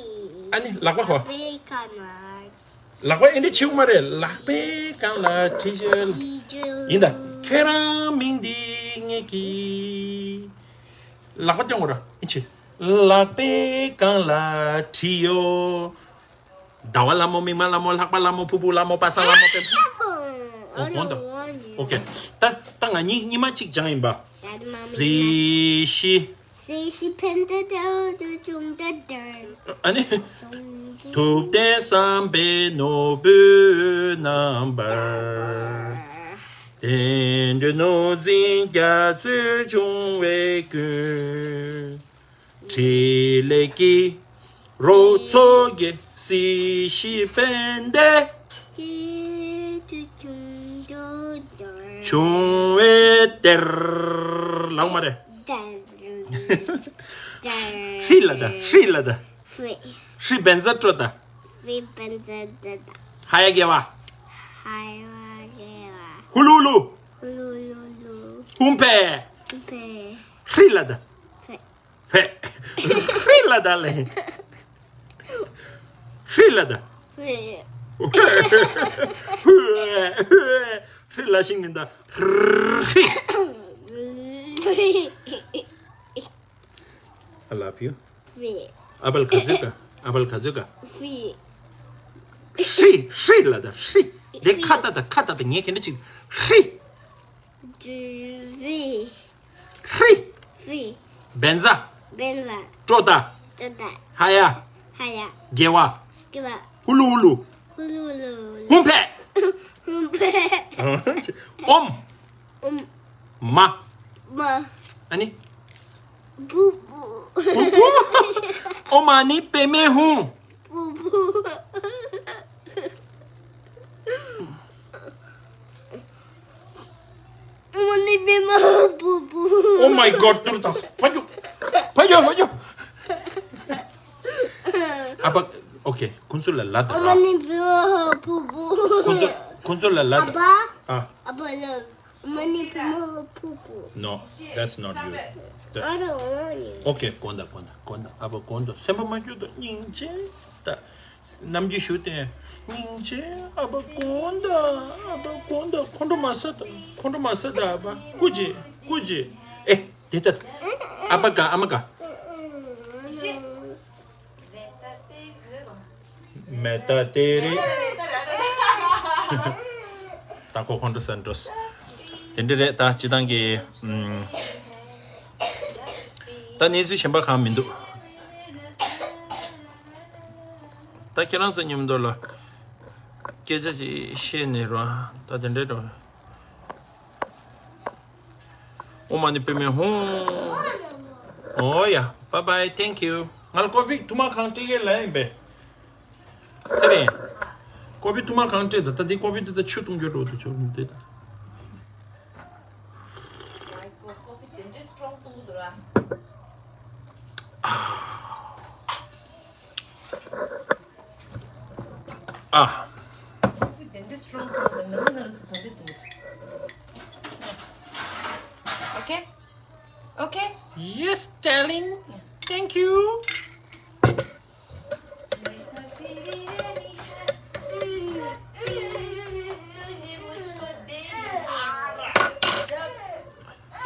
ཨ་ནི་ལག་པ་གོ། བེ་ཁ་ན། ལག་པ་ཨེ་འདྲ་བྱེད་དགོས་མ་རེད། ལག་པའི་སྒང་ལ་བྲིས་ཤོག། ཡིན་ད། ཁྱེད་རང་མིང་འདི་ངེད་ཀྱི། ལག་པ་སྟོན་དགོས་ར། ཨིན་ཆི། ལག་པའི་སྒང་ལ་བྲིས་ཡོད། ཟླ་བ་ལྷ་མོ། མིག་མ་ལྷ་མོ། ལྷག་པ་ལྷ་མོ། ཕུར་བུ་ལྷ་མོ། པ་ས་ལྷ་མོ། པེ། ཨོ། གོང་དུ། ཨོ་ཁེ། ད་ད་ང་གཉིས་གཉིས་མ་གཅིག་སྦྱང་ཡིན་པ། གཟི་བརྗིད། གཟི་བརྗིད་ཕན་བདེ་དང་དུ་ཆུང་དུ་ལྡན། ཨ་ནི། ཐུབ་བསྟན་བསམ་པའི་ནོར་བུའི་རྣམ་པར། བསྟན་འགྲོའི་ནོར་འཛིན་རྒྱ་མཚོས་བྱུང་བའི་ཀུན། འཕྲིན་ལས་ཀྱི་རོ་མཚོ་རྒྱས། གཟི་བརྗིད་ཕན་བདེ། སྐྱིད་དུ་ཆུང་དུ་ལྡན། བྱུང་བའི་གཏེར། ལག་མ་རེད། ཧྲི་ལ་ད། ཧྲི་ལ་ད། ཧྲི། ཧྲི་བན་ཛ་སྤྲོད་ད། ཧྲི་བན་ཛ་སྤྲོད་ད། ཧ་ཡ་དགེ་བ། ཧ་ཡ་དགེ་བ། ཧུ་ལུ་ལུ། ཧུ་ལུ་ལུ་ལུ། ཧུམ་ཕེ། ཧུམ་ཕེ། ཧྲི་ལ་ད། ཧྥེ། ཧྥེ། ཧྲི་ལ་ད་ལེ། ཧྲི་ལ་ད། ཧྥེ། ཧྲི་ལ་ཤིང་མིན་ད། ཧྲི། I love you. ཧྥེ། ཨ་བལ་ག་ཚོད་ག་ཨ་བལ་ག་ཚོད་ག་ཧྥེ། ཧྲི། ཧྲི་ལ་ད། ཧྲི། དེ་ཁ་ཏ་ད། ཁ་ཏ་ད། ངས་ག་འདྲ་ཅིག་ཧྲི། ཧྲི། ཧྲི། ཧྲི། བན་ཛ། བན་ཛ། སྤྲོད་ད། སྤྲོད་ད། ཧ་ཡ། ཧ་ཡ། དགེ་བ། དགེ་བ། ཧུ་ལུ་ཧུ་ལུ། ཧུ་ལུ་ཧུ་ལུ། ཧུམ་ཕེ། ཧུམ་ཕེ། ཨོམ། ཨོམ། མ། མ། ཨ་ནི། བུ་བུ། བུ་བུ། ཨོམ་ཨ་ནི་པད་མའི་ཧཱུྃ། བུ་བུ། ཨོམ་ཨ་ནི་པད་མ་བུ་བུ། Oh my God. ཏུར་དང་ཕ་ཇོ། ཕ་ཇོ། ཕ་ཇོ། ཨ་ཕ། ཨོ་ཁེ། ཁོང་ཚོ་ལ་ལབ་དང་། ཨོམ་ཨ་ནི་པད་མ་བུ་བུ། ཁོང་ཚོ། ཁོང་ཚོ་ལ་ལབ་དང་། ཨ་ཕ། ཨ། ཨ་ཕ་ལ། ཨོམ་ཨ་ནི་པད་མ་བུ་བུ། No, that's not you. I don't want you. ཨོ་ཁེ། གོན་དང་། གོན་དང་། གོན་དང་། ཨ་ཕ་གོན་དང་། སེམས་པ་མ་སྐྱོ་དང་། སྙིང་རྗེ་དང་། ནམ་རྒྱུན་ཞུ་སྟེ། སྙིང་རྗེ། ཨ་ཕ་གོན་དང་། ཨ་ཕ་གོན་དང་། ཁོང་ཁྲོ་མ་ཟ་དང་། ཁོང་ཁྲོ་མ་ཟ་དང་། ཨ་ཕ། སྐུ་མཁྱེན། སྐུ་མཁྱེན། ཨེ། དེ་ལྟ། ཨ་ཕ་ག་ཨ་མ་ག་མེ་ཏ་ཏེ་རེ། ད་ཁོ་ཁོང་ཁྲོ་ཟ་འགྲོ། དེ་འདྲ་རེད། ད་སྤྱི་བཏང་གི། ཨམ། ད་གནས་ཚུལ་གཞན་པ་གང་མི་འདུག་ད་ཁྱེད་རང་ཚོ་མཉམ་དུ་ལ་སྐད་ཆ་ཅིག་བཤད་ནས་རོ། ད་དེ་འདྲ་རོ། ཨོམ་ཨ་ནི་པད་མའི་ཧཱུྃ། ཨོ་ཡ། Bye bye. Thank you. ང་ལ་ཀོ་ཕི་ཐུར་མ་གང་སྤྲད་ཀྱི་ལབ་ཡིན་པས། ཚེ་རིང་། ཀོ་ཕི་ཐུར་མ་གང་སྤྲད་ད། ད་འདི་ཀོ་ཕི་འདི་ད་ཆུ་བཏུང་རྒྱུ་འགྲོ་འདུག་ཆུ་འདི་ད། ཨ། Okay? Okay? Yes, darling. Thank you.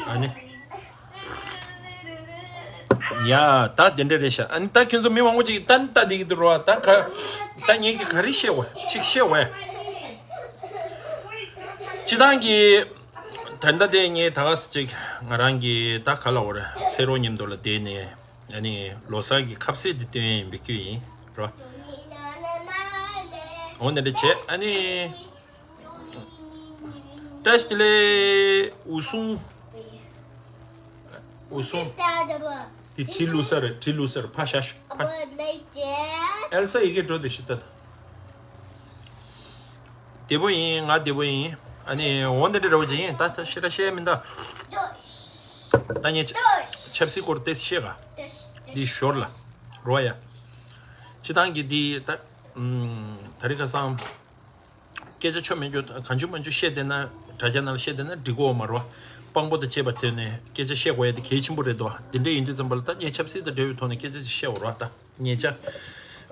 ཨ་ནི། ཡ། ད་དེ་འདྲ་རེད་ཤག་ཨ་ནི་ད་ཁྱེད་ཚོ་མི་མང་པོ་ཅིག་ད་ད་འདི་གི་འདུག་རོ། ད་ག་ད་ངེད་ཀྱི་ག་རེ་བཤད་བ་ཅིག་བཤད་བས། སྤྱི་བཏང་གི་ ད་ལྟ་དེ་ངས་ད་ག་ས་ཅིག་ང་རང་གི་ད་ག་ལ་བར་ཚེ་རོགས་མཉམ་དུ་ལ་བསྡད་ནས་ཨ་ནི་ལོ་གསར་གྱི་ཁ་ཟས་དེ་སྟོན་ཡིན་པའི་ཁུལ་ཡིན་རོ། འོ་ནི་འདྲ་བྱས་ཨ་ནི། བཀྲ་ཤིས་བདེ་ལེགས། འུ་སུང་། འུ་སུང་། དེ་གྲི་ལུ་སར་གྲི་ལུ་སར་ཕ་ཤ་ཤ་ཕ། ཨེལ་ས་ཡི་གེ་འགྲོ་དེ་ཤི་ཏ་ཏ། བདེ་པོ་ཡིན། ང་བདེ་པོ་ཡིན། ཨ་ནི་འོ་འདི་འདྲ་རོ་ཅིག་ཡིན། ད་ད་ཤི་ར་ཤེས་མིན་ད། ད་ངས་ཆབ་སྲིད་སྐོར་ཏེ་ཤེས་ག་འདི་ཞོར་ལ་རོ་ཡ། སྤྱི་བཏང་གི་འདི་ད་ད་རི་ཁ་སང་སྐད་ཆ་ཆོ་མེད་རྒྱུ་གང་བྱུང་མང་བྱུང་བཤད་བསྡད་ན་དྲ་རྒྱ་ནང་ལ་བཤད་བསྡད་ན་འགྲིག་གོ་མ་རོ། དཔང་པོ་དང་བཅས་པ་དེ་ནས་སྐད་ཆ་བཤད་དགོས་ཡ་དེ་གལ་ཆེན་པོ་རེད་དོ། འདི་འདྲ་ཡིན་དུས་ཙམ་པ་ལ་ད་ངས་ཆབ་སྲིད་དང་འབྲེལ་བའི་ཐོག་ནས་སྐད་ཆ་ཅིག་བཤད་འོ་རོ་ད། ཉེ་ཆར།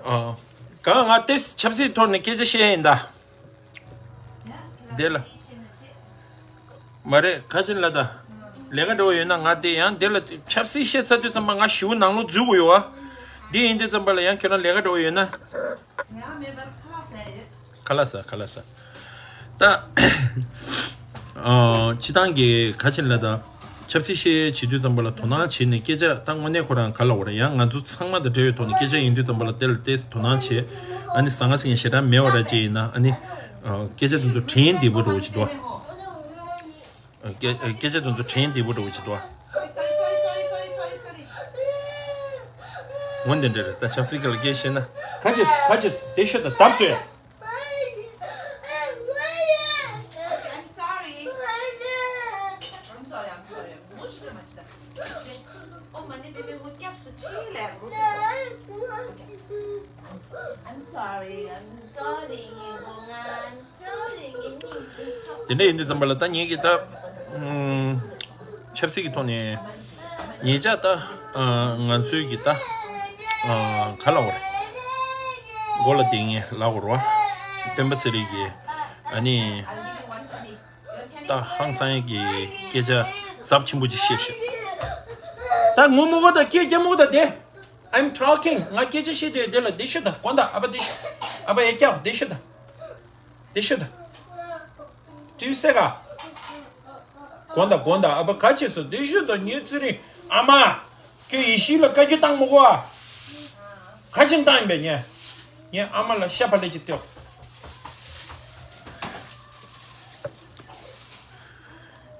ཨ། གང་ང་ཏེ་ཆབ་སྲིད་ཐོག་ནས་སྐད་ཆ་བཤད་ཡིན་ད། དེ་ལ། མ་རེད་ཁ་ཆེན་ལ་ད། ལས་ཀ་འགྲོ་བ་ཡོད་ན་ང་དེ་ཡང་དེ་ལ་ཆབ་སྲིད་བཤད་ཚར་དུས་ཙམ་པ་ང་ཞིའུ་ནང་ལོགས་འཛུལ་དགོས་ཡོད་ཨ། འདི་ཡིན་དུས་ཙམ་པ་ལ་ཡང་ཁྱོད་རང་ལས་ཀ་འགྲོ་བ་ཡོད་ན། ཁ་ལག་ཟ་ཁ་ལག་ཟ། ད། ཨ། སྤྱི་བཏང་གི་ཁ་ཆེན་ལ་ད། ཆབ་སྲིད་བཤད་བྱེད་དུས་ཙམ་པ་ལ་དོ་སྣང་བྱས་ནས་སྐད་ཆ་ད་དངོས་གནས་ཁོ་རང་ག་ལ་འོ་ར་ཡང་ང་ཚོ་ཚང་མ་དང་འབྲེལ་བའི་ཐོག་ནས་སྐད་ཆ་ཡིན་དུས་ཙམ་པ་ལ་དེ་ལ་ཏེས་དོ་སྣང་བྱས། ཨ་ནི་ཟང་ངེ་ཟིང་ངེ་ཞེ་དྲག་མེད་བ་ར་ཅིག་ཡིན་ན་ཨ་ནི། ཨ། སྐད་ཆ་དེ་ཚོ་དྲན་བདེ་པོ་འགྲོ་བ་ཅིག་འདུག་སྐད་སྐད་ཆ་དེ་ཚོ་དྲན་བདེ་པོ་འགྲོ་བ་ཅིག་འདུག་འོ་འདི་འདྲ་རེད། ད་ཆབ་སྲིད་ཀྱི་ལ་སྐད་བཤད་ན་ག་ཅེས་ག་ཅེས་དེ་ཤོད་ད་བརྡབ་སོ་ཡ། I'm sorry. I'm sorry, I'm sorry. ངོ་ཤེས་ཀྱི་མ་བྱེད་ད། ཨོ་མ་ནི་པེ་པེ་ངོ་སྐྱབས་སུ་མཆི་ལེ་ངོ་ཤེས་ཀྱི། I'm sorry, I'm sorry. ངའི་ངོ་ང་I'm sorry. ངའི་སྙིང་གི་ཚོགས། དེ་འདྲ་ཡིན་དུས་ཙམ་པ་ལ་ད་ངེད་ཀྱི་ད། ཨུམ། ཆབ་སྲིད་ཀྱི་ཐོག་ནས། ཉེ་ཆར་ད། ཨ། ང་ཚོའི་གི་ད། ཨ། ག་ལ་འོ་རེད། མགོ་ལ་དེ་ངས་ལབ་དགོས་རེད་བ། སྤེན་པ་ཚེ་རིང་གིས། ཨ་ནི། ད་ཧང་སང་ཡག་གི་སྐད་ཆ་ཚབས་ཆེན་པོ་ཅིག་བཤད་ཤག་ད་ངོ་མ་གོ་ད་སྐད་རྒྱབ་མ་གོ་ད་དེ། I'm talking. ང་སྐད་ཆ་བཤད་དུས་དེ་ལ་དེ་ཤོད་ད། དགོངས་དག་ཨ་ཕ་དེ་ཤོད། ཨ་ཕ་ཡ་སྐྱབས་དེ་ཤོད་ད། དེ་ཤོད་ད། ཏྲིའུ་སེ་ག་དགོངས་དག་དགོངས་དག་ཨ་ཕ་ག་བྱེད་སོ་དེ་ཤོད་ད། ངའི་ཚེ་རིང་ཨ་མ། ཁྱོད་ཡེ་ཤུ་ལ་བཀའ་བཀྱོན་བཏང་མ་གོ་ཨ། ག་བྱེད་བཏང་ཡིན་པས་ངས། ངས་ཨ་མ་ལ་ཤ་ཕ་ལེ་ཅིག་སྟེར།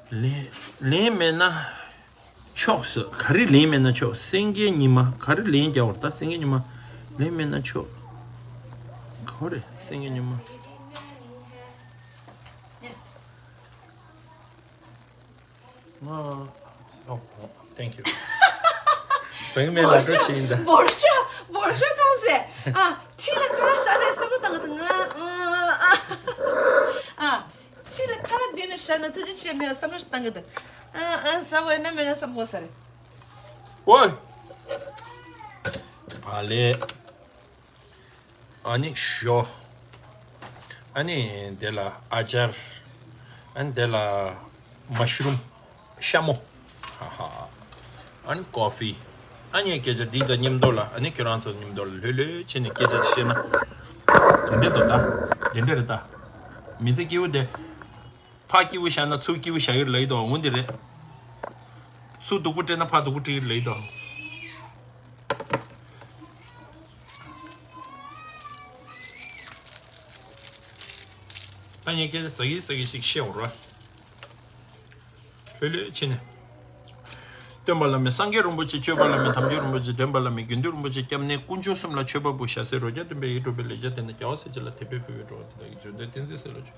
ལན་ལན་མེད་ན། ཆོག་ཟེར། ག་རེ་ལན་མེད་ན་ཆོག་སེང་གེ་ཉི་མ། ག་རེ་ལན་རྒྱག་བར་ད་སེང་གེ་ཉི་མ། ལན་མེད་ན་ཆོག་ག་རེ་སེང་གེ་ཉི་མ། ང་། ཨོ། Thank you. སེང་མེད་ལ་འགྲོ་ཆེ་ཡིན་ད། འབོར་ཤོག་འབོར་ཤོག་གཏོང་ཟེར། ཨ། ཁྲིད་ལ་ཁ་ལག་ཤ་ནས་བསམ་བློ་བཏང་གི་འདུག་ང་། ཨ། ཨ། ཁྱེད་ལ་ཁ་ར་བདུན་ནས་བཞག་ན་ཐུགས་རྗེ་ཆེ་མེད་བསམ་བློ་ཞིག་བཏང་གི་འདུག་ཨ་ཨ་ཟ་བས་ན་མེད་ན་བསམ་དགོས་ས་རེད། ཨོའི། ཨ་ལེ། ཨ་ནི་ཞོ། ཨ་ནི་དེ་ལ་ཨ་ཅར། ཨ་ནི་དེ་ལ་མ་ཤུ་རུམ། ཤ་མོ། ཧ་ཧ། ཨ་ནི་ཀོ་ཧྥི། ཨ་ནི་སྐད་ཆ་འདི་དང་མཉམ་དུ་ལ་ཨ་ནི་ཁྱོད་རང་ཚོ་མཉམ་དུ་ལ་ལྷོད་ལྷོད་བྱས་ནས་སྐད་ཆ་བཤད་ན། དེ་འདྲས་དོ་ད། དེ་འདྲས་རེད་ད། མི་ཚེ་སྐྱིད་པོ་དེ། ཕ་སྐྱིད་པོ་བཞག་ན་ཚུར་སྐྱིད་པོ་བཞག་ཡོད་ལེ་དོ་འོ་འདི་རེད། ཚུར་སྡུག་པོ་སྤྲད་ན་ཕ་སྡུག་པོ་སྤྲད་ཡོད་ལེ་དོ། ད་ངས་སྐད་ཆ་ཟ་གི་ཟ་གི་ཞིག་བཤད་འོང་ར། ལྷོད་ལྷོད་བྱས་ནས། སྟོན་པ་བླ་མེད་སངས་རྒྱས་རིན་པོ་ཆེ། སྤྱོད་པ་བླ་མེད་དམ་ཆོས་རིན་པོ་ཆེ། འདྲེན་པ་བླ་མེད་དགེ་འདུན་རིན་པོ་ཆེ། སྐྱབས་གནས་དཀོན་མཆོག་གསུམ་ལ་མཆོད་པ་འབུལ། ཞྭ་སེར་རོ་བརྒྱ་སྟོན་པའི་ཡིད་འཕྲོག་པའི་ལས་བྱ་དེ་ནི་རྒྱལ་བ་སྲས་བཅས་ལ་དད་པས་ཕུལ་བའི་འགྲོ་བ་དེ་དག་གི་བརྗོད་བདེ་ཏིང་འཛིན་གསལ་ལ་བརྗོད།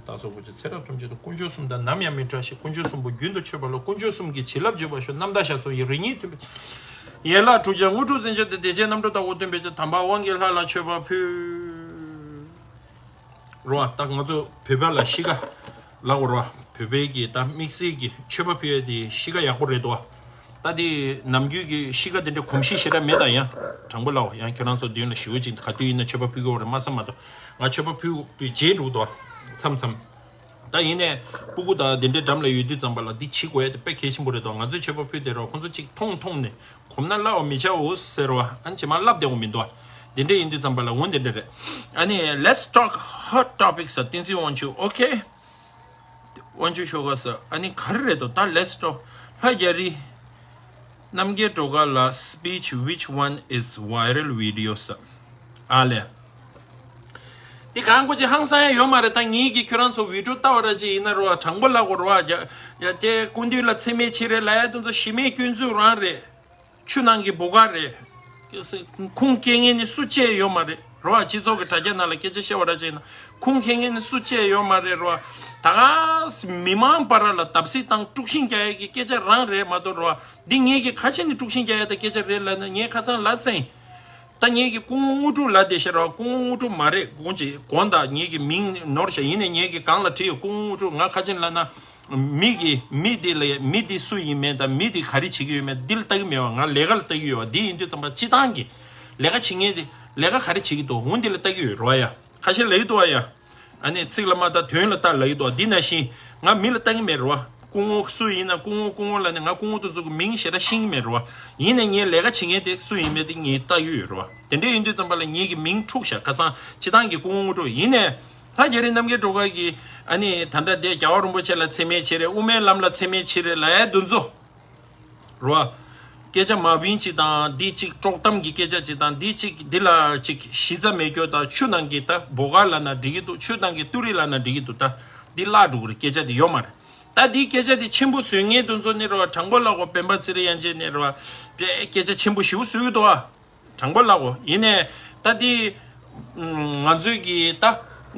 བདག་སོགས་ཀུན་གྱི་ཚེ་རབས་ཐམས་ཅད་དུ་དཀོན་མཆོག་གསུམ་དང་ནམ་ཡང་མི་འབྲལ་ཞིང་། དཀོན་མཆོག་གསུམ་པོ་རྒྱུན་དུ་མཆོད་པ་ལ། དཀོན་མཆོག་གསུམ་གྱི་བྱིན་རླབས་བརྗོད་པར་ཤོག་རྣམ་དག་ཞག་སོགས་ཡི་རིགས་གཉིས་མཐུན་པའི་ཡན་ལག་དྲུག་ཅན་དངོས་གྲུབ་འཛིན་བྱེད་དུ་བདེ་ཆེན་རྣམ་གྲོལ་ལྟ་བུ་སྟོན་པའི་ཕྱིར་དམ་པ་དབང་གི་ལྷ་ལ་མཆོད་པ་ཕུལ། རོ་ཨ་ད་ང་ཚོ་བོད་པ་ལ་གཤིས་ཀ་ལབ་དགོས་རོ་ཨ། བོད་པའི་གི་ད་དམིགས་བསལ་གྱི་མཆོད་པ་ཕུལ་ཡ་དེ་གཤིས་ཀ་ཡག་པོ་རེད་དོ། ད་དེ་ནམ་རྒྱུན་གྱི་གཤིས་ཀ་དེ་འདྲའི་གོམས་གཤིས་ཞེ་དྲག་མེད་ད་ཡང་དྲང་པོ་ལབ་ཡང་ཁྱོད་རང་ཚོ་མདུན་ལ་ཞི་བ་ཅིག་ག་དུས་ཡིན་ན་མཆོད་པ་ཕུལ་གི་ཡོད་རེད་མ་བསམ་མ་གཏོགས་ང་མཆོད་པ་ཕུལ་བའི་རྗེས་འགྲོ་དོ་མཚམས་མཚམས། ད་ཡིན་ནས་སྤུ་གུ་དང་དེ་འདྲའི་འགྲམ་ལ་ཡོད་དུས་ཙམ་པ་ལ་འདི་བྱེད་དགོས་ཡ་དེ་དཔེ་གལ་ཆེན་པོ་རེད་དོ། ང་ཚོས་མཆོད་པ་ཕུལ་དེ་རོ་ཁོང་ཚོ་གཅིག་མཐོང་མཐོང་ནས་གོམས་ན་སླ་བ་མི་བྱའོ་ཟེར་བ་ཨ་ནི་ཇེ་མང་ལབ་བདེ་བོ་མི་འདུག་བ། དེ་འདྲ་ཡིན་དུས་ཙམ་པ་ལ་འོ་དེ་འདྲ་རེད། ཨ་ནི་let's talk hot topics བསྟན་འཛིན་དབང་ཕྱུག okay. དབང་ཕྱུག་ཤོག་ཁ་ཟེར། ཨ་ནི་ག་རེ་རེད་དོ། ད་ལེ་སི་ཊོ་ལྷ་རྒྱ་རི་རྣམ་རྒྱལ་སྒྲོལ་དཀར་ལགས་speech, which one is viral video ཟེར། ཨ་ལས། འདི་གང་གོ་ཅི་ཧང་སང་ཡ་ཡོད་མ་རེད། ད་ངེད་ཀྱིས་ཁྱོད་རང་ཚོ་བི་ཌིའོ་ལྟ་བ་ར་ཅིག་ཡིན་ན་རོ། དྲང་པོ་ལབ་དགོས་རོ། ཡ་ཡ་ཀྱེ་སྐུ་མདུན་ལ་མཚན་སྨད་བྱེད་རེད་ལབ་ཡ་དེ་ཚོ་གཞི་མེད་སྐྱོན་འཛུགས་རང་རེད། ཆུ་ནང་གི་བུ་ག་རེད། ཁུངས་སྐྱེལ་མཁན་ནི་སུ་གཅིག་ཡོད་མ་རེད་རོ། སྤྱི་ཚོགས་ཀྱི་དྲ་རྒྱ་ནང་ལ་སྐད་ཆ་བཤད་པ་ར་ཅིག་ཡིན་ན་ཁུངས་སྐྱེལ་མཁན་ནི་སུ་གཅིག་ཡོད་མ་རེད་རོ། ད་ག་མི་མང་བར་ལ་བརྡབ་གསིག་དང་དཀྲུག་ཤིང་རྒྱག་ཡ་གི་སྐད་ཆ་རང་རེད་མ་གཏོགས་རོ། འདི་ངེད་ཀྱིས་ག་ཅི་ནས་དཀྲུག་ཤིང་རྒྱག་ཡ་ད་སྐད་ཆ་རེད་ལབ་ན་ངས་ཁ་སང་ལབ་ཚར་ཡིན། ད་ངེད་ཀྱི་སྐུ་ངོ་དངོས་གྲུབ་ལབ་བསྡད་ཤག་རོ། སྐུ་ངོ་དངོས་གྲུབ་མ་རེད། དགོངས་ཅིག་དགོངས་དག་ངེད་ཀྱི་མིང་ནོར་ཤག་ཡིན་ནའི་ངེད་ཀྱིས་སྒང་ལ་བྲིས་ཡོད། སྐུ་ངོ་དངོས་གྲུབ། ང་ཁ་ཆེམས་ལབ་ན་མི་གི་མི་དེ་ལ་མི་དེ་སུ་ཡིན་མིན་དང་མི་དེ་ག་རེ་བྱེད་ཀྱི་ཡོད་མེད་འདི་ལ་ལྟ་གི་མེད་པ། ང་ལས་ཀ་ལ་ལྟ་གི་ཡོད་པ། འདི་ཡིན་དུས་ཙམ་པ་སྤྱི་བཏང་གི་ལས་ཀ་བྱེད་མཁན་དེ་ལས་ཀ་ག་རེ་བྱེད་ཀྱི་འདུག་འོ་འདི་ལ་ལྟ་གི་ཡོད་རོ་ཡ། ཁ་ཤས་ལབ་ཀྱི་འདུག་ཨ་ཡ། ཨ་ནི་ཚིག་ལ་མ་ལྟ་དོན་ལ་ལྟ་ལབ་ཀྱི་འདུག་འདི་ནང་བཞིན་ང་མི་ལ་ལྟ་གི་མེད་རོ། སྐུ་ངོ་སུ་ཡིན་ན་སྐུ་ངོ་སྐུ་ངོ་ལབ་ནས་ང་སྐུ་ངོ་དེ་ཚོ་གི་མིང་ཞེ་དྲག་ཤེས་ཀྱི་མེད་རོ། ཡིན་ནའི་ངའི་ལས་ཀ་བྱེད་མཁན་དེ་སུ་ཡིན་མིན་དེ་ངས་ལྟ་གི་ཡོད་རོ། དེ་འདྲ་ཡིན་དུས་ཙམ་པ་ལ་ངེད་ཀྱི་མིང་འཁྲུགས་ཤག་ཁ་སང་སྤྱི་བཏང་གི་སྐུ་ངོ་དངོས་གྲུབ་ཡིན་ནའི་ལྷ་རྒྱ་རི་རྣམ་རྒྱལ་སྒྲོལ་དཀར་གྱིས་ཨ་ནི་ད་ལྟ་དེ་རྒྱལ་བ་རིན་པོ་ཆེ་ལ་མཚན་སྨད་བྱེད་རེད། དབུ་མའི་ལམ་ལ་མཚན་སྨད་བྱེད་རེད་ལབ་ཡ་དེ་ཚོ། རོ། སྐད་ཆ་མ་བིན་ཅིག་དང་འདི་ཅིག་དཀྲོག་གཏམ་གྱི་སྐད་ཆ་ཅིག་དང་འདི་ཅིག་འདི་ལ་ཅིག་གཞི་རྩ་མེད་སྐྱོ་དང་ཆུ་ནང་གི་ད་བོ་ག་ལབ་ན་འགྲིག་གི་འདུག་ཆུ་ནང་གི་ཏུ་རི་ལབ་ན་འགྲིག་གི་འདུག་ད་འདི་བརླག་འགྲོ་གི་རེད། སྐད་ཆ་དེ་ཡོད་མ་རེད། ད་འདིའི་སྐད་ཆ་དེ་ཆེན་པོ་བཟོ་མཁན་དེ་ཚོ་ནི་རོ། དྲང་པོ་ལབ་དགོས། སྤེན་པ་ཚེ་རིང་དབྱངས་ཅན་ནི་རོ། དཔེ་སྐད་ཆ་ཆེན་པོ་ཞེ་པོ་བཟོ་གི་འདུག་ཨ། དྲང་པོ་ལབ་དགོས། ཡིན་ནའི་ད་འདི་ང་ཚོའི་གི་ད་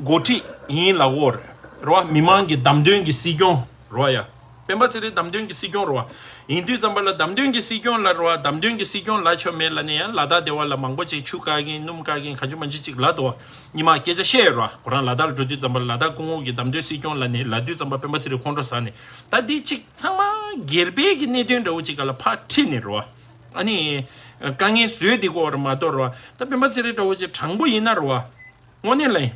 འགོ་ཁྲིད་ཡིན་ལབ་དགོས་རེད་རོ། མི་མང་གི་བདམས་ཐོན་གྱི་སྲིད་སྐྱོང་རོ་ཡ། སྤེན་པ་ཚེ་རིང་བདམས་ཐོན་གྱི་སྲིད་སྐྱོང་རོ། ཡིན་དུས་ཙམ་པ་ལ་བདམས་ཐོན་གྱི་སྲིད་སྐྱོང་ལ་རོ། བདམས་ཐོན་གྱི་སྲིད་སྐྱོང་ལབ་ཆོག་མེད་ལབ་ནས་ཡང་ལ་དྭགས་སྡེ་བ་ལ་མང་པོ་ཅིག་ཆུ་བཀག་གིན་སྣུམ་བཀག་གིན་ག་ཅུ་མ་ཅུ་ཅིག་ལབ་འདུག་ཉི་མ་སྐད་ཆ་བཤད་ཡོད་རོ། ཁོ་རང་ལ་དྭགས་ལ་འགྲོ་དུས་ཙམ་པ་ལ་ལ་དྭགས་སྐུ་ངོ་གི་བདམས་ཐོན་སྲིད་སྐྱོང་ལབ་ནས་ལབ་དུས་ཙམ་པ་སྤེན་པ་ཚེ་རིང་ཁོང་ཁྲོ་ཟ་ནས་ད་འདི་ཅིག་ཚང་མ་སྒེར་པའི་གི་གནད་དོན་འདྲ་བོ་ཅིག་ག་ལ་ཕར་ཁྲིད་ནས་རོ། ཨ་ནི། དཀའ་ངལ་བཟོས་འདི་གོ་བར་མ་གཏོགས་རོ། ད་སྤེན་པ་ཚེ་རིང་འདྲ་བོ་ཅིག་དྲང་པོ་ཡིན་ན་རོ། དངོས་གནས་ལ་ཡིན།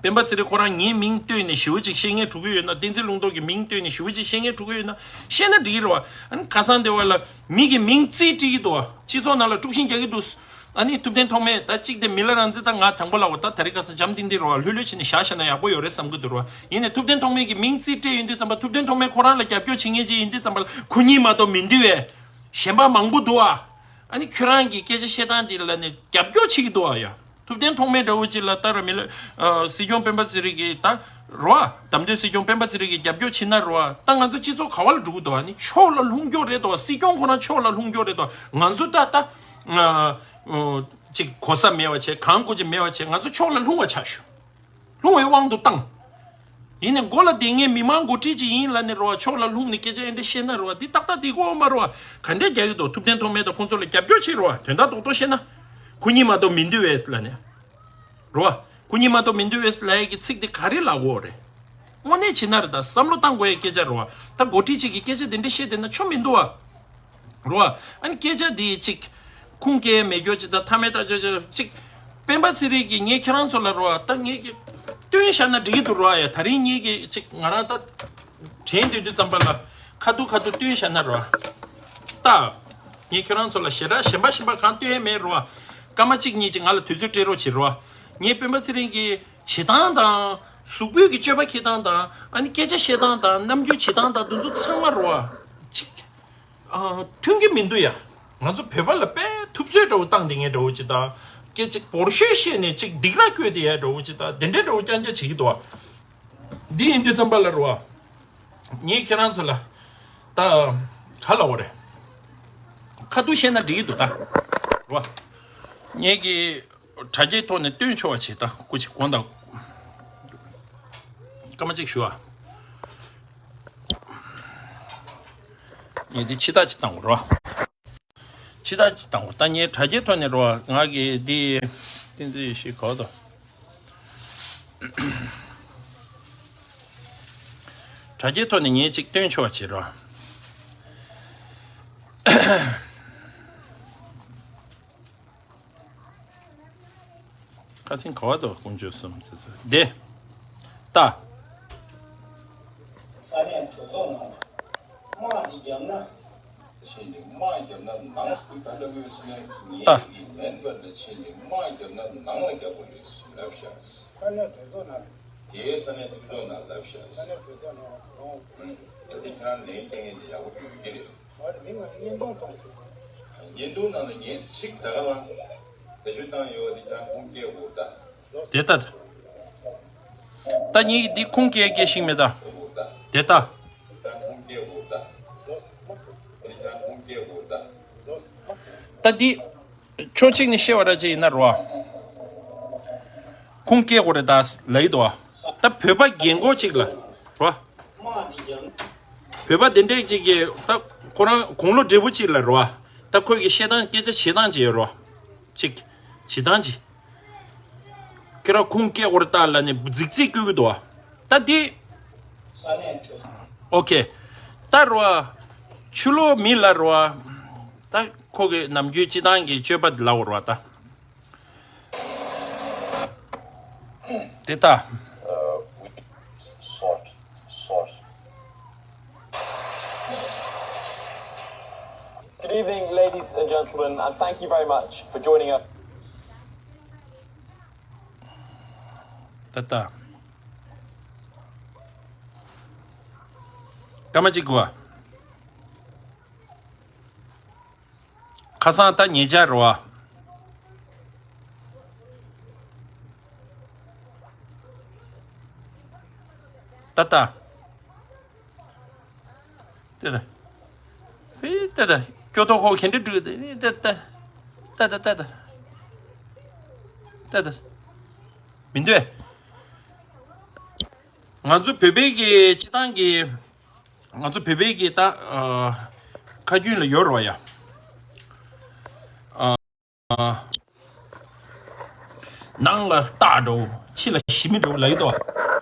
སྤེན་པ་ཚེ་རིང་ཁོ་རང་ངའི་མིང་བཏོན་ནས་ཞེ་པོ་ཅིག་བཤད་མཁན་འགྲོ་གི་ཡོད་ན། བསྟན་འཛིན་ལུང་རྟོགས་ཀྱི་མིང་བཏོན་ནས་ཞེ་པོ་ཅིག་བཤད་མཁན་འགྲོ་གི་ཡོད་ན་བཤད་ན་འགྲིག་གི་རེད་བ། ཨ་ནི་ཁ་སང་དེ་བ་ལ་མི་གི་མིང་རྩིས་སྤྲད་ཀྱི་འདུག་བ། སྤྱི་ཚོགས་ནང་ལ་དཀྲུག་ཤིང་རྒྱག་གི་འདུག་ཨ་ནི་ཐུབ་བསྟན་ཐོགས་མེད་ད་གཅིག་དེ་མི་ལ་རང་བཙན། ད་ང་དྲང་པོ་ལབ་དགོས། ད་དེ་རིང་ཁ་སང་འཇམ་ཐིང་ཐིང་རེད་བ། ལྷོད་ལྷོད་བྱས་ནས་བཞག་བཞག་ན་ཡག་པོ་ཡོད་རེད་བསམ་གྱི་འདུག་རེད་བ། ཡིན་ནའི་ཐུབ་བསྟན་ཐོགས་མེད་ཀྱི་མིང་རྩིས་སྤྲད་ཡོང་དུས་ཙམ་པ། ཐུབ་བསྟན་ཐོགས་མེད་ཁོ་རང་ལ་རྒྱབ་སྐྱོར་བྱེད་མཁན་ཅིག་ཡིན་དུས་ཙམ་པ་ལ་ཁོ་གཉིས་མ་གཏོགས་མི་འདུག་བས། གཞན་པ་མང་པོ་འདུག་ཨ། ཨ་ནི་ཁྱོད་རང་གི་སྐད་ཆ་བཤད་སྟངས་དེ་ལ་ནི་རྒྱབ་སྐྱོར་བྱེད་ཀྱི་འདུག་ཨ་ཡ། ཐུབ་བསྟན་ཐོགས་མེད་འདྲ་བོ་ཅིག་ལ་ལྟ་ར་མི་ལ། ཨ། སྲིད་སྐྱོང་སྤེན་པ་ཚེ་རིང་གི་ད་རོ་ཨ། བདམས་ཐོན་སྲིད་སྐྱོང་སྤེན་པ་ཚེ་རིང་གི་རྒྱབ་སྐྱོར་བྱེད་ན་རོ་ཨ། ད་ང་ཚོ་སྤྱི་ཚོགས་ག་བ་ལ་འགྲོ་གི་འདུག་ཨ་ནི་ཕྱོགས་ལ་ལྷུང་རྒྱུ་རེད་དོ། སྲིད་སྐྱོང་ཁོ་རང་ཕྱོགས་ལ་ལྷུང་རྒྱུ་རེད་དོ། ང་ཚོ་ད་ད། ཨ། ཨ། ཅིག་གོ་ས་མེད་པ་བྱས། གང་དགོས་ཀྱི་མེད་པ་བྱས། ང་ཚོ་ཕྱོགས་ལ་ལྷུང་བ་ཆགས་ཤོག་ལྷུང་བའི་དབང་དུ་བཏང་། ཡིན་ནའི་མགོ་ལ་བསྡད་མཁན་མི་མང་འགོ་ཁྲིད་ཅིག་ཡིན་ལབ་ནས་རོ་ཨ། ཕྱོགས་ལ་ལྷུང་ནས་སྐད་ཆ་ཨེ་འདྲ་བཤད་ན་རོ་ཨ། འདི་ཏག་ཏག་འདི་གོ་མ་རོ་ཨ། ག་འདྲས་རྒྱག་གི་འདུག་ཐུབ་བསྟན་ཐོགས་མེད་དང་ཁོང་ཚོ་ལ་རྒྱབ་སྐྱོར་བྱེད་རོ་ཨ། དོན་དག་རྡོག་རྡོག་བཤད་ན། ཁོ་གཉིས་མ་གཏོགས་མི་འདུག་བས་ལབ་ནས། རོ་ཨ། ཁོ་གཉིས་མ་གཏོགས་མི་འདུག་བས་ལབ་ཡས་ཀྱི་ཚིག་འདི་ག་རེ་ལབ་དགོས་རེད། དངོས་གནས་བྱས་ན་རེད། ད་བསམ་བློ་བཏང་དགོས་ཡས་སྐད་ཆ་རོ་ཨ། ད་འགོ་ཁྲིད་ཅིག་གིས་སྐད་ཆ་འདི་འདྲ་བཤད་བསྡད་ན་ཆོ་མི་འདུག་ཨ། རོ་ཨ། ཨ་ནི་སྐད་ཆ་འདི་ཅིག་ཁུངས་སྐྱེལ་མེད་རྒྱུ་ཅིག་དང་མཐའ་མའི་ད་ཅོ་ཅོ་ཅིག་སྤེན་པ་ཚེ་རིང་གིས་ངས་ཁྱེད་རང་ཚོ་ལ་རོ་ཨ། ད་ངས་ཀྱི་སྟོན་བཞག་ན་འགྲིག་གི་འདུག་རོ་ཨ་ཡ། ད་རིང་ངས་ཀྱི་ཅིག་ང་རང་ད་དྲན་སྡོད་དུས་ཙམ་པ་ལ་ཁ་ཐུག་ཁ་ཐུག་སྟོན་བཞག་ན་རོ་ཨ། ད་ངས་ཁྱེད་རང་ཚོ་ལ་ཞེ་དྲག་གཞན་པ་གཞན་པ་གང་སྟོན་ཡས་མེད་རོ་ཨ། སྐར་མ་གཅིག་གཉིས་ཅིག་ང་ལ་དུས་ཚོད་སྤྲད་རོགས་བྱེད་རོ་ཨ། ངས་སྤེན་པ་ཚེ་རིང་གི་བྱེད་སྟངས་དང་། གཟུགས་པོའི་གི་སྤྱོད་པ་འཁྱེར་སྟངས་དང་། ཨ་ནི་སྐད་ཆ་བཤད་སྟངས་དང་། རྣམ་འགྱུར་བྱེད་སྟངས་དང་། དེ་ཚོ་ཚང་མ་རོ་ཨ། ཅིག་ཨ། མཐུན་གྱི་མི་འདུག་ཡ། ང་ཚོ་བོད་པ་ལ་དཔེ་ཐུབ་ཚོད་འདྲ་བོ་བཏང་བསྡད་མཁན་འདྲ་བོ་ཅིག་དང་། སྐད་ཅིག་བོར་ཤོས་བཤད་ནས་ཅིག་སྡིགས་ར་བསྐུལ་བསྡད་ཡ་འདྲ་བོ་ཅིག་དང་། དེ་འདྲའི་འདྲ་བོ་རྐྱང་རྐྱང་བྱེད་ཀྱི་འདུག་བ། འདི་ཡིན་དུས་ཙམ་པ་ལ་རོ་བ། ངས་ཁྱེད་རང་ཚོ་ལ་ད་ག་ལབ་དགོས་རེད། ཁ་ཐུག་བཤད་ན་འགྲིག་གི་འདུག་ད། རོ་བ། ངས་ཀྱི་དྲ་རྒྱའི་ཐོག་ནས་སྟོན་ཆོག་པ་བྱེད། ད་སྐུ་མཁྱེན་དགོངས་དག་སྐར་མ་གཅིག་ཞུ་ཨ། ངས་འདི་ཕྱི་ཐག་ཅིག་བཏང་དགོས་རོ། ཕྱི་ཐག་ཅིག་བཏང་དགོས། ད་ངས་དྲ་རྒྱའི་ཐོག་ནས་རོ། ང་གི་འདི་བསྟན་འཛིན་ཡེ་ཤེས་གོ་དོ། དྲ་རྒྱའི་ཐོག་ནས་ངས་ཅིག་སྟོན་ཆོག་པ་བྱེད་རོ། ཁ་སང་ག་བ་དོ་དཀོན་མཆོག་གསུམ་ཟེར་ཚོ་དེ། ལྟ། ས་གནས་གྲོས་ཚོགས་ནང་དམག་འདི་བརྒྱབ་ན། ཕྱི་ནས་དམག་བརྒྱབ་ན་ནང་ལ་ཕུད་ད་ལྟ་བུའི་ཚེ་ངེད་ཀྱི་མེན་པར་ལ་ཕྱི་ནས་དམག་བརྒྱབ་ན་ནང་ལ་རྒྱག་དགོས་རེད་ཟེར་ལབ་ཤག་ས་གནས་གྲོས་ཚོགས་ནང་། དེའི་ས་གནས་གྲོས་ཚོགས་ནང་ལབ་ཤག་ས་གནས་གྲོས་ཚོགས་ནང་རོང་། ད་ལྟ་ཁྱེད་རང་ལན་སྟེར་མཁན་དེ་ཡག་པོ་ཡོད་ཀྱི་རེད། ཨ་རེ། མི་ང་བརྙན་ཐུང་གཏོང་ཐུབ། བརྙན་ཐུང་ནང་ལ་ངས་ཚིག་ད་ག་ལ་བེད་སྤྱོད་བཏང་ཡོད་དེ་ཁྱེད་རང་ཁུངས་སྐྱེལ་དགོས་ད། དེ་ལྟ། ད་ངས་འདི་ཁུངས་སྐྱེལ་སྐྱེལ་ཤིག་མེད་ད། དེ་ལྟ། ད་འདི། ཕྱོགས་གཅིག་ནས་བཤད་པ་ར་ཅིག་ཡིན་ན་རོ། ཁུངས་སྐྱེལ་དགོས་རེད་ད་ལབ་ཀྱི་འདུག་བ། ད་བོད་པ་རྒན་གོག་ཅིག་ལ་རོ། བོད་པ་དེ་འདྲས་ཅིག་གིས་ད་ཁོ་རང་དགུང་ལོ་བགྲེས་པོ་ཅིག་ལ་རོ། ད་ཁོ་གི་བཤད་སྟངས་སྐད་ཆ་བྱེད་སྟངས་ཅིག་ཡོད་རོ། ཅིག་བྱེད་སྟངས་ཅིག་ཁྱོད་རང་ཁུངས་སྐྱེལ་དགོས་རེད་ད་ལབ་ནས་རྫིག་རྫིག་བསྐུལ་གྱི་འདུག་བ། ད་འདི། ཨོ་ཁེ། ད་རོ། ཆུ་ལོག་མི་ལ་རོ། ད་ཁོ་གི་ནམ་རྒྱུན་སྤྱི་བཏང་གི་སྤྱོད་པ་འདི་ལ་འོར་བ་ད། དེ་ད། Good evening, ladies and gentlemen, and thank you very much for joining us. ད་ད། སྐར་མ་གཅིག་གོ། ཁ་སང་ད་ཉེ་ཆར་རོ། ད་ད། ཏེ་ད། ཧེ་ཏེ་ད། སྐྱོ་ཏོ་ཁོ་གེ་འདྲ་འགྲུལ་ཏེ་ཏེ་ད། ཏ་ད་ཏ་ད། ཏ་ད། མི་འདོད། ང་ཚོ་བོད་པའི་གི་སྤྱི་བཏང་གི། ང་ཚོ་བོད་པའི་གི་ད། ཁ་རྒྱུན་ལ་ཡོད་རོ་ཡ། ནང་ལ་སྟག་འདྲ་བོ་ཕྱི་ལ་ཞི་མི་འདྲ་བོ་ལབ་ཀྱི་འདུག་བ།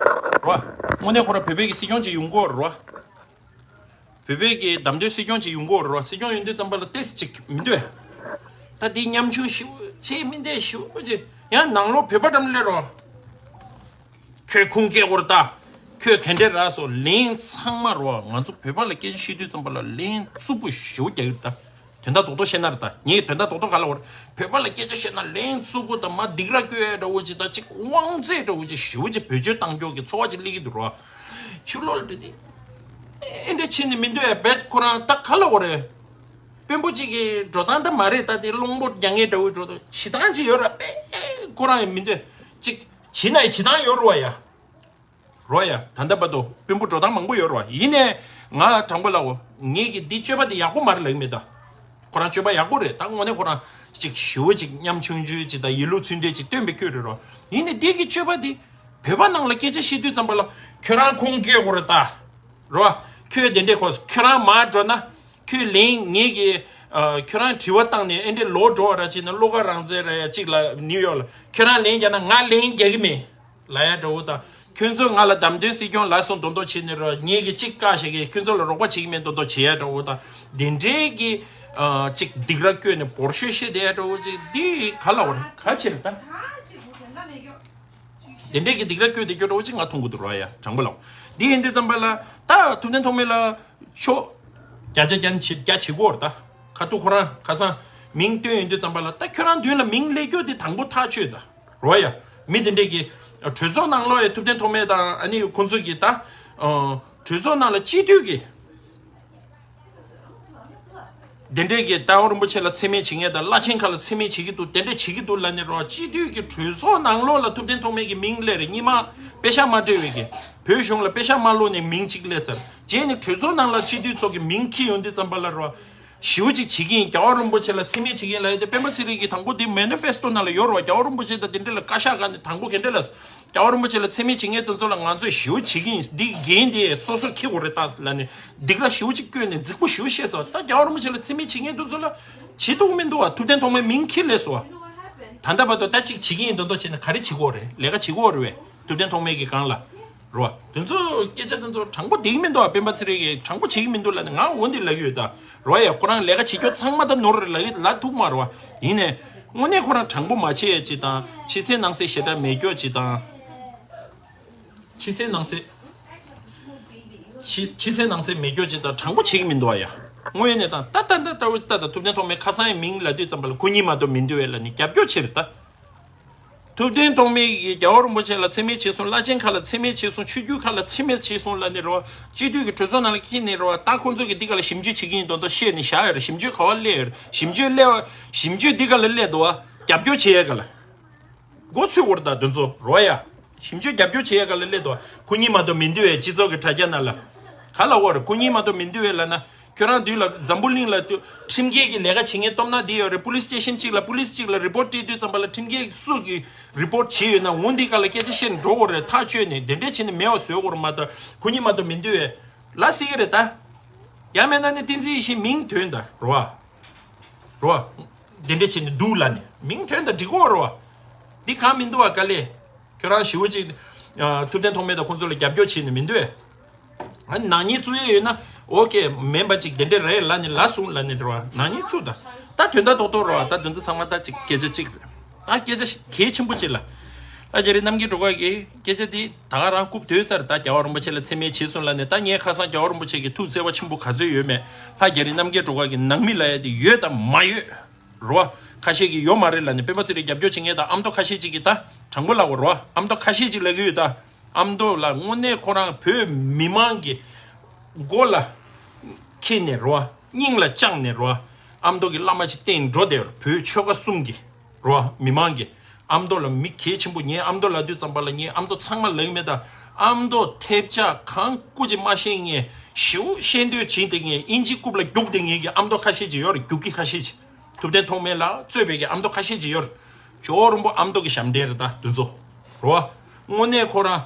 རོ། དངོས་གནས་ཁོ་རང་བོད་པའི་གི་སྲིད་སྐྱོང་ཅིག་ཡོང་གི་ཡོད་རོ། བོད་པའི་གི་བདམས་ཐོན་སྲིད་སྐྱོང་ཅིག་ཡོང་གི་ཡོད་རོ། སྲིད་སྐྱོང་ཡོང་དུས་ཙམ་པ་ལ་ཏོག་ཙམ་ཅིག་མི་འདོད། ད་འདི་ཉམ་ཆུང་ཞེ་པོ་ཅིག་མི་འདོད་ཞེ་པོ་ཅིག་ཡང་ནང་ལོགས་བོད་པ་འདྲ་མི་སླེབས་རོ། ཁྱོད་ཁུངས་སྐྱེལ་དགོས་རེད་ད། ཁྱོད་ག་འདྲས་རག་སོང་ལན་ཚང་མ་རོ། ང་ཚོ་བོད་པ་ལ་སྐད་ཆ་བཤད་དུས་ཙམ་པ་ལ་ལན་རྩུབ་པོ་ཞེ་པོ་རྒྱག་གི་རེད་ད། དོན་དག་རྡོག་རྡོག་བཤད་ན་རེད་ད། ངས་དོན་དག་རྡོག་རྡོག་ག་ལ་བར། བོད་པ་ལ་སྐད་ཆ་བཤད་ན་ལན་རྩུབ་པོ་དང་མ་སྡིགས་ར་སྐྱོ་ཡ་འདྲ་བོ་ཅིག་དང་ཅིག་དབང་ཚད་འདྲ་བོ་ཅིག་ཞེ་པོ་ཅིག་བེད་སྤྱོད་བཏང་རྒྱུ་གི་ཚོར་བ་ཅིག་སླེབས་ཀྱི་འདུག་རོ། ཕྱི་ལོགས་ལ་འདྲ་ཅིག་ཨེ་འདྲ་བྱས་ནས་མི་འདོད་ཡ་བེད་ཁོ་རང་ད་ག་ལ་བར་རེད། དཔོན་པོ་གཅིག་གི་འགྲོ་སྟངས་ད་མ་རེད་ད། དེ་གླང་པོ་རྒྱག་མཁན་འདྲ་བོ་འགྲོ་དང་བྱེད་སྟངས་ཅིག་ཡོད་ར། དཔེ་ཁོ་རང་ཡང་མི་འདོད་ཅིག་བྱེད་ན་ཡང་བྱེད་སྟངས་ཡོད་རོ་བ་ཡ། རོ་ཡ། ད་ལྟ་བར་དུ་དཔོན་པོ་འགྲོ་སྟངས་མང་པོ་ཡོད་རོ་བ། ཡིན་ནའི་ང་དྲང་པོ་ལབ་འོ། ངེད་ཀྱི་འདི་སྤྱོད་པ་འདི་ཡག་པོ་མ་རེད་ལབ་ཀྱི་མེད་ད། ཁོ་རང་སྤྱོད་པ་ཡག་པོ་རེད་ད། དངོས་གནས་ཁོ་རང་ཅིག་ཞེ་པོ་ཅིག་ཉམ་ཆུང་ཆུང་ཅིག་དང་ཡིད་ལུགས་ཚུལ་འདྲེས་ཅིག་སྟོན་པའི་སྐྱོན་རེད་རོ། ཡིན་ནའི་འདི་གི་སྤྱོད་པ་འདི་བོད་པ་ནང་ལ་སྐད་ཆ་བཤད་དུས་ཙམ་པ་ལ་ཁྱོད་རང་ཁུངས་སྐྱེལ་དགོས་རེད་ད། རོ། ཁྱོད་དེ་འདྲས་གོ། ཁྱོད་རང་མར་འགྲོ་ན། ཁྱོད་ལན་ངེད་ཀྱིས། ཨ། ཁྱོད་རང་དྲི་བ་བཏང་ནས་ཨེ་འདྲས་ལོག་འགྲོ་བ་ར་བྱས་ན་བློ་དགའ་རང་བཙན་ར་ཡ་གཅིག་ལ་ནིའུ་ཡོག་ལ་ཁྱོད་རང་ལན་རྒྱག་ན་ང་ལན་རྒྱག་གི་མེད་ལབ་ཡ་འདྲ་བོ་དང་། ཁྱོད་ཚོ་ང་ལ་བདམས་ཐོན་སྲིད་སྐྱོང་ལབ་སོང་མདོག་མདོག་བྱས་ནས་ར་ངེད་ཀྱིས་གཅིག་བཀག་བཞག་གི། ཁྱོད་ཚོ་ལ་རོགས་པ་བྱེད་ཀྱི་མེད་མདོག་མདོག་བྱེད་ཡ་འདྲ་བོ་དང་། དེ་འདྲས་ཀྱི། ཨ། གཅིག་སྡིགས་ར་སྐྱོན་ནས་འབོར་ཤོས་བཤད་བསྡད་ཡ་འདྲ་བོ་གཅིག་འདི་ག་ལ་བར་ག་ཕྱིར་ད། དེ་འདྲས་ཀྱི་སྡིགས་ར་སྐྱོན་དེ་སྐྱོ་འདྲ་བོ་ཅིག་ང་མཐོང་གི་འདུག་རོ་ཡ། དྲང་པོ་ལབ། འདི་ཡིན་དུས་ཙམ་པ་ལ་ད་ཐུབ་བསྟན་ཐོགས་མེད་ལ་ཕྱོགས་བརྒྱ་ཆ་བརྒྱ་ནས་བརྒྱ་བྱེད་དགོས་རེད་ད། ཁ་ཐུག་ཁོ་རང་ཁ་སང་མིང་བཏོན་ཡོང་དུས་ཙམ་པ་ལ་ད་ཁྱོད་རང་མདུན་ལ་མིང་སླེབས་རྒྱུ་དེ་དང་པོ་ཐག་ཆོད་ད། རོ་ཡ། མི་དེ་འདྲས་ཀྱི་གྲོས་ཚོགས་ནང་ལོགས་ཡ་ཐུབ་བསྟན་ཐོགས་མེད་དང་ཨ་ནི་ཁོང་ཚོ་གི་ད་གྲོས་ཚོགས་ནང་ལ་སྤྱི་འཐུས་ཀྱི། དེ་འདྲས་ཀྱི་རྟ་དབང་རིན་པོ་ཆེ་ལ་མཚན་སྨད་བྱེད་མཁན་དང་བླ་ཆེན་ཁག་ལ་མཚན་སྨད་བྱེད་ཀྱི་འདུག་དེ་འདྲས་བྱེད་ཀྱི་འདུག་ལབ་ནས་རོ། སྤྱི་འཐུས་ཀྱི་གྲོས་ཚོགས་ནང་ལོགས་ལ་ཐུབ་བསྟན་ཐོགས་མེད་ཀྱི་མིང་སླེབས་རེད། སྔོན་མ་པེ་ཤག་མ་སྤྲད་པའི་གི་བོད་གཞུང་ལ་པེ་ཤག་མ་བླུགས་ནས་མིང་གཅིག་སླེབས་ཚར། རྗེས་ནས་གྲོས་ཚོགས་ནང་ལ་སྤྱི་འཐུས་ཚོ་གི་མིང་འཁྱེར་ཡོང་དུས་ཙམ་པ་ལ་རོ། ཞེ་པོ་ཅིག་བྱེད་ཀྱི་ཡིན། རྒྱལ་བ་རིན་པོ་ཆེ་ལ་མཚན་སྨད་བྱེད་ཀྱི་ཡིན་ལབ་ཡ་དེ་སྤེན་པ་ཚེ་རིང་གིས་དང་པོ་དེ་མེ་ནི་ཕེ་སི་ཊོ་ནང་ལ་ཡོད་རོ། རྒྱལ་བ་རིན་པོ་ཆེ་དང་དེ་འདྲས་ལ་བཀའ་ཤག་སྒང་ནས་དང་པོ་ག་འདྲས་ལ། རྒྱལ་བ་རིན་པོ་ཆེ་ལ་མཚན་སྨད་བྱེད་མཁན་དེ་ཚོ་ལ་ང་ཚོས་ཞེ་པོ་བྱེད་ཀྱི་ཡིན། འདི་འགན་དེ་སོ་སོས་འཁྱེར་དགོས་རེད་ད་ལབ་ནས་སྡིགས་ར་ཞེ་པོ་ཅིག་བསྐྱོན་ནས་རྫིག་པོ་ཞེ་པོ་བཤད་སོང་། ད་རྒྱལ་བ་རིན་པོ་ཆེ་ལ་མཚན་སྨད་བྱེད་མཁན་དེ་ཚོ་ལ་བྱེད་ཐུབ་ཀྱི་མི་འདུག་བ། ཐུབ་བསྟན་ཐོགས་མེད་མིང་འཁྱེར་སླེབས་སོང་བ། ད་ལྟ་བར་དུ་ད་ཅིག་བྱེད་ཀྱི་ཡིན་མདོག་མདོག་བྱས་ན་ག་རེ་བྱེད་ཀྱི་ཡོད་རེད། ལས་ཀ་བྱེད་ཀྱི་ཡོད་རེད་བས། ཐུབ་བསྟན་ཐོགས་མེད་ཀྱི་སྒང་ལ། རོ། དེ་ཚོ་སྐད་ཆ་དེ་ཚོ་དྲང་པོ་བསྡད་ཀྱི་མི་འདུག་བ། སྤེན་པ་ཚེ་རིང་གིས་དྲང་པོ་བྱེད་ཀྱི་མི་འདུག་ལབ་ནས་ང་འོ་འདི་ལབ་ཀྱི་ཡོད་ད། རོ་ཡ། ཁོ་རང་ལས་ཀ་བྱེད་རྒྱུ་ཚང་མ་ད་ནོར་རེད་ལབ་ཀྱི་ལབ་ཐུབ་མ་རེད་བ། ཡིན་ནའི་དངོས་གནས་ཁོ་རང་དྲང་པོ་མ་བྱེད་ཡ་ཅིག་དང་། ཕྱི་གསལ་ནང་གསལ་ཞེ་དྲག་མེད་རྒྱུ་ཅིག་དང་། ཕྱི་གསལ་ནང་གསལ། ཕྱི་ཕྱི་གསལ་ནང་གསལ་མེད་རྒྱུ་ཅིག་དང་། དྲང་པོ་བྱེད་ཀྱི་མི་འདུག་བ་ཡ། དངོས་ཡོད་གནས་སྟངས་ད་ད་ད་ད་ད་ད་ཐུབ་བསྟན་ཐོགས་མེད་ཁ་སང་ཡང་མིང་ལབ་དུས་ཙམ་པ་ལ་ཁོ་གཉིས་མ་གཏོགས་མི་འདུག་བས་ལབ་ནས་རྒྱབ་སྐྱོར་བྱེད་རེད་ད། ཐུབ་བསྟན་ཐོགས་མེད་ཀྱིས་རྒྱལ་བ་རིན་པོ་ཆེ་ལ་མཚན་སྨད་བྱས་སོང་། བླ་ཆེན་ཁག་ལ་མཚན་སྨད་བྱས་སོང་། ཆོས་བརྒྱུད་ཁག་ལ་མཚན་སྨད་བྱས་སོང་ལབ་ནས་རེད་བ། སྤྱི་འཐུས་ཀྱི་གྲོས་ཚོགས་ནང་ལ་འཁྱེར་ནས་རེད་བ། ད་ཁོང་ཚོ་གིས་འདི་ག་ལ་ཞིབ་འཇུག་བྱེད་ཀྱི་ཡིན་མདོག་མདོག་བཤད་ནས་བཞག་ཡོད་རེད། ཞིབ་འཇུག་ག་བ་སླེབས་ཡོད་རེད། ཞིབ་འཇུག་སླེབས་པ། ཞིབ་འཇུག་འདི་ག་ལ་སླེབས་འདུག་བ། རྒྱབ་སྐྱོར་བྱེད་ཡས་ག་ལ། མགོ་ཚོས་བོར་ད་དེ་ཚོ་རོ་ཡ། ཞིབ་འཇུག་རྒྱབ་སྐྱོར་བྱེད་ཡ་ག་ལ་སླེབས་འདུག་ཁོ་གཉིས་མ་གཏོགས་མི་འདུག་བས། སྤྱི་ཚོགས་ཀྱི་དྲ་རྒྱ་ནང་ལ། ག་ལ་བོར་ཁོ་གཉིས་མ་གཏོགས་མི་འདུག་བས་ལབ་ན། ཁྱོད་རང་དུས་ལ་འཛམ་བུ་གླིང་ལ་དུ་ཁྲིམས་འགལ་གྱི་ལས་ཀ་བྱེད་མཁན་སྟོབས་ན་འདི་ཡོད་རེད། པུ་ལིས་སི་ཊེ་ཤན་གཅིག་ལ་པུ་ལིས་གཅིག་ལ་རི་པོར་ཊི་སྤྲད་དུས་ཙམ་པ་ལ་ཁྲིམས་འགལ་སུ་གི་རི་པོར་ཊི་བྱས་ཡོད་ན་འོ་འདི་ག་ལ་སྐད་ཆ་བཤད་ནས་འགྲོ་དགོས་རེད། ཐག་གཅོད་ནས་དེ་འདྲས་བྱས་ནས་མེད་པ་བཟོ་དགོས་རེད་མ་གཏོགས་ཁོ་གཉིས་མ་གཏོགས་མི་འདུག་བས་ལབ་སྲིད་ཀྱི་རེད་ད། ཡང་མེད་ན་ནི་བསྟན་འཛིན་ཡེ་ཤེས་མིང་ཐོན་ད་རོ། རོ། དེ་འདྲས་བྱས་ནས་འདུག་ལབ་ནས་མིང་ཐོན་ད་འགྲིག་གོ་རོ། འདི་གང་མི་འདུག་བ་ག་ལེ། ཁྱོད་རང་ཞི་བ་ཅིག་ཨ། ཐུབ་བསྟན་ཐོགས་མེད་དང་ཁོང་ཚོ་ལ་རྒྱབ་སྐྱོར་བྱས་ནས་མི་འདུག་ཨ། ནག་ཉེས་བཙུགས་ཡས་ཡོད་ན་ཨོ་ཀེ། མིན་པ་ཅིག་དེ་འདྲས་རེད་ལབ་ནས་ལབ་སོང་ལབ་ནས་རོ། ནག་ཉེས་བཙུགས་ད། ད་དོན་དག་རྡོག་རྡོག་རོ། ད་དོན་ཚོ་ཚང་མ་ད་ཅིག་སྐད་ཆ་གཅིག་རེད། ད་སྐད་ཆ་གལ་ཆེན་པོ་ཅིག་ལ། ལྷ་རྒྱ་རི་རྣམ་རྒྱལ་སྒྲོལ་དཀར་གྱིས་སྐད་ཆ་འདི་ད་ག་རང་རྐུབ་དོད་ཚར། ད་རྒྱལ་བ་རིན་པོ་ཆེ་ལ་མཚན་སྨད་བྱས་སོང་ལབ་ནས། ད་ངས་ཁ་སང་རྒྱལ་བ་རིན་པོ་ཆེ་གི་ཐུགས་བརྩེ་བ་ཆེན་པོ་ག་ཚོད་ཡོད་མེད་ལྷ་རྒྱ་རི་རྣམ་རྒྱལ་སྒྲོལ་དཀར་གྱི་ནང་མི་ལབ་ཡ་དེ་ཡོད་དམ་མ་ཡོད་རོ། ཁ་ཤས་ཀྱིས་ཡོད་མ་རེད་ལབ་ནས་སྤེན་པ་ཚེ་རིང་རྒྱབ་སྐྱོར་བྱེད་མཁན་དང་ཨ་མདོ་ཁ་ཤས་ཅིག་གིས་ད་དྲང་པོ་ལབ་དགོས་རོ། ཨ་མདོ་ཁ་ཤས་ཅིག་ལབ་ཀྱི་ཡོད་ད། ཨ་མདོ་ལ་དངོས་གནས་ཁོ་རང་བོད་མི་མང་གི་མགོ་ལ་འཁྱེར་ནས་རོ། སྙིང་ལ་བཅངས་ནས་རོ། ཨ་མདོ་གི་བླ་མ་ཅིག་བསྟེན་འགྲོ་བསྡད་ཡོད་རེད། བོད་ཆོལ་ཁ་གསུམ་གྱི་རོ། མི་མང་གི་ཨ་མདོ་ལ་མི་གལ་ཆེན་པོ། ངས་ཨ་མདོ་ལབ་དུས་ཙམ་པ་ལ་ངས་ཨ་མདོ་ཚང་མ་ལབ་ཀྱི་མེད་ད། ཨ་མདོ་ཐེབས་ཆག་གང་སྐུ་ཅིག་མ་ཤེས་མཁན་ཞེ་པོ་ཤེས་འདོད་བྱེད་བསྡད་མཁན་ཨིན་ཇི་རྐུབ་ལ་རྒྱུག་བསྡད་མཁན་གྱི་ཨ་མདོ་ཁ་ཤས་ཅིག་ཡོད་རེད། རྒྱུག་ཁྱི་ཁ་ཤས་ཅིག་ཐུབ་བསྟན་ཐོགས་མེད་ལ་གཙོས་པའི་གི་ཨ་མདོ་ཁ་ཤས་ཅིག་ཡོད་རེད། ཇོ་བོ་རིན་པོ་ཨ་མདོ་གི་ཞབས་འདྲེན་རེད་ད་དེ་ཚོ་རོ། དངོས་གནས་ཁོ་རང་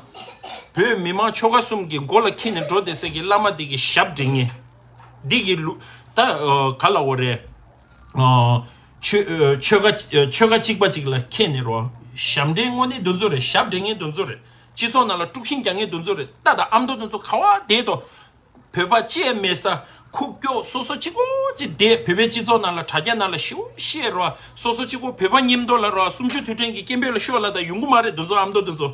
བོད་མི་མང་ཆོལ་ཁ་གསུམ་གྱི་མགོ་ལ་འཁྱེར་ནས་འགྲོ་བསྡད་སའི་གི་བླ་མ་འདི་གི་ཞབས་འདྲེན་མཁན་འདི་གི་ལུ་ད་ག་ལབ་དགོས་རེད། ཆོལ་ཆོལ་ཁ་ཆོལ་ཁ་གཅིག་པ་ཅིག་ལ་འཁྱེར་ནས་རོ། ཞབས་འདྲེན་དངོས་གནས་དེ་ཚོ་རེད། ཞབས་འདྲེན་མཁན་དེ་ཚོ་རེད། སྤྱི་ཚོགས་ནང་ལ་དཀྲུག་ཤིང་རྒྱག་མཁན་དེ་ཚོ་རེད་ད། ད་ཨ་མདོ་དེ་ཚོ་ག་བ་བསྡད་དོ། བོད་པ་གཅིག་མེད་ས་ཁུག་ཀྱོག་སོ་སོ་གཅིག་པོ་གཅིག་བསྡད། བོད་པའི་སྤྱི་ཚོགས་ནང་ལ་དྲ་རྒྱ་ནང་ལ་ཞེ་པོ་བཤད་རོ། སོ་སོ་གཅིག་པོ་བོད་པ་མཉམ་དུ་ལ་རོ། གསུམ་བཅུ་དུས་དྲན་གྱི་སྐད་འབོད་ལ་ཤོག་ལབ་ད་ཡོང་གི་མ་རེད་དེ་ཚོ། ཨ་མདོ་དེ་ཚོ་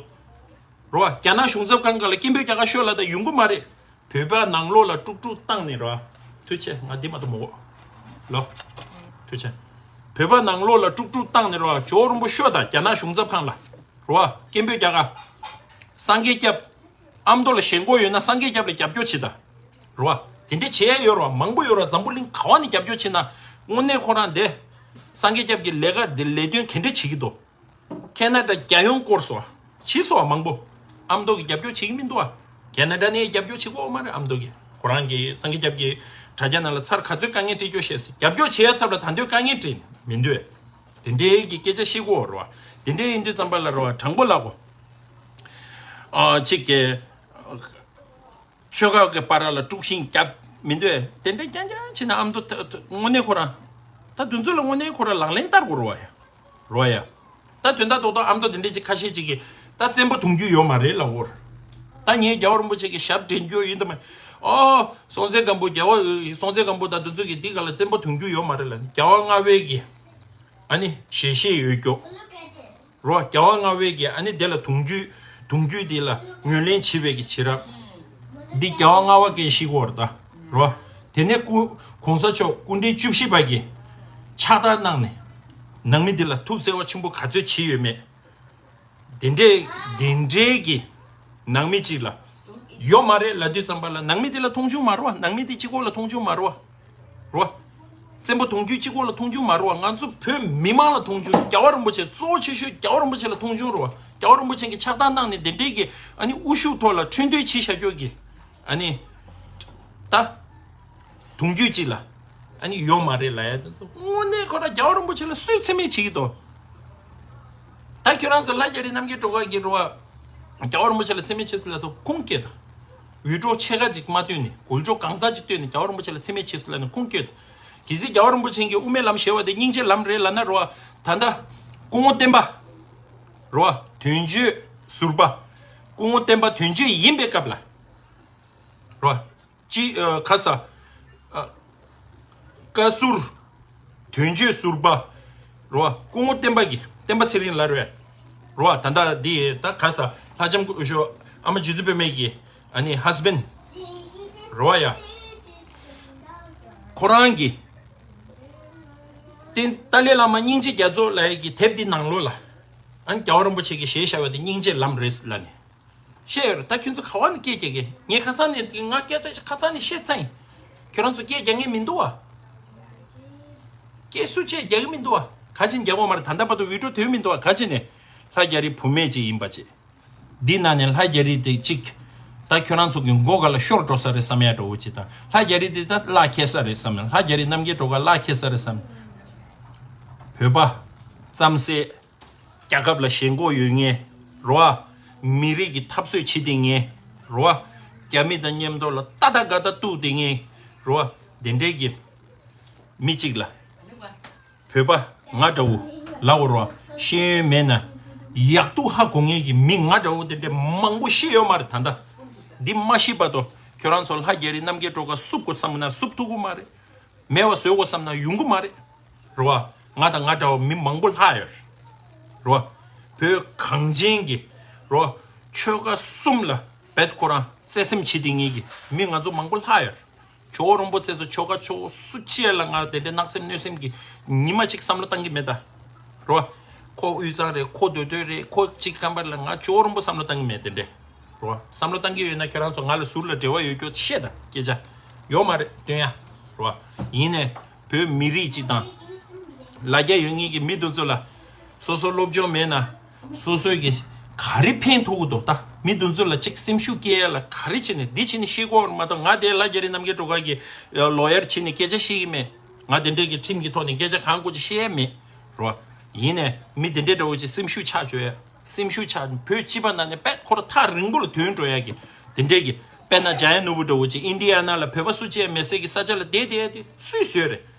རོ། རྒྱ་ནག་གཞུང་ཚབ་ཁང་སྒང་ལ་སྐད་འབོད་རྒྱག་ག་ཤོག་ལབ་ད་ཡོང་གི་མ་རེད། བོད་པ་ནང་ལོགས་ལ་དཀྲུག་དཀྲུག་བཏང་ནས་རོ། ཐུགས་རྗེ་ཆེ། ང་འདི་མ་གཏོགས་མ་གོ་ལོ། ཐུགས་རྗེ་ཆེ། བོད་པ་ནང་ལོགས་ལ་དཀྲུག་དཀྲུག་བཏང་ནས་རོ། ཇོ་བོ་རིན་པོ་ཤོག་ད་རྒྱ་ནག་གཞུང་ཚབ་ཁང་ལ་རོ། སྐད་འབོད་རྒྱག་ག་སངས་རྒྱས་སྐྱབས། ཨ་མདོ་ལ་ཞེན་ཁོག་ཡོད་ན་སངས་རྒྱས་སྐྱབས་ལ་རྒྱབ་སྐྱོར་བྱེད་ད། རེད་བ། དེ་འདྲས་བྱེད་ཡ་ཡོད་རེད་བ། མང་པོ་ཡོད་རེད་བ། འཛམ་བུ་གླིང་ག་བ་ནས་རྒྱབ་སྐྱོར་བྱེད་ན། དངོས་གནས་ཁོ་རང་དེ། སངས་རྒྱས་སྐྱབས་ཀྱི་ལས་ཀ་དེ་ལས་དོན་ག་འདྲས་བྱེད་ཀྱི་འདུག་ཁེ་ན་ཌ་རྒྱལ་ཡོངས་སྐོར་སོ། བྱེད་སོ་བ་མང་པོ། ཨ་མདོ་གིས་རྒྱབ་སྐྱོར་བྱེད་ཀྱི་མི་འདུག་བ། ཁེ་ན་ཌ་ནས་རྒྱབ་སྐྱོར་བྱེད་ཀྱི་ཡོད་མ་རེད། ཨ་མདོ་གིས་ཁོ་རང་གི་སངས་རྒྱས་སྐྱབས་ཀྱི་དྲ་རྒྱ་ནང་ལ་ཚར་ག་ཚོད་དཀའ་ངལ་འཕྲད་རྒྱུ་བཤད་སོང་། རྒྱབ་སྐྱོར་བྱེད་ཡ་ཚབ་ལ་ད་དུང་དཀའ་ངལ་འཕྲད་མི་འདུག་བས། དེ་འདྲའི་གི་སྐད་ཆ་བཤད་ཀྱི་ཡོད་རེད་བ། དེ་འདྲའི་ཡིན་དུས་ཙམ་པ་ལ་རེད་བ། དྲང་པོ་ལབ་དགོས། ཨ་གཅིག་གི་ཆོལ་ཁ་གི་བར་ལ་དཀྲུག་ཤིང་རྒྱབ་མི་འདོད། དེ་འདྲའི་རྐྱང་རྐྱང་བྱས་ན་ཨ་མདོ་ད་ད་དངོས་གནས་ཁོ་རང་། ད་དེ་ཚོ་ལ་དངོས་གནས་ཁོ་རང་ལག་ལེན་བསྟར་དགོས་རེད་བ་ཡ། རེད་བ་ཡ། ད་དོན་དག་རྡོག་རྡོག་ཨ་མདོ་དེ་འདྲའི་ཅིག་ཁ་ཤས་ཅིག་གིས་ད་བཙན་པོ་མཐོང་རྒྱུ་ཡོད་མ་རེད་ལབ་ཀྱི་ཡོད་རེད། ད་ངས་རྒྱལ་བ་རིན་པོ་ཆེ་གི་ཞབས་འདྲེན་རྒྱུ་ཡིན་དམ། ཨོ། སྲོང་བཙན་སྒམ་པོ། རྒྱལ་བ་སྲོང་བཙན་སྒམ་པོ་དང་དེ་ཚོ་གིས་འདི་ག་ལ་བཙན་པོ་མཐོང་རྒྱུ་ཡོད་མ་རེད་ལབ། རྒྱལ་བ་ལྔ་པའི་གི་ཨ་ནི་ཞལ་ཤེས་ཡོད་རྒྱུ། རོ། རྒྱལ་བ་ལྔ་པའི་གི་ཨ་ནི་དེ་ལ་གདུང་རྒྱུད། གདུང་རྒྱུད་དེ་ལ་ངོས་ལེན་བྱེད་པའི་གི་བྱེད་རབས། འདི་རྒྱལ་བ་ལྔ་པ་གིས་ཤེས་ཀྱི་ཡོད་རེད་ད། རོ། དེ་ནས་སྐུ་གོང་ས་མཆོག་སྐུ་ཕྲེང་བཅུ་བཞི་པ་གིས་ཕྱག་རྟགས་གནང་ནས། ནང་མི་འདི་ལ་ཐུགས་བརྩེ་བ་ཆེན་པོ་ག་ཚོད་བྱས་ཡོད་མེད། དེ་འདྲའི་དེ་འདྲའི་གི་ནང་མི་གཅིག་ལ་ཡོད་མ་རེད་ལབ་དུས་ཙམ་པ་ལ། ནང་མི་དེ་ལ་མཐོང་ཆུང་མ་རེད་བ། ནང་མི་དེ་གཅིག་པོ་ལ་མཐོང་ཆུང་མ་རེད་བ། རོ། བཙན་པོ་གདུང་རྒྱུད་གཅིག་པོ་ལ་མཐོང་ཆུང་མ་རེད་བ། ང་ཚོ་བོད་མི་མང་ལ་མཐོང་ཆུང་། རྒྱལ་བ་རིན་པོ་ཆེ། གཙོ་བོ་ཆེ་ཤོས་རྒྱལ་བ་རིན་པོ་ཆེ་ལ་མཐོང་ཆུང་རེད་བ། རྒྱལ་བ་རིན་པོ་ཆེ་གིས་ཕྱག་རྟགས་གནང་ནས་དེ་འདྲའི་གི་ཨ་ནི་དབུ་བཞུགས་ཐོག་ལ་ཁྲུས་འདོན་བྱེད་བཞག་རྒྱུ་གི་ཨ་ནི། ད། གདུང་རྒྱུད་གཅིག་ལ་ཨ་ནི་ཡོད་མ་རེད་ལབ་ཡ་དེ་ཚོ་དངོས་གནས་ཁོ་རང་རྒྱལ་བ་རིན་པོ་ཆེ་ལ་སུས་མཚན་སྨད་བྱེད་ཀྱི་འདུག་ད་ཁྱོད་རང་ཚོ་ལྷ་རྒྱ་རི་རྣམ་རྒྱལ་སྒྲོལ་དཀར་གྱིས་རེད་བ། རྒྱལ་བ་རིན་པོ་ཆེ་ལ་མཚན་སྨད་བྱེད་སོང་ལབ་དུས་ཁུངས་སྐྱེལ་དང་། འུད་སྒྲོག་ཕྱེད་ཀ་ཅིག་མ་བཏོན་ནས། འུད་སྒྲོག་གང་ཟག་ཅིག་བཏོན་ནས་རྒྱལ་བ་རིན་པོ་ཆེ་ལ་མཚན་སྨད་བྱེད་སོང་ལབ་ནས་ཁུངས་སྐྱེལ་དང་། གལ་སྲིད་རྒྱལ་བ་རིན་པོ་ཆེ་གི་དབུ་མའི་ལམ་ཞེས་པ་དེ་སྙིང་རྗེའི་ལམ་རེད་ལབ་ན་རེད་བ། ད་ལྟ་སྐུ་ངོ་བསྟན་པ་རེད་བ། དོན་གཅོད་ཟུར་པ། སྐུ་ངོ་བསྟན་པ་དོན་གཅོད་ཡིན་པའི་སྐབས་ལ་རེད་བ། ཅི། ཨ། ཁ་ས། ཨ། བཀའ་ཟུར། དོན་གཅོད་ཟུར་པ། རེད་བ། སྐུ་ངོ་བསྟན་པ་གི། བསྟན་པ་ཚེ་རིང་ལགས་རེད། རེད་བ། ད་ལྟ་འདི་ད་ག་ས་ལྷ་ལྕམ་སྐུ་ཞབས་ཨ་མ་རྗེ་བཙུན་པད་མ་གི་ཨ་ནི་ཧས་བྷེན་ཌི་རེད་བ་ཡ། ཁོ་རང་གི་བསྟན། ཏཱ་ལའི་བླ་མ་སྙིང་རྗེ་རྒྱ་མཚོ་ལབ་ཡ་གི་དེབ་འདི་ནང་ལོགས་ལ། ཡང་རྒྱལ་བ་རིན་པོ་ཆེ་གིས་ཞེས་བྱ་བ་དེ་སྙིང་རྗེའི་ལམ་རེད་ལབ་ནས། བཤད་ཡོད་རེད། ད་ཁྱོད་ཚོ་ག་བ་ནས་སྐད་རྒྱག་གི། ངས་ཁ་སང་ནས་ང་སྐད་ཆ་ཁ་སང་ནས་བཤད་ཚར་ཡིན། ཁྱོད་རང་ཚོ་སྐད་རྒྱག་མཁན་མི་འདུག་བ། སྐད་སུ་བཅད་རྒྱག་གི་མི་འདུག་བ། ག་ཅིན་རྒྱག་གོ་མ་རེད། ད་ལྟ་བར་དུ་བི་ཌིའོ་ཐོན་མི་འདུག་བ། ག་ཅིན་ནས་ལྷ་རྒྱ་རིའི་བུ་མེད་ཅིག་ཡིན་པ་ཅིག་འདི་ནང་ནས་ལྷ་རྒྱ་རི་དེ་གཅིག་ད་ཁྱོད་རང་ཚོ་གི་མགོ་ག་ལ་ཤོར་འགྲོ་ས་རེད་བསམ་ཡ་འདྲ་བོ་ཅིག་དང་། ལྷ་རྒྱ་རི་དེ་ད་བརླག་འཁེལ་ས་རེད་བསམ་ཡ། ལྷ་རྒྱ་རི་རྣམ་རྒྱལ་སྒྲོལ་དཀར་བརླག་འཁེལ་ས་རེད་བསམ་ཡ། བོད་པ་རྩམ་ཟས་རྒྱལ་ཁབ་ལ་ཞེན་ཁོག་ཡོད་མཁན་རོ། མི་རིགས་ཀྱི་འཐབ་རྩོད་བྱེད་བསྡད་མཁན་རོ། རྒྱ་མི་དང་མཉམ་དུ་ལ་ཏག་ཏག་དགའ་ཏག་གཏུག་བསྡད་མཁན་རོ། དེ་འདྲའི་གི་མི་གཅིག་ལ། བོད་པ་ང་འདྲ་བོ་ལབ་དགོས་རེད་བ། ཤེས་ཡོན་མེད་ན་ཡག་སྡུག་ཧ་གོ་མཁན་གྱི་མི་ང་འདྲ་བོ་དེ་འདྲ་མང་པོ་ཤེས་ཡོད་མ་རེད། ད་ལྟ་འདི་མ་ཤེས་བར་དུ་ཁྱོད་རང་ཚོ་ལྷ་རྒྱ་རི་རྣམ་རྒྱལ་སྒྲོལ་དཀར་བསུབ་དགོས་བསམ་ན་བསུབ་ཐུབ་ཀྱི་མ་རེད། མེད་པ་བཟོ་དགོས་བསམ་ན་ཡོང་གི་མ་རེད། རེད་བ། ང་དང་ང་འདྲ་བ་མི་མང་པོ་ལྷག་ཡོད་རེད་བ། བོད་གངས་ཅན་གྱི་རེད་བ། ཆོལ་ཁ་གསུམ་ལ་རྦད་ཁོ་རང་བརྩེ་སེམས་བྱེད་བསྡད་མཁན་གྱི་མི་ང་ཚོ་མང་པོ་ལྷག་ཡོད་རེད། ཇོ་བོ་རིན་པོ་ཆེ་ཚོ་ཆོལ་ཁ་ཕྱོགས་སུ་ཕྱེ་ལ་ང་དེ་འདྲའི་གནག་སེམས་གནོད་སེམས་ཀྱི་ཉི་མ་གཅིག་བསམ་བློ་བཏང་གི་མེད་ད། རོ། ཁོ་དབུས་གཙང་རེད། ཁོ་མདོ་སྟོད་རེད། ཁོ་གཅིག་ཁམས་པ་རེད་ལབ་ང་ཇོ་བོ་རིན་པོ་བསམ་བློ་བཏང་གི་མེད་དེ་འདྲས། རོ། བསམ་བློ་བཏང་གི་ཡོད་ན་ཁྱོད་རང་ཚོ་ང་ལ་ཟུར་ལ་འབྲེལ་བ་ཡོད་རྒྱུ་བཤད་ད་སྐད་ཆ། ཡོད་མ་རེད་སྟོན་ཡ། རོ། ཡིན་ནས་བོད་མི་རིགས་གཅིག་དང་། ལ་རྒྱ་ཡོད་མཁན་གྱི་མི་དེ་ཚོ་ལ། སོ་སོ་སློབ་སྦྱོང་མེད་ན། སོ་སོས་ཀྱི་ག་རེ་ཕན་ཐོགས་ཀྱི་འདུག་ད་མི་དེ་ཚོ་ལ་གཅིག་སེམས་ཤུགས་སྐྱེ་ཡ་ལ་ག་རེ་བྱས་ནས་འདི་བྱས་ནས་ཤེས་དགོས་མ་གཏོགས་ང་དེ་ལྷ་རྒྱ་རི་རྣམ་རྒྱལ་སྒྲོལ་དཀར་གྱི་ལོ་ཡར་བྱས་ནས་སྐད་ཆ་བཤད་ཀྱི་མེད། ང་དེ་འདྲས་ཀྱི་ཁྲིམས་ཀྱི་ཐོག་ནས་སྐད་ཆ་གང་དགོས་ཀྱི་བཤད་ཡ་མེད། རོ། ཡིན་ནས་མི་དེ་འདྲས་འདྲ་བོ་ཅིག་སེམས་ཤུགས་ཆག་བཅུག་ཡ། སེམས་ཤུགས་ཆག་བོད་སྤྱི་པ་ནང་ནས་དཔེ་ཁོ་ར་ཐག་རིང་པོ་ལ་ཐོན་འགྲོ་ཡ་གི་དེ་འདྲས་ཀྱི། དཔེར་ན་འཇམ་དབྱངས་ནོར་བུ་འདྲ་བོ་ཅིག་ཨིན་ཌི་ཡ་ན་ལ་བོད་པ་སུ་གཅིག་མེད་སའི་གི་ས་ཆ་ལ་བསྡད་བསྡད་ཡ་དེ་སུས་བཟོས་རེད།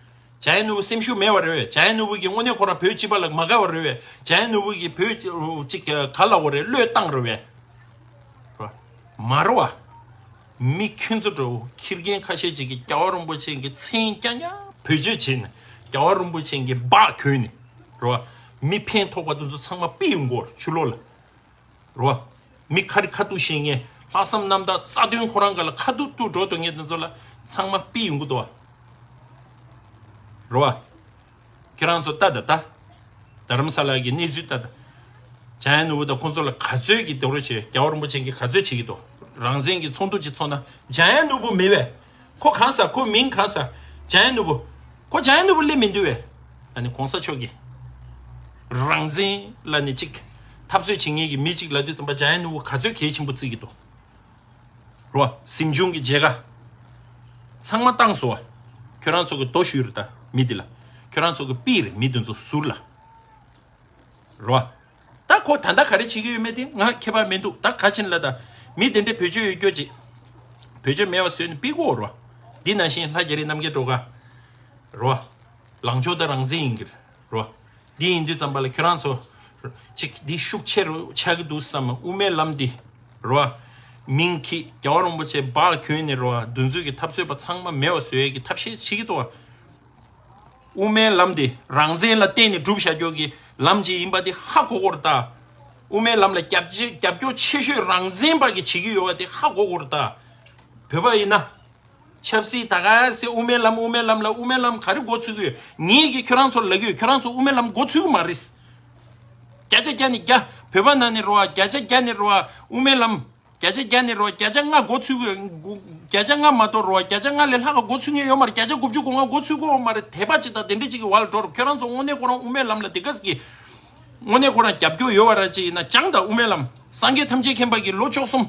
འཇམ་དབྱངས་ནོར་བུ་སེམས་ཤུགས་མེད་པ་རེད་བས། འཇམ་དབྱངས་ནོར་བུ་གིས་དངོས་གནས་ཁོ་རང་བོད་སྤྱི་པ་ལ་མ་དགའ་བ་རེད་བས། འཇམ་དབྱངས་ནོར་བུ་གིས་བོད་ཅིག་ག་ལ་བ་རེད་བློས་བཏང་རེད་བས། མ་རེད་བ། མི་ཁྱོད་ཚོ་འདྲ་བོ་ཁྱི་རྒན་ཁ་ཤས་ཅིག་གིས་རྒྱལ་བ་རིན་པོ་ཆེ་གི་མཚན་རྐྱང་རྐྱང་བེད་སྤྱོད་བྱས་ནས་རྒྱལ་བ་རིན་པོ་ཆེ་གི་སྦག་གྱོན་ནས་རེད་བ། མི་ཕན་ཐོགས་པ་དེ་ཚོ་ཚང་མ་ཕུད་ཡོང་གི་ཡོད་རེད་ཕྱི་ལོགས་ལ། རོ། མི་ཁ་རི་ཁ་ཐུག་བཤད་མཁན་ལྷག་བསམ་རྣམ་དག་རྩ་དོན་ཁོ་རང་ག་ལ་ཁ་ཐུག་ཐུག་འགྲོ་འདོད་མཁན་དེ་ཚོ་ལ་ཚང་མ་ཕུད་ཡོང་གི་འདུག་བ། རོ། ཁྱེད་རང་ཚོ་ལྟ་ད་ལྟ། རྡ་རམ་ས་ལ་གི་གནས་ཚུལ་ལྟ་ད། འཇམ་དབྱངས་ནོར་བུ་དང་ཁོང་ཚོ་ལ་ག་ཚོད་ཀྱི་རྡོག་རོལ་བྱེད། རྒྱལ་བ་རིན་པོ་ཆེ་གིས་ག་ཚོད་བྱེད་ཀྱི་འདུག་རང་བཙན་གྱི་ཚོགས་འདུ་ཅིག་ཚོགས་ན་འཇམ་དབྱངས་ནོར་བུ་མེད་པས། ཁོ་གང་ཟ། ཁོ་མིང་གང་ཟ། འཇམ་དབྱངས་ནོར་བུ། ཁོ་འཇམ་དབྱངས་ནོར་བུ་སླེབས་མི་འདུག་བས། ཨ་ནི་གོང་ས་མཆོག་གིས་རང་བཙན་ལབ་ནས་གཅིག་འཐབ་རྩོད་བྱེད་མཁན་གྱི་མི་གཅིག་ལབ་དུས་ཙམ་པ་འཇམ་དབྱངས་ནོར་བུ་ག་ཚོད་གལ་ཆེན་པོ་བརྩི་གི་འདུག་རོ། གཟིམ་ཆུང་གི་མཇལ་ཁ་ཚང་མ་བཏང་སོང་བ། ཁྱོད་རང་ཚོ་གི་རྡོ་གཞུས་རེད་ད་མི་འདི་ལ། ཁྱོད་རང་ཚོ་གི་པིར་མི་འདི་ཚོ་ཟུར་ལ། རོ། ད་ཁོ་ད་ལྟ་ག་རེ་བྱེད་ཀྱི་ཡོད་མེད་དེ་ང་ཁྱད་པར་མི་འདུག་ད་ག་ཕྱིན་ལ་ད་མི་དེ་འདྲའི་བེད་སྤྱོད་ཡོད་སྐྱོ་ཅིག་བེད་སྤྱོད་མེད་པ་བཟོས་ནས་ཕུད་ཀྱི་ཡོད་རོ། འདི་ནང་བཞིན་ལྷ་རྒྱ་རི་རྣམ་རྒྱལ་སྒྲོལ་དཀར། རོ། ལངས་ཕྱོགས་ད་རང་བཙན་ཡིན་གྱི་རེད། རོ། འདི་ཡིན་དུས་ཙམ་པ་ལ་ཁྱོད་རང་ཚོ་ཅིག་འདི་ཤུགས་ཆེ་རུ་ཆགས་ཀྱི་འདུག་བསམ། དབུ་མའི་ལམ་འདི་རོ། མིང་གི་རྒྱལ་བ་རིན་པོ་ཆེ་སྦག་གྱོན་ནས་རོ། འདི་ཚོའི་གི་འཐབ་རྩོད་པ་ཚང་མ་མེད་པ་བཟོ་ཡས་ཀྱི་ཐབས་ཤེས་བྱེད་ཀྱི་འདུག་བ། དབུ་མའི་ལམ་དེ་རང་བཙན་ལ་བརྟེན་ནས་སྒྲུབ་བཞག་རྒྱུ་གི་ལམ་ཅིག་ཡིན་པ་དེ་ཧ་གོ་དགོས་རེད་ད། དབུ་མའི་ལམ་ལ་རྒྱབ་རྒྱབ་སྐྱོར་ཆེ་ཤོས་རང་བཙན་པ་གིས་བྱེད་ཀྱི་ཡོད་པ་དེ་ཧ་གོ་དགོས་རེད་ད། བོད་པ་ཡིན་ན། ཆབ་སྲིད་ད་ག་སེ་དབུ་མའི་ལམ་དབུ་མའི་ལམ་ལ་དབུ་མའི་ལམ་ག་རེ་འགོ་ཚུགས་ཀྱི་ཡོད། ངེད་ཀྱིས་ཁྱོད་རང་ཚོར་ལབ་ཀྱི་ཡོད། ཁྱོད་རང་ཚོ་དབུ་མའི་ལམ་འགོ་ཚུགས་ཀྱི་མ་རེད། བརྒྱ་ཆ་བརྒྱ་ནས་བརྒྱ། བོད་པ་ནང་ནས་རེད་བ། བརྒྱ་ཆ་བརྒྱ་ནས་རེད་བ། དབུ་མའི་ལམ། བརྒྱ་ཆ་བརྒྱ་ནས་རོ། བརྒྱ་ཆ་ལྔ་འགོ་ཚུགས་ཀྱི་རེད། བརྒྱ་ཆ་ལྔ་མ་གཏོགས་རོ། བརྒྱ་ཆ་ལྔ་ལས་ལྷག་ག་འགོ་ཚུགས་མཁན་ཡོད་མ་རེད། བརྒྱ་ཆ་དགུ་བཅུ་གོ་ལྔ་འགོ་ཚུགས་ཀྱི་ཡོད་མ་རེད། དད་པ་ཅིག་དང་དེ་འདྲ་ཅིག་གི་བར་ལ་འགྲོ་རོགས། ཁྱོད་རང་ཚོ་དངོས་གནས་ཁོ་རང་དབུ་མའི་ལམ་ལ་དེ་ག་ཟིག་གི་དངོས་གནས་ཁོ་རང་རྒྱབ་སྐྱོར་ཡོད་པ་ར་ཅིག་ཡིན་ན་སྦྱང་དང་། དབུ་མའི་ལམ། སངས་རྒྱས་ཐམས་ཅད་མཁྱེན་པ་གིས་ལོ་བཅུ་གསུམ་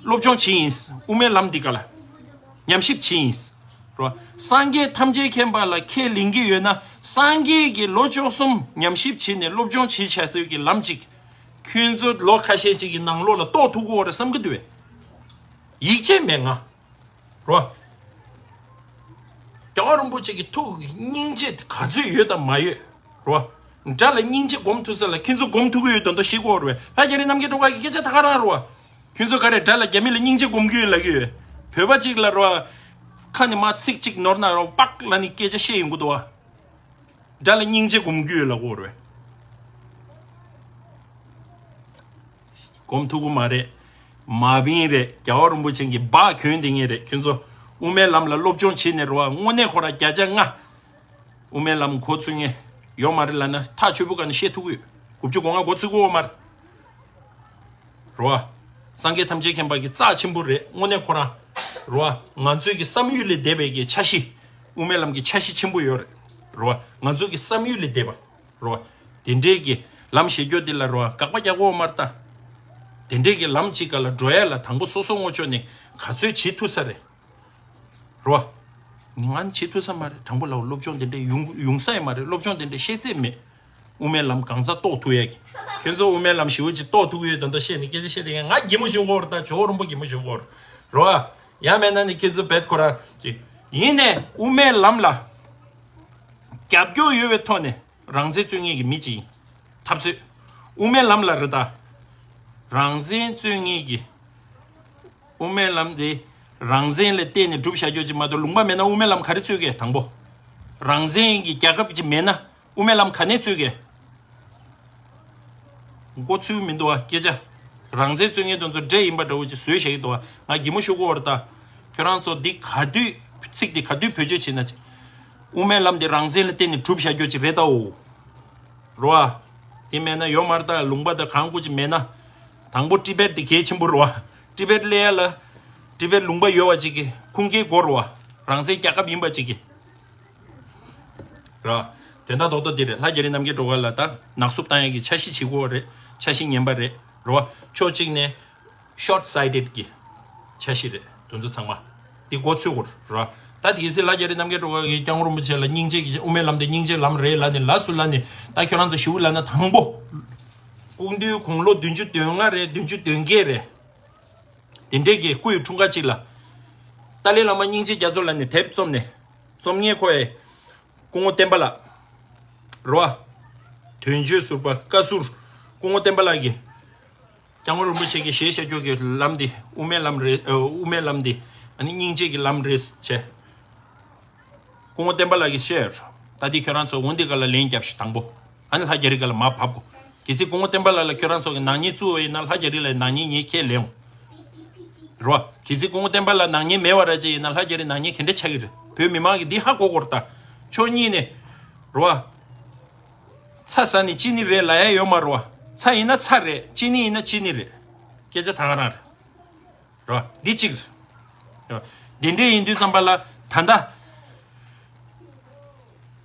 སློབ་སྦྱོང་བྱས་ཡིན། དབུ་མའི་ལམ་འདི་ག་ལ་ཉམས་ཞིབ་བྱས་ཡིན་རོ། སངས་རྒྱས་ཐམས་ཅད་མཁྱེན་པ་ལ་ཁས་ལེན་གྱི་ཡོད་ན། སངས་རྒྱས་ཀྱིས་ལོ་བཅུ་གསུམ་ཉམས་ཞིབ་བྱས་ནས་སློབ་སྦྱོང་བྱས་བྱས་ཟེར་གྱི་ལམ་ཅིག་ཁྱོད་ཚོ་ལོ་ཁ་ཤས་ཅིག་གི་ནང་ལོགས་ལ་གཏོགས་ཐུབ་ཀྱི་ཡོད་རེད་བསམ་གྱི་འདུག་བས། ཡིད་ཆེས་མེད་ང་། རོ། རྒྱལ་བ་རིན་པོ་ཆེ་གི་ཐུགས་སྙིང་རྗེ་ག་ཚོད་ཡོད་དམ་མ་ཡོད། རོ། དགྲ་ལ་སྙིང་རྗེ་སྒོམ་ཐུབ་ས་ལ་ཁྱོད་ཚོ་སྒོམ་ཐུབ་ཀྱི་ཡོད་དམ་དོ་ཤེས་དགོས་རེད་བས། ལྷ་རྒྱ་རི་རྣམ་རྒྱལ་སྒྲོལ་དཀར་གྱི་སྐད་ཆ་ད་ག་རང་རེད་བ། ཁྱོད་ཚོ་ག་རེ་དགྲ་ལ་རྒྱ་མི་ལ་སྙིང་རྗེ་སྒོམ་གྱི་ཡོད་ལབ་ཀྱི་ཡོད། བོད་པ་གཅིག་ལ་རོ། ཁ་ནས་མར་ཚིག་གཅིག་ནོར་ན་རོ་པག་ལབ་ནས་སྐད་ཆ་བཤད་ཡོང་གི་འདུག་བ། དགྲ་ལ་སྙིང་རྗེ་སྒོམ་རྒྱུ་ཡོད་ལབ་དགོས་རེད། སྒོམ་ཐུབ་ཀྱི་མ་རེད། མ་བིན་རེད། རྒྱལ་བ་རིན་པོ་ཆེ་གི་སྦག་གྱོན་བསྡད་མཁན་རེད། ཁྱོད་ཚོ་དབུ་མའི་ལམ་ལ་སློབ་སྦྱོང་བྱས་ནས་རེད་བ། དངོས་གནས་ཁོ་རང་བརྒྱ་ཆ་ལྔ་དབུ་མའི་ལམ་འགོ་ཚུགས་མཁན་ཡོད་མ་རེད་ལབ་ན་ཐག་ཆོད་པོ་ག་ནས་བཤད་ཐུབ་ཀྱི་ཡོད། དགུ་བཅུ་གོ་ལྔ་འགོ་ཚུགས་ཀྱི་ཡོད་མ་རེད། རེད་བ། སངས་རྒྱས་ཐམས་ཅད་མཁྱེན་པ་གི་རྩ་ཆེན་པོ་རེད། དངོས་གནས་ཁོ་རང་། རེད་བ། ང་ཚོའི་གི་བསམ་ཡུལ་ལས་འདས་པའི་གི་འཆར་གཞི། དབུ་མའི་ལམ་གྱི་འཆར་གཞི་ཆེན་པོ་ཡོད་རེད། རེད་བ། ང་ཚོའི་གི་བསམ་ཡུལ་ལས་འདས་པ། རེད་བ། དེ་འདྲའི་གི་ལམ་ཞེས་སྐྱོ་དེ་ལ་རེད་བ། དགག་པ་རྒྱག་དགོས་མ་རེད་ད། དེ་འདྲའི་གི་ལམ་གཅིག་ག་ལ་འགྲོ་ཡ་ལ་དང་པོ་སོ་སོ་ངོ་ཅོག་ནས་ག་ཚོད་བྱེད་ཐུབ་ས་རེད། རོ། ང་བྱེད་ཐུབ་ས་མ་རེད། དྲང་པོ་ལབ། སློབ་སྦྱོང་དེ་འདྲ་ཡོང་ཡོང་ས་ཡང་མ་རེད། སློབ་སྦྱོང་དེ་འདྲ་ཤེས་ཚད་མེད། དབུ་མའི་ལམ་གང་ཟག་རྟོགས་ཐུབ་ཡས་ཀྱི། ཁྱོད་ཚོ་དབུ་མའི་ལམ་ཞེ་པོ་ཅིག་རྟོགས་ཐུབ་ཀྱི་ཡོད་དོན་དག་བཤད་ནས་སྐད་ཆ་བཤད་དེ། ང་གད་མོ་ཤོར་གོ་རེད་ད། ཇོ་བོ་རིན་པོ་གད་མོ་ཤོར་གོ་རེད། རོ། ཡང་མེད་ན་ནི་ཁྱེད་ཚོ་བེད་ཁོ་རང་ཅིག་ཡིན་ནས་དབུ་མའི་ལམ་ལ་རྒྱབ་སྐྱོར་ཡོད་པའི་ཐོག་ནས། རང་བཙན་རྩོད་མཁན་གྱི་མི་གཅིག་ཡིན། འཐབ་རྩོད། དབུ་མའི་ལམ་ལ་རེད་ད། རང་བཙན་རྩོད་མཁན་གྱི། དབུ་མའི་ལམ་དེ་རང་བཙན་ལ་བརྟེན་ནས་སྒྲུབ་བྱ་རྒྱུ་ཅིག་མ་གཏོགས། ལུང་པ་མེད་ན་དབུ་མའི་ལམ་ག་རེ་རྩོད་གས། དང་པོ། རང་བཙན་གྱི་རྒྱལ་ཁབ་ཅིག་མེད་ན་དབུ་མའི་ལམ་ག་ནས་རྩོད་གས། མགོ་ཚོས་མི་འདུག་བ་སྐད་ཆ། རང་བཙན་རྩོད་མཁན་དེ་ཚོ་འདྲེ་ཡིན་པ་འདྲ་བོ་ཅིག་བཟོས་བཞག་གི་འདུག་བ། ང་གད་མོ་ཤོར་གོ་རེད་ད། ཁྱོད་རང་ཚོ་འདི་ག་དུས་ཚིག་འདི་ག་དུས་བེད་སྤྱོད་བྱེད་ན་ཅིག་དབུ་མའི་ལམ་འདི་རང་བཙན་ལ་བརྟེན་ནས་སྒྲུབ་བྱ་རྒྱུ་ཅིག་རེད་དའོ། རོ་ཨ། དེ་མེད་ན་ཡོད་མ་རེད་ད། ལུང་པ་དང་གང་དགོས་ཅིག་མེད་ན། དང་པོ་ཏི་བེད་འདི་གལ་ཆེན་པོ་རོ་ཨ། ཏི་བེད་སླེབས་ཡ་ལ། ཏི་བེད་ལུང་པ་ཡོད་པ་ཅིག་གི་ཁུངས་སྐྱེལ་དགོས་རོ་ཨ། རང་བཙན་རྒྱལ་ཁབ་ཡིན་པ་ཅིག་གི། རོ་ཨ། དོན་དག་རྡོག་རྡོག་འདི་རེད། ལྷ་རྒྱ་རི་རྣམ་རྒྱལ་སྒྲོལ་དཀར་ལ་ད་ནག་བསུབ་བཏང་ཡ་གི་འཆར་གཞི་བྱེད་དགོས་རེད། འཆར་གཞི་ངན་པ་རེད། རོ་ཨ། ཕྱོགས་གཅིག་ནས། ཤོར་ཊི་སའི་ཌེཌ་གི་འཆར་གཞི་རེད། དེ་ཚོ་ཚང་མ་དེ་མགོ་ཚོས་དགོས་རེད། ད་དེ་སྲིད་ལྷ་རྒྱ་རི་རྣམ་རྒྱལ་སྒྲོལ་དཀར་གྱིས་སྐྱབས་མགོན་རིན་པོ་ཆེ་ལ་སྙིང་རྗེ་གི། དབུ་མའི་ལམ་དེ་སྙིང་རྗེ་ལམ་རེད་ལབ་ནས་ལབ་སུ་ལབ་ནས། ད་ཁྱོད་རང་ཚོ་ཞུ་ལབ་ན། དང་པོ་སྐུ་མདུན་དགུང་ལོ་བདུན་ཅུ་དོན་ལྔ་རེད། བདུན་ཅུ་དོན་བརྒྱད་རེད། དེ་འདྲས་ཀྱི་སྐུ་ཡི་འཁྲུངས་སྐར་གཅིག་ལ། ཏཱ་ལའི་བླ་མ་སྙིང་རྗེ་རྒྱ་མཚོ་ལབ་ནས་དེབ་རྩོམ་ནས། རྩོམ་མཁན་ཁོ་ཡི། སྐུ་ངོ་བསྟན་པ་ལགས། རོ་ཨ། དོན་གཅོད་ཟུར་པ་བཀའ་ཟུར་སྐུ་ངོ་བསྟན་པ་ལགས་ཀྱིས། སྐྱབས་མགོན་རིན་པོ་ཆེ་གིས་བཞེས་བཞག་རྒྱུ་གི་ལམ་འདི་དབུ་མའི་ལམ་རེད། ཨ། དབུ་མའི་ལམ་འདི་ཨ་ནི་སྙིང་རྗེ་གི་ལམ་རེད་བྱས། སྐུ་ངོ་བསྟན་པ་ལགས་ཀྱིས་བཤད་ཡོད། ད་འདི་ཁྱོད་རང་ཚོ་འོ་འདི་ག་ལ་ལན་རྒྱབ་ཤིག་དང་པོ། ཨ་ནི་ལྷ་རྒྱ་རི་ག་ལ་མར་བབས་གོ། གལ་སྲིད་སྐུ་ངོ་བསྟན་པ་ལགས་ལ་ཁྱོད་རང་ཚོ་གི་ནག་ཉེས་བཙུགས་པ་ཡིན་ན། ལྷ་རྒྱ་རི་ལ་ནག་ཉེས་ངས་ཁས་ལེན་འོང་། རོ། གལ་སྲིད་སྐུ་ངོ་བསྟན་པ་ལགས་ནག་ཉེས་མེད་པ་ར་ཅིག་ཡིན་ན། ལྷ་རྒྱ་རི་ནག་ཉེས་ག་འདྲ་ཆགས་ཀྱི་རེད། བོད་མི་མང་གིས་འདི་ཧ་གོ་དགོས་རེད་ད། ཕྱོགས་གཉིས་ནས། རོ། ཚྭ་ཟ་ནི་ཅི་ནི་རེད་ལབ་ཡ་ཡོད་མ་རེད་བ། ཚྭ་ཡིན་ན་ཚྭ་རེད། ཅི་ནི་ཡིན་ན་ཅི་ནི་རེད། སྐད་ཆ་ད་ག་རང་རེད། རོ། འདི་གཅིག་རེད། རོ། འདི་འདྲས་ཡིན་དུས་ཙམ་པ་ལ་ད་ལྟ་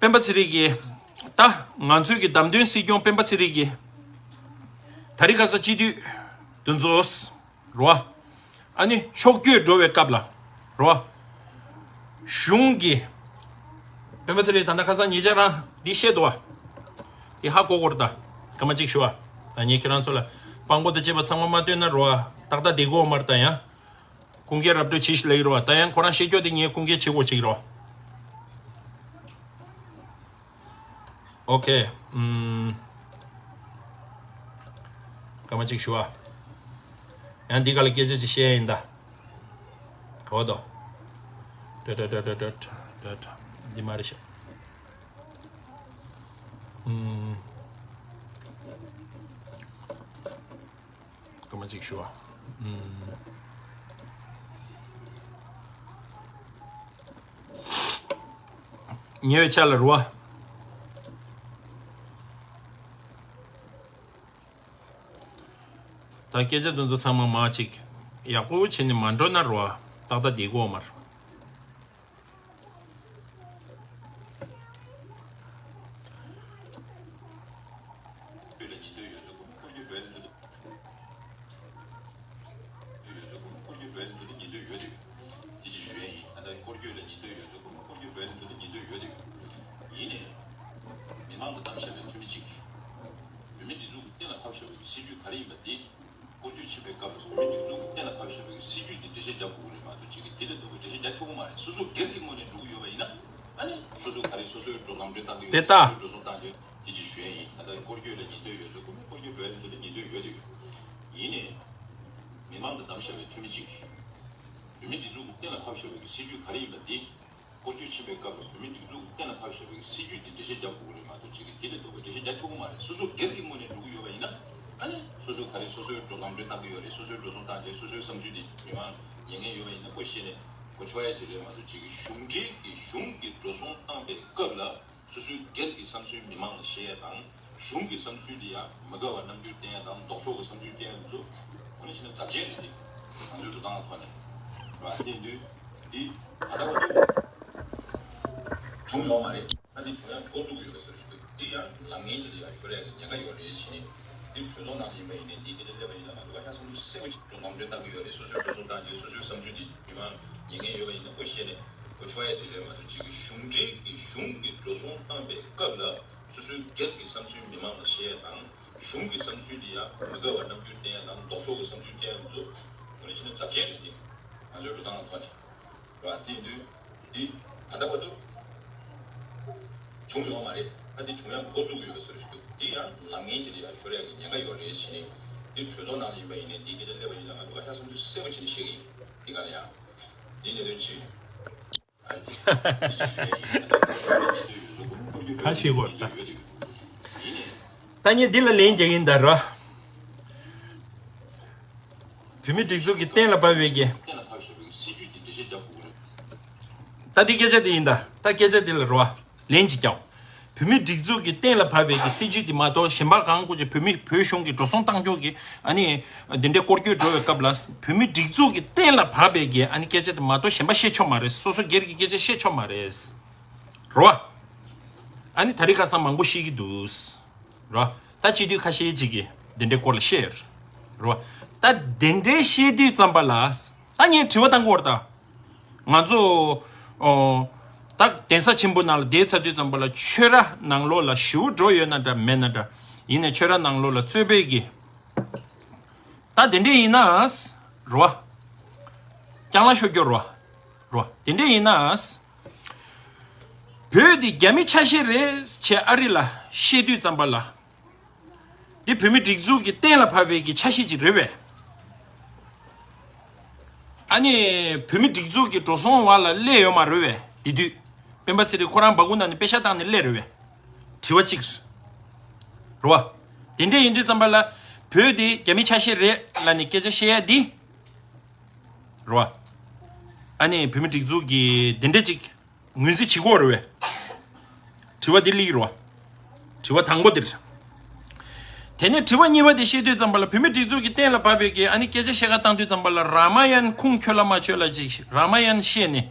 སྤེན་པ་ཚེ་རིང་གིས། ད་ང་ཚོའི་གི་བདམས་ཐོན་སྲིད་སྐྱོང་སྤེན་པ་ཚེ་རིང་གིས། དེ་རིང་ཁ་སང་སྤྱི་འཐུས་དེ་ཚོ། རོ། ཨ་ནི་ཕྱོགས་བསྐྱོད་འགྲོ་བའི་སྐབས་ལ། རོ། གཞུང་གི། སྤེན་པ་ཚེ་རིང་ད་ལྟ་ཁ་སང་ཉེ་ཆར་རང་འདི་བཤད་འདུག་བ། འདི་ཧ་གོ་དགོས་རེད་ད། སྐར་མ་གཅིག་ཞུ་བ། ད་ངས་ཁྱེད་རང་ཚོ་ལ་དཔང་པོ་དང་བཅས་པ་ཚང་མ་མ་སྟོན་ན། རོ། ཏག་ཏག་བསྡད་དགོས་མ་རེད་ད། ཡང་ཁུངས་སྐྱེལ་ར་སྤྲོད་བྱེད་ཤིག་ལབ་ཀྱི་རེད་བ། ད་ཡང་ཁོ་རང་བཤད་རྒྱུ་དེ་ངས་ཁུངས་སྐྱེལ་བྱེད་དགོས་བྱེད་ཀྱི་རེད་བ། ཨོ་ཁེ། ཨུམ། སྐར་མ་གཅིག་ཞུ་བ། ཡང་འདི་ག་ལ་སྐད་ཆ་ཅིག་བཤད་ཡིན་ད། ག་བ་དོ། ཏ་ཏ། འདི་མ་རེད་ཤག་ཨུམ། སྐར་མ་གཅིག་ཞུ་བ། ཨུམ། ཉེ་བའི་ཆར་ལ་རུ་བ། ད་སྐད་ཆ་དེ་ཚོ་ཚང་མ་མ་གཅིག་ཡག་པོ་བྱས་ནས་མ་འགྲོ་ན་རུ་བ། ཏག་ཏག་བསྡད་དགོས་མ་རེད། ཡིན་ནའི། མི་མང་གི་གཏམ་བཤད་པའི་འཐུས་མི་གཅིག་གིས། བོད་མི་སྒྲིག་འཛུགས་ཀྱི་གཏན་ལ་ཕབ་བཞག་པའི་སྲིད་ཇུས་ག་རེ་ཡིན་པ་འདི། སྐོར་སྐྱོད་ཕྱིན་པའི་སྐབས་ལ་བོད་མི་སྒྲིག་འཛུགས་ཀྱི་གཏན་ལ་ཕབ་བཞག་པའི་སྲིད་ཇུས་འདི་འགྲེལ་བཤད་རྒྱབ་དགོས་ཀྱི་རེད་མ་གཏོགས། གཅིག་གིས་དེ་ལས་ལྡོག་པའི་འགྲེལ་བཤད་རྒྱབ་ཆོག་གི་མ་རེད། སོ་སོ་སྒེར་གྱི་ངོས་ནས་འགྲོ་གི་ཡོད་པ་ཡིན་ན། ཨ་ནི་སོ་སོ་ག་རེ་སོ་སོའི་འགྲོ་ལམ་འགྲོ་སྟངས་ཀྱི། དེ་ལྟ། སོ་སོའི་འགྲོ་སོང་སྟངས་ཀྱི་དེ་ཅིག་ཞུ་ཡ་ཡིན། ད་ལྟ་སྐོར་སྐྱོད་ལ་ཉེན་འདོད་ཡོད་ཚོ་སྐོར་མ། སྐོར་སྐྱོད་འགྲོ་ཡ་དེ་ཚོ་ལ་ཉེན་འདོད་ཡོད་དེ་ཡོད། ཡིན་ནའི། མི་མང་གི་གཏམ་བཤད་པའི་འཐུས་མི་གཅིག་གིས། བོད་མི་སྒྲིག་འཛུགས་ཀྱི་གཏན་ལ་ཕབ་བཞག་པའི་སྲིད་ཇུས་ག་རེ་ཡིན་པ་འདི། སྐོར་སྐྱོད་ཕྱིན་པའི་སྐབས་ལ་བོད་མི་སྒྲིག་འཛུགས་ཀྱི་གཏན་ལ་ཕབ་བཞག་པའི་སྲིད་ཇུས་འདི་འགྲེལ་བཤད་རྒྱབ་དགོས་ཀྱི་རེད་མ་གཏོགས། གཅིག་གིས་དེ་ལས་ལྡོག་པའི་འགྲེལ་བཤད་རྒྱབ་ཆོག་གི་མ་རེད། སོ་སོ་སྒེར་གྱི་ངོས་ནས་འགྲོ་གི་ཡོད་པ་ཡིན་ན། ཨ་ནི་སོ་སོ་ག་རེ་སོ་སོའི་འགྲོ་ལམ་འགྲོ་སྟངས་ཀྱི་ཡོད་རེད། སོ་སོའི་འགྲོ་སོང་སྟངས་ཀྱི། སོ་སོའི་བསམ་ཚུལ་འདི་མི་མང་ཉན་མཁན་ཡོད་པ་ཡིན་ན་ཀོ་བཤད་ནས་གོ་ཆོག་ཡ་ཅིག་རེད་མ་གཏོགས། གཅིག་གིས་གཞུང་འབྲེལ་གྱི་གཞུང་གི་འགྲོ་སོང་བཏང་པའི་སྐབས་ལ། སོ་སོའི་སྒེར་གྱི་བསམ་ཚུལ་མི་མང་ལ་བཤད་ཡ་དང་། གཞུང་གི་བསམ་ཚུལ་འདི་ཡང་མི་དགའ་བ་རྣམ་འགྱུར་བསྟན་ཡ་དང་ལྡོག་ཕྱོགས་ཀྱི་བསམ་ཚུལ་བསྟན་ཡ་འདི་ཚོ་དངོས་གནས་བྱས་ན་ཚབས་ཆེན་རེད་དེ། ང་ཚོའི་འགྲོ་སྟངས་ལ་ཐོག་ནས་རེད་བ། དེ་ཡིན་དུས་འདི་ད་ལྟ་བར་དུ་བྱུང་ཡོད་མ་རེད། ད་འདི་བྱུང་ཡ་འགོ་བཙུགས་ཡོད་ཟེར་ཞུ་གི་འདི་ཡང་ལམ་ངན་ཅིག་ལ་ཡང་ཤོར་ཡ་གི་ཉེན་ཁ་ཡོད་རེད་ཞེས་ནས། འདི་གྲོས་ཚོགས་ནང་ལ་ཡིན་པ་ཡིན་ནའི་འདི་སྐད་ཆ་སླེབས་པ་ཡིན་ན་ང་ཚོ་ལ་ཤ་སོང་ཚུལ་གསལ་པོ་ཅིག་ཏུ་ནང་དོན་བཏང་གི་ཡོད་རེད། སོ་སོའི་འགྲོ་སོང་བཏང་རྗེས་སོ་སོའི་བསམ་ཚུལ་འདི་མི་མང་ཉན་མཁན་ཡོད་པ་ཡིན་ན་ཁོ་བཤད་ནས་ཁོ་ཆོག་ཡ་ཅིག་རེད་མ་གཏོགས་ཅིག་གི་གཞུང་འབྲེལ་གྱི་གཞུང་གི་འགྲོ་སོང་བཏང་པའི་སྐབས་ལ་སོ་སོའི་སྒེར་གྱི་བསམ་ཚུལ་མི་མང་ལ་བཤད་ཡ་དང་གཞུང་གི་བསམ་ཚུལ་འདི་ཡང་མི་དགའ་བ་རྣམ་འགྱུར་བསྟན་ཡ་དང་ལྡོག་ཕྱོགས་ཀྱི་བསམ་ཚུལ་བསྟན་ཡ་འདི་ཚོ་དངོས་གནས་བྱས་ན་ཚབས་ཆེན་རེད་དེ། ང་ཚོའི་འགྲོ་སྟངས་ལ་ཐོག་ནས་རེད་བ། དེ་ཡིན་དུས་འདི་ད་ལྟ་བར་དུ་བྱུང་ཡོད་མ་རེད། ད་འདི་བྱུང་ཡ་འགོ་བཙུགས་ཡོད་ཟེར་ཞུ་གི་འདི་ཡང་ལམ་ངན་ཅིག་ལ་ཡང་ཤོར་ཡ་གི་ཉེན་ཁ་ཡོད་རེད་ཞེས་ནས། འདི་གྲོས་ཚོགས་ནང་ལ་ཡིན་པ་ཡིན་ནའི་འདི་སྐད་ཆ་སླེབས་པ་ཡིན་ན་ང་ཚོ་ཁ་ཤས་སོང་ཚུལ་གསལ་པོ་བྱས་ནས་བཤད་གི་ཡིན། འདི་ག་ལ་ཡང་འདི་གནད་དོན་ཆེ། ཁ་ཤས་གོ་ད། ད་ངས་འདི་ལ་ལན་རྒྱག་གིན་ད་ར། བོད་མི་སྒྲིག་འཛུགས་ཀྱི་གཏན་ལ་ཕབ་པའི་གི། ད་འདི་སྐད་ཆ་དེ་ཡིན་ད། ད་སྐད་ཆ་དེ་ལ་རོ། ལན་ཅིག་རྒྱག་བོད་མི་སྒྲིག་འཛུགས་ཀྱི་གཏན་ལ་ཕབ་པའི་གི་སྲིད་ཇུས་དེ་མ་གཏོགས་གཞན་པ་གང་དགོས་ཀྱི་བོད་མི་བོད་གཞུང་གི་འགྲོ་སོང་བཏང་ཕྱོགས་ཀྱི་ཨ་ནི་འདི་འདྲའི་སྐོར་སྐྱོད་འགྲོ་བའི་སྐབས་ལ་བོད་མི་སྒྲིག་འཛུགས་ཀྱི་གཏན་ལ་ཕབ་པའི་གི་ཨ་ནི་སྐད་ཆ་དེ་མ་གཏོགས་གཞན་པ་བཤད་ཆོག་མ་རེད། སོ་སོ་སྒེར་གྱི་སྐད་ཆ་བཤད་ཆོག་མ་རེད། རོ། ཨ་ནི་ད་རེས་ཁ་སང་མང་པོ་བཤད་ཀྱི་འདུག་རོ། ད་སྤྱི་འཐུས་ཁ་ཤས་ཅིག་གིས་དེ་འདྲའི་སྐོར་ལ་བཤད་ཡོད་རོ། ད་དེ་འདྲའི་བཤད་དུས་ཙམ་པ་ལ་ད་ངས་དྲི་བ་བཏང་གི་ཡོད་རེད་ད། ང་ཚོ་ཨོ། ད་གདན་ས་ཆེན་པོ་ནང་ལ་བསྡད་ཚར་དུས་ཙམ་པ་ལ་ཆོས་ར་ནང་ལོགས་ལ་ཞེ་པོ་འགྲོ་ཡོད་ན་འདྲ་མེད་ན་འདྲ། ཡིན་ནའི་ཆོས་ར་ནང་ལོགས་ལ་རྩོད་པའི་གི། ད་དེ་འདྲས་ཡིན་ན། རོ། རྐྱང་ལ་ཤོད་རྒྱུ་རོ། རོ། དེ་འདྲས་ཡིན་ན། བོད་འདི་རྒྱ་མི་ཆ་ཤས་རེད་ཅེས་ཨ་རི་ལ་བཤད་དུས་ཙམ་པ་ལ། འདི་བོད་མི་སྒྲིག་འཛུགས་ཀྱི་གཏན་ལ་ཕབ་པའི་གི་ཆ་ཤས་ཅིག་རེད་པས། ཨ་ནི་བོད་མི་སྒྲིག་འཛུགས་ཀྱི་འགྲོ་སོང་བར་ལ་སླེབས་ཡོད་མ་རེད་པས་དེ་དུས། སྤེན་པ་ཚེ་རིང་ཁོ་རང་སྦ་ཁུག་ནང་ནས་པེ་ཤག་བཏང་ནས་སླེབས་རེད་པས། དྲི་བ་གཅིག་རེད་བ། དེ་འདྲས་ཡིན་དུས་ཙམ་པ་ལ་བོད་དེ་རྒྱ་མི་ཆ་ཤས་རེད་ལབ་ནས་སྐད་ཆ་བཤད་ཡ་འདི་རེད་བ། ཨ་ནི་བོད་མི་སྒྲིག་འཛུགས་ཀྱི་དེ་འདྲས་ཅིག་ངོས་འཛིན་བྱེད་ཀྱི་ཡོད་རེད་པས། དྲི་བ་འདི་སླེབས་ཀྱི་རེད་བ། དྲི་བ་དང་པོ་འདི་རེད། དེ་ནས་དྲི་བ་གཉིས་པ་དེ་བཤད་དུས་ཙམ་པ་ལ་བོད་མི་སྒྲིག་འཛུགས་ཀྱི་གཏན་ལ་ཕབ་པའི་གི་ཨ་ནི་སྐད་ཆ་བཤད་ག་བཏང་དུས་ཙམ་པ་ལ་རཱ་མ་ཡན་ཁུངས་འཁྱོལ་ལ་མ་འཁྱོལ་ལ་ཅིག་རཱ་མ་ཡན་བཤད་ནས་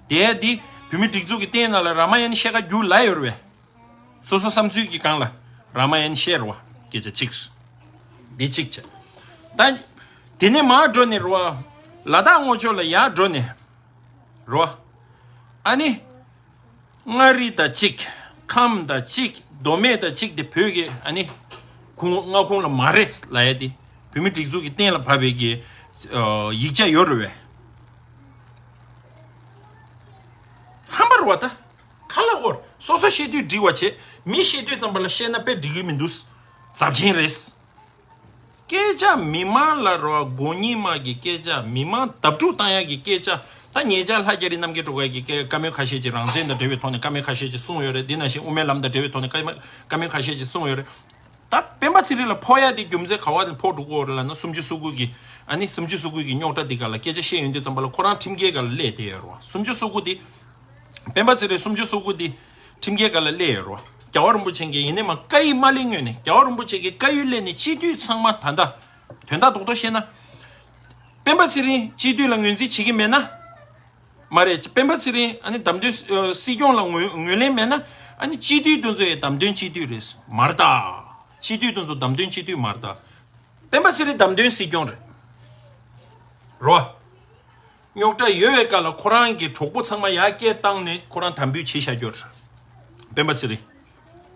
དེ་འདི་བོད་མི་སྒྲིག་འཛུགས་ཀྱི་གཏན་ནང་ལ་རཱ་མ་ཡན་བཤད་ག་རྒྱུགས་ལ་ཡོད་རེད་པས། སོ་སོ་བསམ་ཚུལ་གྱི་སྒང་ལ་རཱ་མ་ཡན་བཤད་རེད་བ། སྐད་ཆ་གཅིག་རེད། འདི་གཅིག་བྱས། ད་དེ་ནས་མར་འགྲོ་ནས་རེད་བ། ལ་དྭགས་ངོས་ཕྱོགས་ལ་ཡར་འགྲོ་ནས། རོ། ཨ་ནི། མངའ་རིས་དང་གཅིག་ཁམས་དང་གཅིག་མདོ་སྨད་དང་གཅིག་དེ་བོད་ཀྱི་ཨ་ནི། ཁུངས་མངའ་ཁོངས་ལ་མ་རེད་ལབ་ཡ་དེ། བོད་མི་སྒྲིག་འཛུགས་ཀྱི་གཏན་ལ་ཕབ་པའི་གི། ཡིག་ཆ་ཡོད་རེད་པས། ཧམ་པ་རེད་བ་ད། ཁ་ལག་འོར་སོ་སོ་བཤད་དུས་འགྲིག་བ་བྱས་མི་བཤད་དུས་ཙམ་པ་ལ་བཤད་ན་དཔེ་འགྲིག་གི་མི་འདུག་ཚབས་ཆེན་རེད། སྐད་ཆ་མི་མང་ལ་རོ་མགོ་རྙིང་མ་གི་སྐད་ཆ་མི་མང་བརྡབ་འཁྲུག་བཏང་ཡག་གི་སྐད་ཆ། ད་ཉེ་ཆར་ལྷ་རྒྱ་རི་རྣམ་རྒྱལ་སྒྲོལ་དཀར་གྱིས་བཀའ་མོལ་ཁ་ཤས་ཀྱིས་རང་བཙན་དང་འབྲེལ་བའི་ཐོག་ནས་བཀའ་མོལ་ཁ་ཤས་ཀྱིས་གསུངས་ཡོད་རེད། འདི་ནང་བཞིན་དབུ་མའི་ལམ་དང་འབྲེལ་བའི་ཐོག་ནས་བཀའ་མོལ་ཁ་ཤས་ཀྱིས་གསུངས་ཡོད་རེད། ད་སྤེན་པ་ཚེ་རིང་ལ་ཕོག་ཡག་དེ་རྒྱུ་མཚན་ག་བ་ནས་ཕོག་འགྲོ་གི་ཡོད་རེད་ལབ་ན་སུམ་ཅུ་སོ་དགུ་གི་ཨ་ནི་སུམ་ཅུ་སོ་དགུ་གི་རྙོག་དྲ་འདི་ག་ལ་སྐད་ཆ་བཤད་ཡོང་དུས་ཙམ་པ་ལ་ཁོ་རང་ཁྲིམས་འགལ་ག་ལ་སླེབས་བསྡད་ཡོད་རེད་བ། སུམ་ཅུ་སོ་དགུ་དེ། སྤེན་པ་ཚེ་རིང་སུམ་ཅུ་སོ་དགུ་འདི་ཁྲིམས་འགལ་སྒང་ལ་སླེབས་ཡོད་རེད་བ། རྒྱལ་བ་རིན་པོ་ཆེ་གིས་ཡིན་ནའི་མ་བཀའ་ཡིག་མ་སླེབས་སྔོན་ནས་རྒྱལ་བ་རིན་པོ་ཆེ་གིས་བཀའ་ཡིག་སླེབས་ནས་སྤྱི་འཐུས་ཚང་མ་ད་ལྟ་དོན་དག་རྡོག་རྡོག་བཤད་ན། སྤེན་པ་ཚེ་རིང་སྤྱི་འཐུས་ལ་ངོས་འཛིན་བྱེད་ཀྱི་མེད་ན། མ་རེད། སྤེན་པ་ཚེ་རིང་ཨ་ནི་བདམས་ཐོན་ཨ་སྲིད་སྐྱོང་ལ་ངོས་ངོས་ལེན་མེད་ན་ཨ་ནི་སྤྱི་འཐུས་དེ་ཚོ་ཡི་བདམས་ཐོན་སྤྱི་འཐུས་རེད་མ་རེད་ད། སྤྱི་འཐུས་དེ་ཚོ་བདམས་ཐོན་སྤྱི་འཐུས་མ་རེད་ད། སྤེན་པ་ཚེ་རིང་བདམས་ཐོན་སྲིད་སྐྱོང་རེད། རོ། རྙོག་དྲ་ཡོད་པའི་སྐབས་ལ་ཁོ་རང་གི་གྲོགས་པོ་ཚང་མ་ཡར་སྐད་བཏང་ནས་ཁོ་རང་དམ་འབུལ་བྱེད་བཞག་རྒྱུ་རེད། སྤེན་པ་ཚེ་རིང་།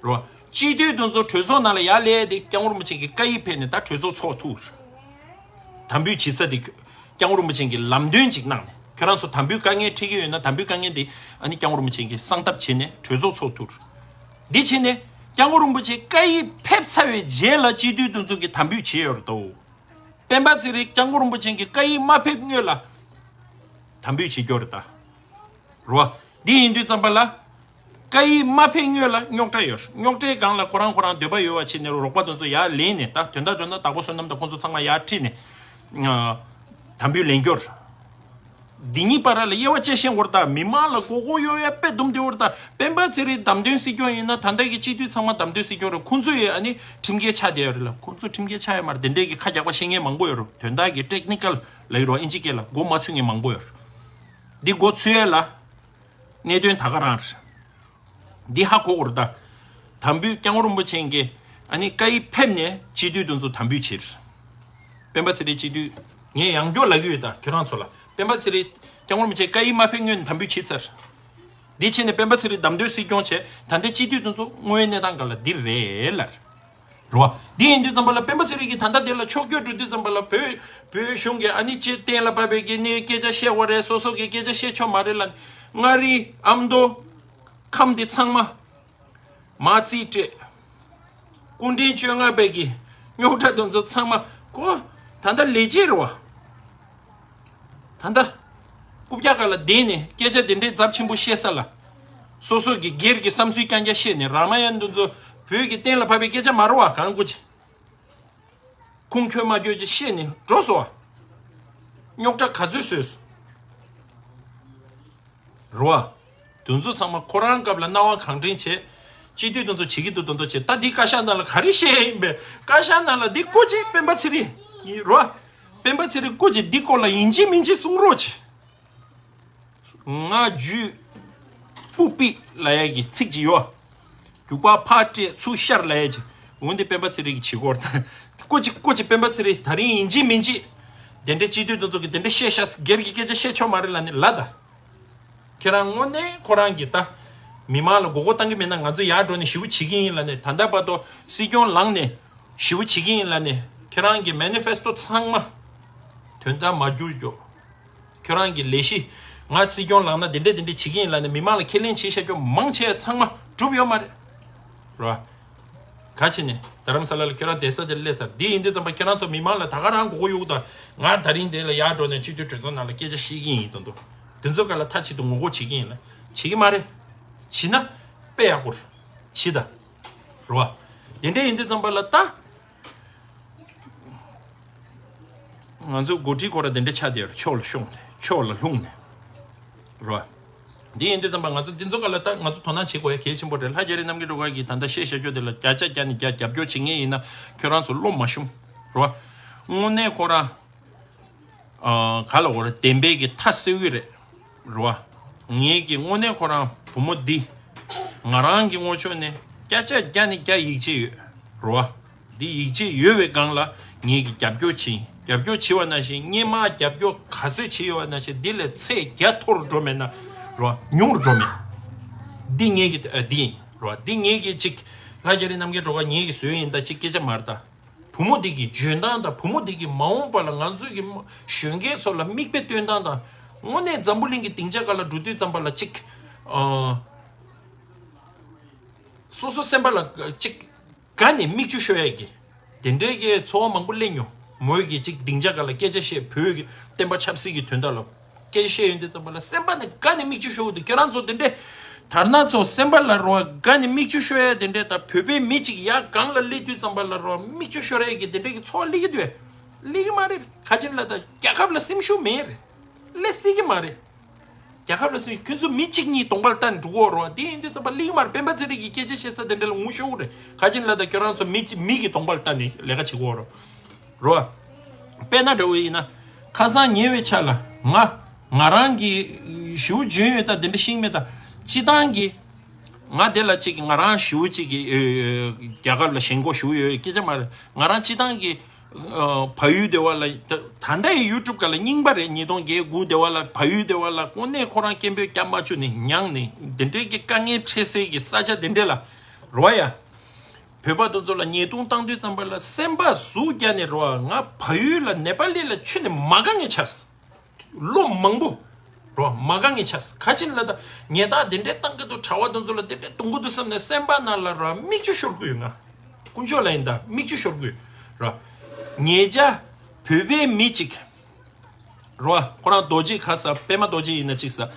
རོ། སྤྱི་འཐུས་དེ་ཚོ་གྲོས་ཚོགས་ནང་ལ་ཡར་སླེབས་ཏེ་སྐྱབས་མགོན་རིན་པོ་ཆེ་གི་བཀའ་ཡིག་ཕེབས་ནས་ད་གྲོས་ཚོགས་ཚོགས་ཐུབ་རེད། དམ་འབུལ་བྱེད་ས་དེ་སྐྱབས་མགོན་རིན་པོ་ཆེ་གི་ལམ་སྟོན་ཅིག་གནང་ནས་ཁྱོད་རང་ཚོ་དམ་འབུལ་དཀའ་ངལ་འཕྲད་ཀྱི་ཡོད་ན་དམ་འབུལ་དཀའ་ངལ་དེ་ཨ་ནི་སྐྱབས་མགོན་རིན་པོ་ཆེ་གི་གསང་ཐབས་བྱས་ནས་གྲོས་ཚོགས་ཚོགས་ཐུབ་རེད། འདི་བྱས་ནས་སྐྱབས་མགོན་རིན་པོ་ཆེ་བཀའ་ཡིག་ཕེབས་ཚར་བའི་རྗེས་ལ་སྤྱི་འཐུས་དེ་ཚོ་གི་དམ་འབུལ་བྱས་ཡོད་རེད་དོ། སྤེན་པ་ཚེ་རིང་སྐྱབས་མགོན་རིན་པོ་ཆེ་གི་བཀའ་ཡིག་མ་ཕེབས་སྔོན་ལ་དམ་འབུལ་བྱེད་རྒྱུ་རེད་ད། རེད་བ། འདི་ཡིན་དུས་ཙམ་པ་ལ། བཀའ་ཡིག་མ་ཕེབས་སྔོན་ལ་རྙོག་དྲ་ཡོད། རྙོག་དྲའི་སྒང་ལ་ཁོ་རང་ཁོ་རང་འདོད་པ་ཡོད་པ་བྱས་ནས་རོགས་པ་དེ་ཚོ་ཡར་ལེན་ནས་ད་དོན་དག་དོན་དག་དྭགས་པོ་བསོད་ནམས་དང་ཁོང་ཚོ་ཚང་མ་ཡར་ཁྲིད་ནས། དམ་འབུལ་ལེན་རྒྱུ་རེད། འདི་གཉིས་བར་ལ་དབྱེ་བ་དཔྱད་ཤེས་དགོས་རེད་ད། མི་མང་ལ་མགོ་སྐོར་གཡོག་ཡ་དཔེ་དུམ་བདེ་བོ་རེད་ད། སྤེན་པ་ཚེ་རིང་བདམས་ཐོན་སྲིད་སྐྱོང་ཡིན་ན་ད་ལྟ་གི་སྤྱི་འཐུས་ཚང་མ་བདམས་ཐོན་སྲིད་སྐྱོང་རེད། ཁོང་ཚོ་ཡི་ཨ་ནི་ཁྲིམས་འགལ་ཆགས་བསྡད་ཡོད་རེད་ལ། ཁོང་ཚོ་ཁྲིམས་འགལ་ཆགས་ཡ་མ་རེད། དེ་འདྲས་ཀྱི་ཁ་རྒྱག་པ་བཤད་མཁན་མང་པོ་ཡོད་རེད། དོན་དག་གི་ཊེག་ནི་ཀལ་ལབ་ཀྱི་རེད་བ། ཨིན་ཇི་སྐད་ལ་མགོ་མ་ཚོས་མཁན་མང་པོ་ཡོད་རེད། འདི་མགོ་ཚོས་ཡ་ལ་གནད་དོན་ད་ག་རང་རེད། འདི་ཧ་གོ་དགོས་རེད་ད། དམ་འབུལ་སྐྱབས་མགོན་རིན་པོ་ཆེ་གིས་ཨ་ནི་བཀའ་ཡིག་ཕེབས་ནས་སྤྱི་འཐུས་དེ་ཚོ་དམ་འབུལ་བྱས། སྤེན་པ་ཚེ་རིང་སྤྱི་འཐུས། ངས་ཡང་བསྐྱར་ལབ་ཀྱི་ཡོད་ད་ཁྱོད་རང་ཚོ་ལ། སྤེན་པ་ཚེ་རིང་སྐྱབས་མགོན་རིན་པོ་ཆེ་བཀའ་ཡིག་མ་ཕེབས་སྔོན་ནས་དམ་འབུལ་བྱས་ཚར། འདི་བྱས་ནས་སྤེན་པ་ཚེ་རིང་བདམས་ཐོན་སྲིད་སྐྱོང་བྱས། ད་ལྟའི་སྤྱི་འཐུས་དེ་ཚོ་དངོས་ཡོད་གནས་སྟངས་སྒང་ལ་འདི་རེད་ལ། རེད་བ། འདི་ཡིན་དུས་ཙམ་པ་ལ་སྤེན་པ་ཚེ་རིང་གིས་ད་ལྟ་འདི་ལ་ཕྱོགས་བསྐྱོད་འགྲོ་དུས་ཙམ་པ་ལ་བོད་བོད་གཞུང་གིས་ཨ་ནི་ཅེས་གཏན་ལ་ཕབ་པའི་གི་ནི་སྐད་ཆ་བཤད་དགོས་རེད། སོ་སོ་གི་སྐད་ཆ་བཤད་ཆོག་མ་རེད་ལ། མངའ་རིས་ཨ་མདོ་ཁམས་འདི་ཚང་མ། མ་རྩིས་སྤྲད། སྐུ་ཕྲེང་བཅོ་ལྔ་པའི་གི་རྙོག་དྲ་དེ་ཚོ་ཚང་མ་ཁོ་ད་ལྟ་ལས་བྱེད་རེད་བ། ད་ལྟ་རྐུབ་བཀྱག་སྒང་ལ་བསྡད་ནས་སྐད་ཆ་དེ་འདྲའི་ཚབས་ཆེན་པོ་བཤད་ས་ལ། སོ་སོ་གི་སྒེར་གྱི་བསམ་ཚུལ་རྐྱང་རྐྱང་བཤད་ནས། རཱ་མ་ཡན་དེ་ཚོ་བོད་ཀྱི་གཏན་ལ་ཕབ་པའི་སྐད་ཆ་མ་རེད་བ། གང་དགོས་ཀྱི། ཁུངས་འཁྱོལ་མ་འཁྱོལ་ཅིག་བཤད་ནས་འགྲོ་སོང་བ། རྙོག་དྲ་ག་ཚོད་བཟོས་སོང་། རེད་བ། དེ་ཚོ་ཚང་མ་ཁོ་རང་སྐབས་ལ་སྣང་བ་གང་དྲན་བྱས། སྤྱི་འཐུས་དེ་ཚོ་བྱེད་ཀྱི་འདུག་དེ་ཚོ་བྱས། ད་འདི་བཀའ་ཤག་ནང་ལ་ག་རེ་བཤད་ཡིན་པས། བཀའ་ཤག་ནང་ལ་འདི་སྐུ་མཁྱེན་སྤེན་པ་ཚེ་རིང་ཡིན་རེད་བ། སྤེན་པ་ཚེ་རིང་སྐུ་མཁྱེན་འདི་སྐོར་ལ་ཡིན་གཅིག་མིན་གཅིག་གསུང་རོགས་བྱེད། ང་རྒྱུད་སྤུ་པིག་ལབ་ཡ་གི་ཚིག་ཅིག་ཡོད། རྒྱུག་པ་ཕར་སྤྲད་ཚུར་ཤར་ལབ་ཡ་ཅིག་འོ་འདི་སྤེན་པ་ཚེ་རིང་གིས་བྱེད་ཀྱི་ཡོད་རེད་ད། སྐུ་མཁྱེན་སྐུ་མཁྱེན་སྤེན་པ་ཚེ་རིང་ད་རིང་ཡིན་གཅིག་མིན་གཅིག་དེ་འདྲའི་སྤྱི་འཐུས་དེ་ཚོ་གིས་དེ་འདྲ་བཤད་ཤག་སྒེར་གྱི་སྐད་ཆ་བཤད་ཆོག་མ་རེད་ལབ་ནས་ལབ་ད། ཁྱེད་རང་དངོས་གནས་ཁོ་རང་གིས་ད་མི་མང་ལ་མགོ་སྐོར་བཏང་གི་མེད་ན། ང་ཚོ་ཡར་འགྲོ་ནས་ཞི་བ་བྱེད་ཀྱི་ཡིན་ལབ་ནས། ད་ལྟ་བར་དུ་སྲིད་སྐྱོང་ལངས་ནས་ཞི་བ་བྱེད་ཀྱི་ཡིན་ལབ་ནས། ཁྱེད་རང་གི་མེ་ནི་ཕེ་སི་ཊོ་ཚང་མ་དོན་དག་མ་འགྱུར་ཀྱོག་ཁྱོད་རང་གི་ལས་གཞི། ང་སྲིད་སྐྱོང་ལངས་ན་དེ་འདྲས་དེ་འདྲས་བྱེད་ཀྱི་ཡིན་ལབ་ནས་མི་མང་ལ་ཁས་ལེན་བྱེད་བཞག་རྒྱུ་མང་ཆེ་ཚང་མ་གྲུབ་ཡོད་མ་རེད། རེད་བ། ག་བྱས་ནས་རྡ་རམ་ས་ལ་ལ་ཁྱོད་རང་བསྡད་ས་དེར་སླེབས་ཚར། དེ་ཡིན་དུས་ཙམ་པ་ཁྱེད་རང་ཚོ་མི་མང་ལ་ད་ག་རང་མགོ་སྐོར་གཡུག་དང་། ང་ད་རིང་དེ་ལ་ཡར་འགྲོ་ནས་སྤྱི་འཐུས་གྲོས་ཚོགས་ནང་ལ་སྐད་ཆ་བཤད་ཀྱི་ཡིན་དང་དུ། དེ་ཚོ་ག་ལ་མཐའ་གཅིག་ཏུ་ངོ་རྒོལ་བྱེད་ཀྱི་ཡིན་ལ། བྱེད་ཀྱི་མ་རེད། བྱེད་ན་དཔེ་ཡག་པོ་རེད། བྱེད་ད། རེད་བ། དེ་འདྲས་ཡིན་དུས་ཙམ་པ་ལ་ད། ང་ཚོ་འགོ་ཁྲིད་ཁོ་ར་དེ་འདྲ་ཆགས་བསྡད་ཡོད་རེད། ཕྱོགས་ལ་ཤོང་ནས་ཕྱོགས་ལ་ལྷུང་ནས། རེད་བ། འདི་ཡིན་དུས་ཙམ་པ་ང་ཚོ་འདི་ཚོ་ག་ལ་ད་ང་ཚོ་དོ་སྣང་བྱེད་དགོས་ཡ་གལ་ཆེན་པོ་རེད། ལྷ་རྒྱ་རི་རྣམ་རྒྱལ་སྒྲོལ་དཀར་གྱིས་ད་ལྟ་བཤད་བཞག་རྒྱུ་དེ་ལ་བརྒྱ་ཆ་བརྒྱ་ནས་བརྒྱ་རྒྱབ་སྐྱོར་བྱེད་མཁན་ཡིན་ན་ཁྱོད་རང་ཚོ་བློ་མ་ཞུམ། རེད་བ། དངོས་གནས་ཁོ་རང་། ཨ། ག་ལ་འོ་ར་བདེན་པའི་གི་མཐའ་གསལ་གི་རེད། རེད་བ། ངེད་ཀྱི་དངོས་གནས་ཁོ་རང་བུ་མོ་འདི། ང་རང་གི་ངོས་ཕྱོགས་ནས་བརྒྱ་ཆ་བརྒྱ་ནས་བརྒྱ་ཡིད་ཆེས་ཡོད། རེད་བ། འདི་ཡིད་ཆེས་ཡོད་པའི་སྒང་ལ་ངེད་ཀྱི་རྒྱབ་སྐྱོར་བྱེད། རྒྱབ་སྐྱོར་བྱེད་པ་ནང་བཞིན་སྔོན་མ་རྒྱབ་སྐྱོར་ག་ཚོད་བྱེད་ཡོད་པ་ནང་བཞིན་འདི་ལས་ཚད་བརྒྱ་མཐོ་རུ་འགྲོ་མེད་ན། རེད་བ། ཉུང་རུ་འགྲོ་མེད། འདི་ངེད་ཀྱི་ཨ་འདི་ཡིན། རེད་བ། འདི་ངེད་ཀྱི་གཅིག་ལྷ་རྒྱ་རི་རྣམ་རྒྱལ་སྒྲོལ་དཀར་ངེད་ཀྱི་བཟོས་ཡིན་ད་གཅིག་སྐད་ཆ་མ་རེད་ད། བུ་མོ་འདི་གི་འཇོན་ཐང་དང་། བུ་མོ་འདི་གི་མ་འོངས་པ་ལ་ང་ཚོའི་གི་གཞོན་སྐྱེས་ཚོ་ལ་མིག་དཔེ་སྟོན་སྟངས་དང་། དངོས་གནས་འཛམ་བུ་གླིང་གི་སྡིངས་ཆ་སྒང་ལ་འགྲོ་དུས་ཙམ་པ་ལ་གཅིག་ཨ། སོ་སོ་སེམས་པ་ལ་གཅིག་དགའ་ནས་མིག་ཆུ་ཤོར་ཡས་ཀྱི་དེ་འདྲའི་གི་ཚོར་བ་མང་པོ་སླེབས་མྱོང་། མོས་ཀྱི་གཅིག་སྡིངས་ཆ་སྒང་ལ་སྐད་ཆ་བཤད། བོད་ཀྱི་བསྟན་པ་ཆབ་སྲིད་ཀྱི་དོན་དག་ལ། སྐད་ཆ་བཤད་ཡོང་དུས་ཙམ་པ་ལ་སེམས་པ་ནས་དགའ་ནས་མིག་ཆུ་ཤོར་གི་འདུག་ཁྱེད་རང་ཚོ་དེ་འདྲས་དར་ནག་ཚོ་སེམས་པ་ལ་རོ་དགའ་ནས་མིག་ཆུ་ཤོར་ཡ་དེ་འདྲས་དང་། བོད་པའི་མི་གཅིག་ཡར་སྒང་ལ་སླེབས་དུས་ཙམ་པ་ལ་རོ་མིག་ཆུ་ཤོར་ཡ་གི་དེ་འདྲས་ཀྱི་ཚོར་བ་སླེབས་ཀྱི་འདུག་སླེབས་ཀྱི་མ་རེད། ག་ཅི་ལ་ད་རྒྱལ་ཁབ་ལ་སེམས་ཤུགས་མེད་རེད། སླེབས་སྲིད་ཀྱི་མ་རེད། རྒྱལ་ཁབ་ལ་སེམས་ཤུགས། ཁྱོད་ཚོ་མི་གཅིག་གཉིས་གདོང་པ་ལ་ལྟ་ནས་འགྲོ་གི་ཡོད་རོ། དེ་ཡིན་དུས་ཙམ་པ་སླེབས་ཀྱི་མ་རེད། སྤེན་པ་ཚེ་རིང་གི་སྐད་ཆ་བཤད་ས་དེ་འདྲས་ལ་ངུ་ཤོར་གི་རེད། ག་ཅི་ལ་ད་ཁྱོད་རང་ཚོ་མི་གཅིག་མི་གི་གདོང་པ་ལ་ལྟ་ནས་ལས་ཀ་བྱེད་ཀྱི་ཡོད་རོ། རོ། དཔེར་ན་འདྲ་བོ་ཡིན་ན། ཁ་སང་ཉེ་བའི་ཆར་ལ་ང་ང་རང་གི་ཞུ་བརྗོད་ཡོད་ད་དེ་འདྲ་ཤེས་མེད་ད། སྤྱི་བཏང་གི་ང་དེ་ལ་གཅིག་གི་ང་རང་ཞུ་གཅིག་གི་ཨེ་རྒྱ་གར་ལ་ཞེན་ཁོག་ཞུ་ཡོད་སྐད་ཆ་མ་རེད། ང་རང་སྤྱི་བཏང་གི་ཨ་བལ་ཡུལ་དེ་བ་ལ་ད་ད་ལྟ་ཡི་ཡུ་ཊུབ་སྒང་ལ་རྙིང་པ་རེད། ཉིས་སྟོང་བརྒྱད་དགུ་དེ་བ་ལ་བལ་ཡུལ་དེ་བ་ལ་དངོས་གནས་ཁོ་རང་སྐད་འབོད་རྒྱག་མ་བཅུག་ནས་མྱངས་ནས་དེ་འདྲའི་གི་དཀའ་ངལ་འཕྲད་སའི་གི་ས་ཆ་དེ་འདྲས་ལ་རོ་ཡ། བོད་པ་དེ་ཚོ་ལ་ཉེས་རྡུང་བཏང་དུས་ཙམ་པ་ལ་སེམས་པ་ཟུག་རྒྱག་ནས་རོ། ང་བལ་ཡུལ་ལ་ནེ་པ་ལི་ལ་ཁྱོན་ནས་མ་དགའ་མཁན་ཆགས། ལོ་མང་པོ་རོ་མ་དགའ་མཁན་ཆགས། ག་ཅི་ལ་ད་ཉེས་རྡུང་དེ་འདྲས་བཏང་གི་འདུག་གྲྭ་བ་དེ་ཚོ་ལ་དེ་འདྲས་གཏོང་གི་འདུག་བསམ་ནས་སེམས་པ་ནང་ལ་རོ་མིག་ཆུ་ཤོར་གི་ཡོད། ང་དཀོན་མཆོག་ལ་ཡིན་ད་མིག་ཆུ་ཤོར་གི་ཡོད་རོ། ཉེ་ཆར་བོད་པའི་མི་གཅིག་རོ། ཁོ་རང་རྡོ་རྗེ་ཁ་ས་པད་མ་རྡོ་རྗེ་ཡིན་ན་གཅིག་ས།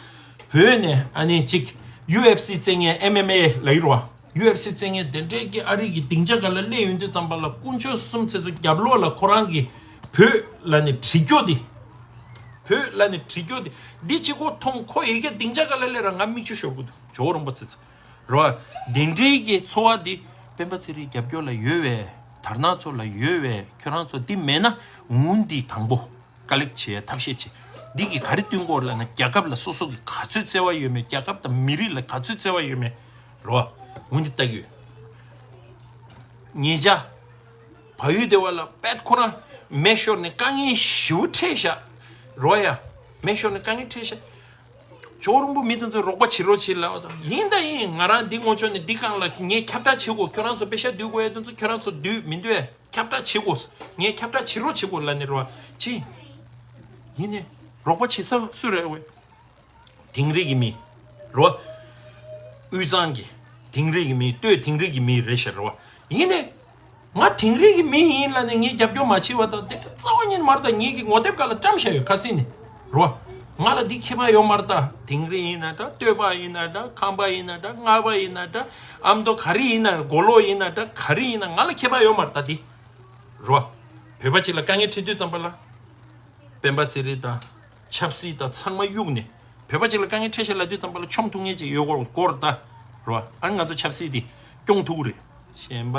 བོད་ནས་ཨ་ནི་གཅིག་ཡུ་ཨེཕ་སི་རྩེད་མཁན་ཨེམ་ཨེམ་ཨེ་ལབ་ཡོད་རོ། ཡུ་ཨེཕ་སི་རྩེད་མཁན་དེ་འདྲའི་གི་ཨ་རི་གི་སྡིངས་ཆ་སྒང་ལ་སླེབས་ཡོང་དུས་ཙམ་པ་ལ་དཀོན་མཆོག་གསུམ་ཚེ་ཚོ་རྒྱབ་ལོགས་ལ་ཁོ་རང་གི་བོད་ལ་ནི་བྲིས་སྐྱོ་དེ། བོད་ལ་ནི་བྲིས་རྒྱུ་དེ་འདི་གཅིག་པོ་མཐོང་ཁོ་ཡི་གེ་སྡིངས་ཆ་ག་ལ་ལས་ར་ང་མིག་ཆུ་ཤོར་གི་འདུག་ཇོ་བོ་རིན་པོ་ཆེ་ཚོ་རོ། དེ་འདྲའི་གི་ཚོར་བ་འདི་སྤེན་པ་ཚེ་རིང་རྒྱབ་སྐྱོར་ལ་ཡོད་བས། དར་ནག་ཚོ་ལ་ཡོད་བས། ཁྱོད་རང་ཚོ་འདི་མེད་ན་འུན་འདི་དང་པོ་ཀ་ལེག་བྱེད་ཐབས་ཤེས་བྱེད། འདི་གི་ག་རེ་བསྟུན་དགོས་ལབ་ན་རྒྱལ་ཁབ་ལ་སོ་སོ་གི་ག་ཚོད་བརྩེ་བ་ཡོད་མེད། རྒྱལ་ཁབ་དང་མི་རིགས་ལ་ག་ཚོད་བརྩེ་བ་ཡོད་མེད་རོ། འུན་འདི་ལྟ་གི་ཡོད། ཉེ་ཆར། བལ་ཡུལ་སྡེ་བ་ལ་པད་ཁོ་རང་མེ་ཤོར་ནས་དཀའ་ངལ་ཞེ་པོ་འཕྲད་ཤག་རོ་ཡ། མེ་ཤོར་ནས་དཀའ་ངལ་འཕྲད་ཤག་ཇོ་བོ་རིན་པོ་མི་དེ་ཚོས་རོགས་པ་བྱེད་རོགས་བྱེད་ལབ་དང་། ཡིན་དང་ཡིན། ང་རང་འདི་ངོ་ཅོག་ནས་འདི་སྒང་ལ་ངས་ཁྱབ་བསྒྲགས་བྱེད་དགོས། ཁྱོད་རང་ཚོ་པེ་ཤ་བསྡུ་དགོས་ཡ་དེ་ཚོ་ཁྱོད་རང་ཚོ་བསྡུས་མི་འདུག་ཨེ། ཁྱབ་བསྒྲགས་བྱེད་དགོས། ངས་ཁྱབ་བསྒྲགས་བྱེད་རོགས་བྱེད་དགོས་ལབ་ནས་རོ། ཅི། ཡིན་ནས། རོགས་པ་བྱེད་ས་སུ་རེད་ཝེ། དིང་རི་གི་མི། རོ། དབུས་གཙང་གི། དིང་རི་གི་མི། སྟོད་དིང་རི་གི་མི་རེད་ཤག་རོ། ཡིན་ནས། ང་དིང་རི་གི་མི་ཡིན་ལབ་ནས་ངས་རྒྱབ་སྐྱོར་མ་བྱས་པ་དང་དེ་རྩ་བ་ཉིད་མར་དང་ངེད་ཀྱི་ངོ་དེབ་སྒང་ལ་བཀྲམ་བཞག་ཡོད་ཁ་སང་ནས། རོ། ང་ལ་འདི་ཁྱད་པར་ཡོད་མ་རེད་ད། དིང་རི་ཡིན་ན་འདྲ། སྟོད་པ་ཡིན་ན་འདྲ། ཁམས་པ་ཡིན་ན་འདྲ། རྔ་པ་ཡིན་ན་འདྲ། ཨ་མདོ་ག་རེ་ཡིན་ན། མགོ་ལོག་ཡིན་ན་འདྲ། ག་རེ་ཡིན་ན་ང་ལ་ཁྱད་པར་ཡོད་མ་རེད་ད་འདི། རོ། བོད་པ་ཅིག་ལ་དཀའ་ངལ་འཕྲད་དུས་ཙམ་པ་ལ། སྤེན་པ་ཚེ་རིང་དང་། ཆབ་སྲིད་དང་ཚང་མ་གཡུགས་ནས། བོད་པ་ཅིག་ལ་དཀའ་ངལ་འཕྲད་ཤག་ལབ་དུས་ཙམ་པ་ལ་མཆོང་ཐུབ་མཁན་ཅིག་ཡོད་དགོས་ད། རོ། ཨ་ང་ཚོ་ཆབ་སྲིད་འདི་སྐྱོང་ཐུབ་ཀྱི་རེད། གཞན་པ།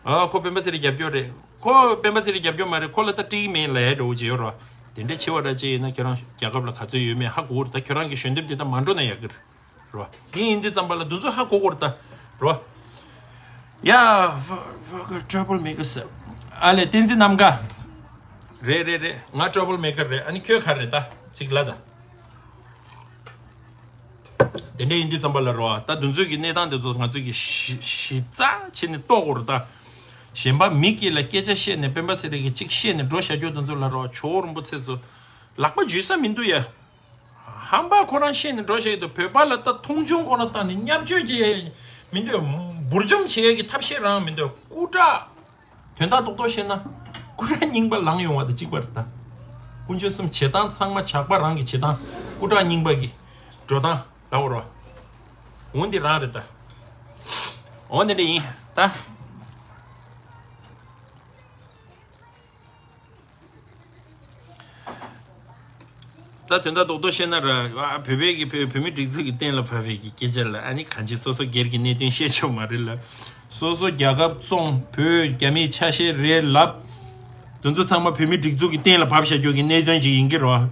ཨ་ཁོ་སྤེན་པ་ཚེ་རིང་རྒྱབ་སྐྱོར་རེད། ཁོ་སྤེན་པ་ཚེ་རིང་རྒྱབ་སྐྱོར་མ་རེད། ཁོ་ལ་ད་ཊི་མེད་ལབ་ཡ་འདྲ་བོ་ཅིག་ཡོད་རོ། དེ་འདྲ་བྱེད་པ་འདྲ་ཅིག་ཡིན་ན་ཁྱོད་རང་རྒྱལ་ཁབ་ལ་ག་ཚོད་ཡོད་མེད་ཧ་གོ་གི་རེད་ད། ཁྱོད་རང་གི་ཞལ་འདེབས་དེ་ད་མ་འགྲོ་ན་ཡག་གི་རེད། རོ། དེ་ཡིན་དུས་ཙམ་པ་ལ་འདི་ཚོ་ཧ་གོ་གོ་རེད་ད། རོ། ཡ། ཕ་ཕ་ཊ་ར་བལ་མེ་ཀར་ཟེར། ཨ་ལས་བསྟན་འཛིན་རྣམ་དཀར། རེད་རེད་རེད། ང་ཊ་ར་བལ་མེ་ཀར་རེད། ཨ་ནི་ཁྱོད་ག་རེ་རེད་ད། ཅིག་ལབ་ད། དེ་འདྲ་ཡིན་དུས་ཙམ་པ་ལ་རོ། ད་འདི་ཚོའི་གི་གནས་སྟངས་དེ་ཚོ་ང་ཚོས་གི་ཞིབ་ཞིབ་ཚགས་བྱས་ནས་རྟོགས་དགོས་རེད་ད། གཞན་པ་མི་སྐད་ལ་སྐད་ཆ་བཤད་ནས་སྤེན་པ་ཚེ་རིང་གིས་ཅིག་བཤད་ནས་འགྲོ་བཞག་རྒྱུ་དེ་ཚོ་ལ་རོ། ཇོ་བོ་རིན་པོ་ཆེ་ཚོ་ལག་པ་འཇུ་ས་མི་འདུག་ཡ། ཧམ་པ་ཁོ་རང་བཤད་ནས་འགྲོ་བཞག་གི་འདུག་བོད་པ་ལ་ད་མཐོང་ཆུང་ཁོ་རང་བཏང་ནས་བརྙས་བཅོས་བྱེད་ཡ་མི་འདུག་འབུར་འཇོམས་བྱེད་ཡ་གི་ཐབས་ཤེས་རང་མི་འདུག་སྐུ་དྲག་དོན་དག་རྡོག་རྡོག་བཤད་ན་སྐུ་དྲག་རྙིང་པ་ལངས་ཡོང་བ་དང་གཅིག་པ་རེད་ད། དཀོན་མཆོག་གསུམ་བྱེད་སྟངས་ཚང་མ་ཇག་པ་རང་གི་བྱེད་སྟངས། སྐུ་དྲག་རྙིང་པ་གི་འགྲོ་སྟངས་ལབ་དགོས་རེད་བ། འོ་འདི་རང་རེད་ད། འོ་འདི་འདྲ་ཡིན་ད། ད་དོན་དག་རྡོག་རྡོག་བཤད་ན་ར། ཨ། བོད་པའི་གི་བོད་བོད་མི་སྒྲིག་འཛུགས་ཀྱི་སྟེང་ལ་བབས་པའི་གི་སྐད་ཆ་ལ། ཨ་ནི་གང་ཅི་སོ་སོ་སྒེར་གྱི་གནད་དོན་བཤད་ཆོག་མ་རེད་ལ། སོ་སོ་རྒྱལ་ཁབ་བཙོང་། བོད་རྒྱ་མིའི་ཆ་ཤས་རེད་ལབ། དེ་ཚོ་ཚང་མ་བོད་མི་སྒྲིག་འཛུགས་ཀྱི་སྟེང་ལ་བབས་བཞག་རྒྱུ་གི་གནད་དོན་ཅིག་ཡིན་གྱི་རེད་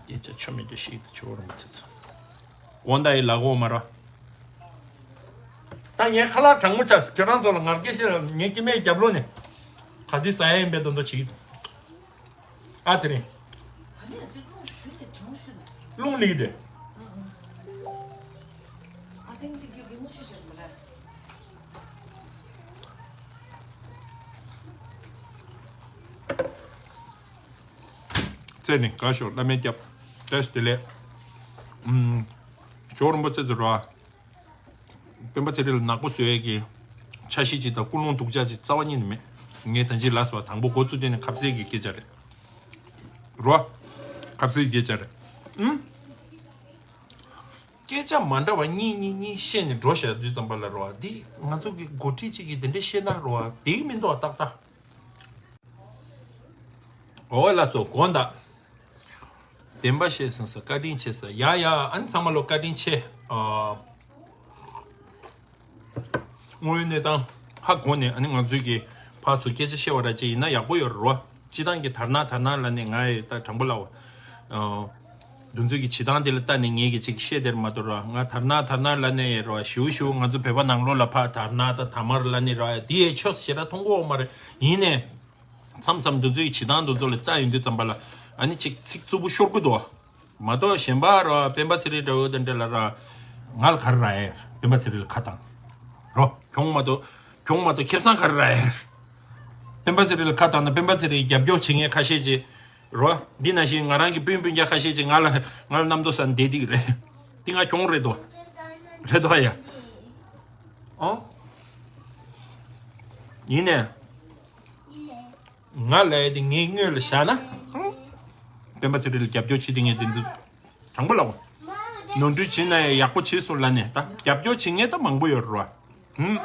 བ། སྐད་ཆ་ཆོ་མེད་དུ་ཞིག་ཏུ་ཆོ་རུ་མི་ཚེ་ཚོ། དགོངས་དག་ཡིན་ལབ་དགོས་མ་རེད། ད་ངས་ཁ་ལག་གྲང་མོ་ཆགས། ཁྱོད་རང་ཚོ་ལ་ངར་སྐད་བཤད། ངའི་སྐྱེ་དམན་རྒྱབ་ལོགས་ནས་ག་དུས་ཟ་ཡ་ཡིན་པའི་དོན་དུ་བྱེད་ཀྱི་འདུག་ཨ་ཚེ་རིང་། རླུང་ལིག་དེ། ཚེ་ནི་དགའ་ཤོག་བླ་མའི་སྐྱབས། བཀྲ་ཤིས་བདེ་ལེགས། ཨུམ། ཇོ་བོ་རིན་པོ་ཆེ་ཚོ་རོ། སྤེན་པ་ཚེ་རིང་ལ་ནག་པོ་བཟོ་ཡས་ཀྱི་འཆར་གཞི་ཅིག་དང་ཀུན་སློང་སྡུག་ཅག་ཅིག་རྩ་བ་ཉིད་ནས་མེད། ངས་ད་ཅི་ལབ་སོང་བ། དང་པོ་འགོ་བཙུགས་དུས་ནས་ཁ་གསལ་གྱི་སྐད་ཆ་རེད། རོ། ཁ་གསལ་གྱི་སྐད་ཆ་རེད། ཨུམ། སྐད་ཆ་མ་འདྲ་བ་གཉིས་གཉིས་གཉིས་བཤད་ནས་འགྲོ་བཞག་དུས་ཙམ་པ་ལ་རོ། འདི་ང་ཚོ་གི་འགོ་ཁྲིད་ཅིག་གིས་དེ་འདྲ་བཤད་ན་རོ། དེ་མི་འདུག་ཏག་ཏག་འོ་ལགས་སོ། དགོངས་དག་བདེན་པ་བཤད་སོང་ས། བཀའ་དྲིན་ཆེ་ས། ཡ་ཡ། ཨ་ནི་ཚང་མ་ལོ་བཀའ་དྲིན་ཆེ། ཨ། དངོས་ཡོད་གནས་སྟངས་ཧ་གོ་ནས། ཨ་ནི་ང་ཚོས་ཀྱི་ཕར་ཚུར་སྐད་ཆ་བཤད་པ་འདྲ་ཅིག་ཡིན་ན་ཡག་པོ་ཡོད་རེད་བ། སྤྱི་བཏང་གི་དར་ནག་དར་ནག་ལབ་ནས་ང་ཡི་ད་དྲང་པོ་ལབ་པ། ཨ། འདི་ཚོས་ཀྱི་བྱེད་སྟངས་དེ་ལ་ལྟ་ནས་ངས་ཀྱི་ཅིག་བཤད་དེར་མ་གཏོགས་ར། ང་དར་ནག་དར་ནག་ལབ་ནས་ཡོད་རེད་བ། ཞིའུ་ཞིའུ་ང་ཚོ་བོད་པ་ནང་ལོགས་ལ་ཕར་དར་ནག་དང་དར་དམར་ལབ་ནས་ར། དེ་ཡི་ཆོས་ཞེ་དྲག་མཐོང་གི་ཡོད་མ་རེད། ཡིན་ནས། མཚམས་མཚམས་འདི་ཚོའི་བྱེད་སྟངས་འདི་ཚོ་ལ་བལྟ་ཡོང་དུས་ཙམ་པ་ལ་ཨ་ནི་ཅིག་ཚིག་རྩུབ་པོ་ཤོར་གི་འདུག་མ་གཏོགས་གཞན་པ་ར་སྤེན་པ་ཚེ་རིང་འདྲ་བོ་དང་འདྲ་ལ་ར། ང་ལ་ག་རེ་རག་ཡས། སྤེན་པ་ཚེ་རིང་ལ་ཁ་བཏང་རོ། གྱོང་མ་གཏོགས་གྱོང་མ་གཏོགས་ཁེ་བཟང་ག་རེ་རག་ཡས། སྤེན་པ་ཚེ་རིང་ལ་ཁ་བཏང་ན་སྤེན་པ་ཚེ་རིང་རྒྱབ་སྐྱོར་བྱེད་མཁན་ཁ་ཤས་ཅིག་རོ། འདི་ནང་བཞིན་ང་རང་གི་སྤུན་སྤུན་ཀྱག་ཁ་ཤས་ཅིག་ང་ལ་ང་ལ་རྣམ་རྟོག་ཟ་བསྡད་ཀྱི་རེད། འདི་ང་གྱོང་རེད་དོ། རེད་དོ་ཡ། ཨོ། ཡིན་ནས། ང་ལབ་ཡ་དེ་ངའི་སྔོན་ལ་བཞག་ན། ཧུང་། སྤེན་པ་ཚེ་རིང་ལ་རྒྱབ་སྐྱོར་བྱེད་དེ་ངས་དེ་འདི་དྲང་པོ་ལབ་འོ། ནོར་འཁྲུལ་བྱེད་ན་ཡང་ཡག་པོ་བྱེད་སོང་ལབ་ནས་ད་རྒྱབ་སྐྱོར་བྱེད་མཁན་ད་མང་པོ་ཡོད་རེད་བ། ཧུང་།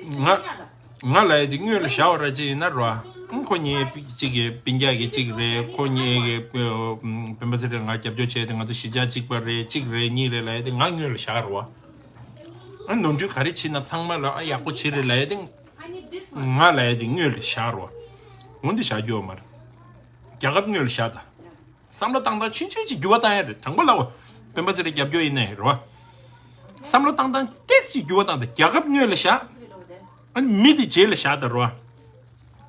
ང་། ང་ལ་ཡ་དེ་སྔོན་ལ་བཞག་པ་ར་ཅིག་ཡིན་ན་རོ། ཁོ་གཉིས་གཅིག་གི་སྤུན་ཀྱག་གི་གཅིག་རེད། ཁོ་གཉིས་ཀྱི་སྤེན་པ་ཚེ་རིང་ང་རྒྱབ་སྐྱོར་བྱས་ཏེ་ང་ཚོ་གཞིས་ཆགས་གཅིག་པ་རེད། གཅིག་རེད་གཉིས་རེད་ལ་ཡ་དེ་ང་སྔོན་ལ་བཞག་རོ། ཨ་ནོར་འཁྲུལ་ག་རེ་བྱེད་ན་ཚང་མ་ལ་ཨ་ཡག་པོ་བྱེད་རེད་ལ་ཡ་དེ། ང་ལ་ཡ་དེ་སྔོན་ལ་བཞག་རོ། འོན་ཏེ་བཞག་རྒྱུ་ཡོད་མ་རེད། རྒྱལ་ཁབ་སྔོན་ལ་བཞག་ད། བསམ་བློ་བཏང་སྟངས་ཆུང་ཆུང་ཅིག་འགྱུར་བ་བཏང་ཡ་རེད། དྲང་པོ་ལབ་པ། སྤེན་པ་ཚེ་རིང་རྒྱབ་སྐྱོར་ཡིན་ནའི་རེད་བ། བསམ་བློ་བཏང་སྟངས་ཏོག་ཙམ་ཅིག་འགྱུར་བ་བཏང་སྟེ་རྒྱལ་ཁབ་སྔོན་ལ་བཞག་ཨ་ནི་མི་དེ་རྗེས་ལ་བཞག་ད་རེད་བ།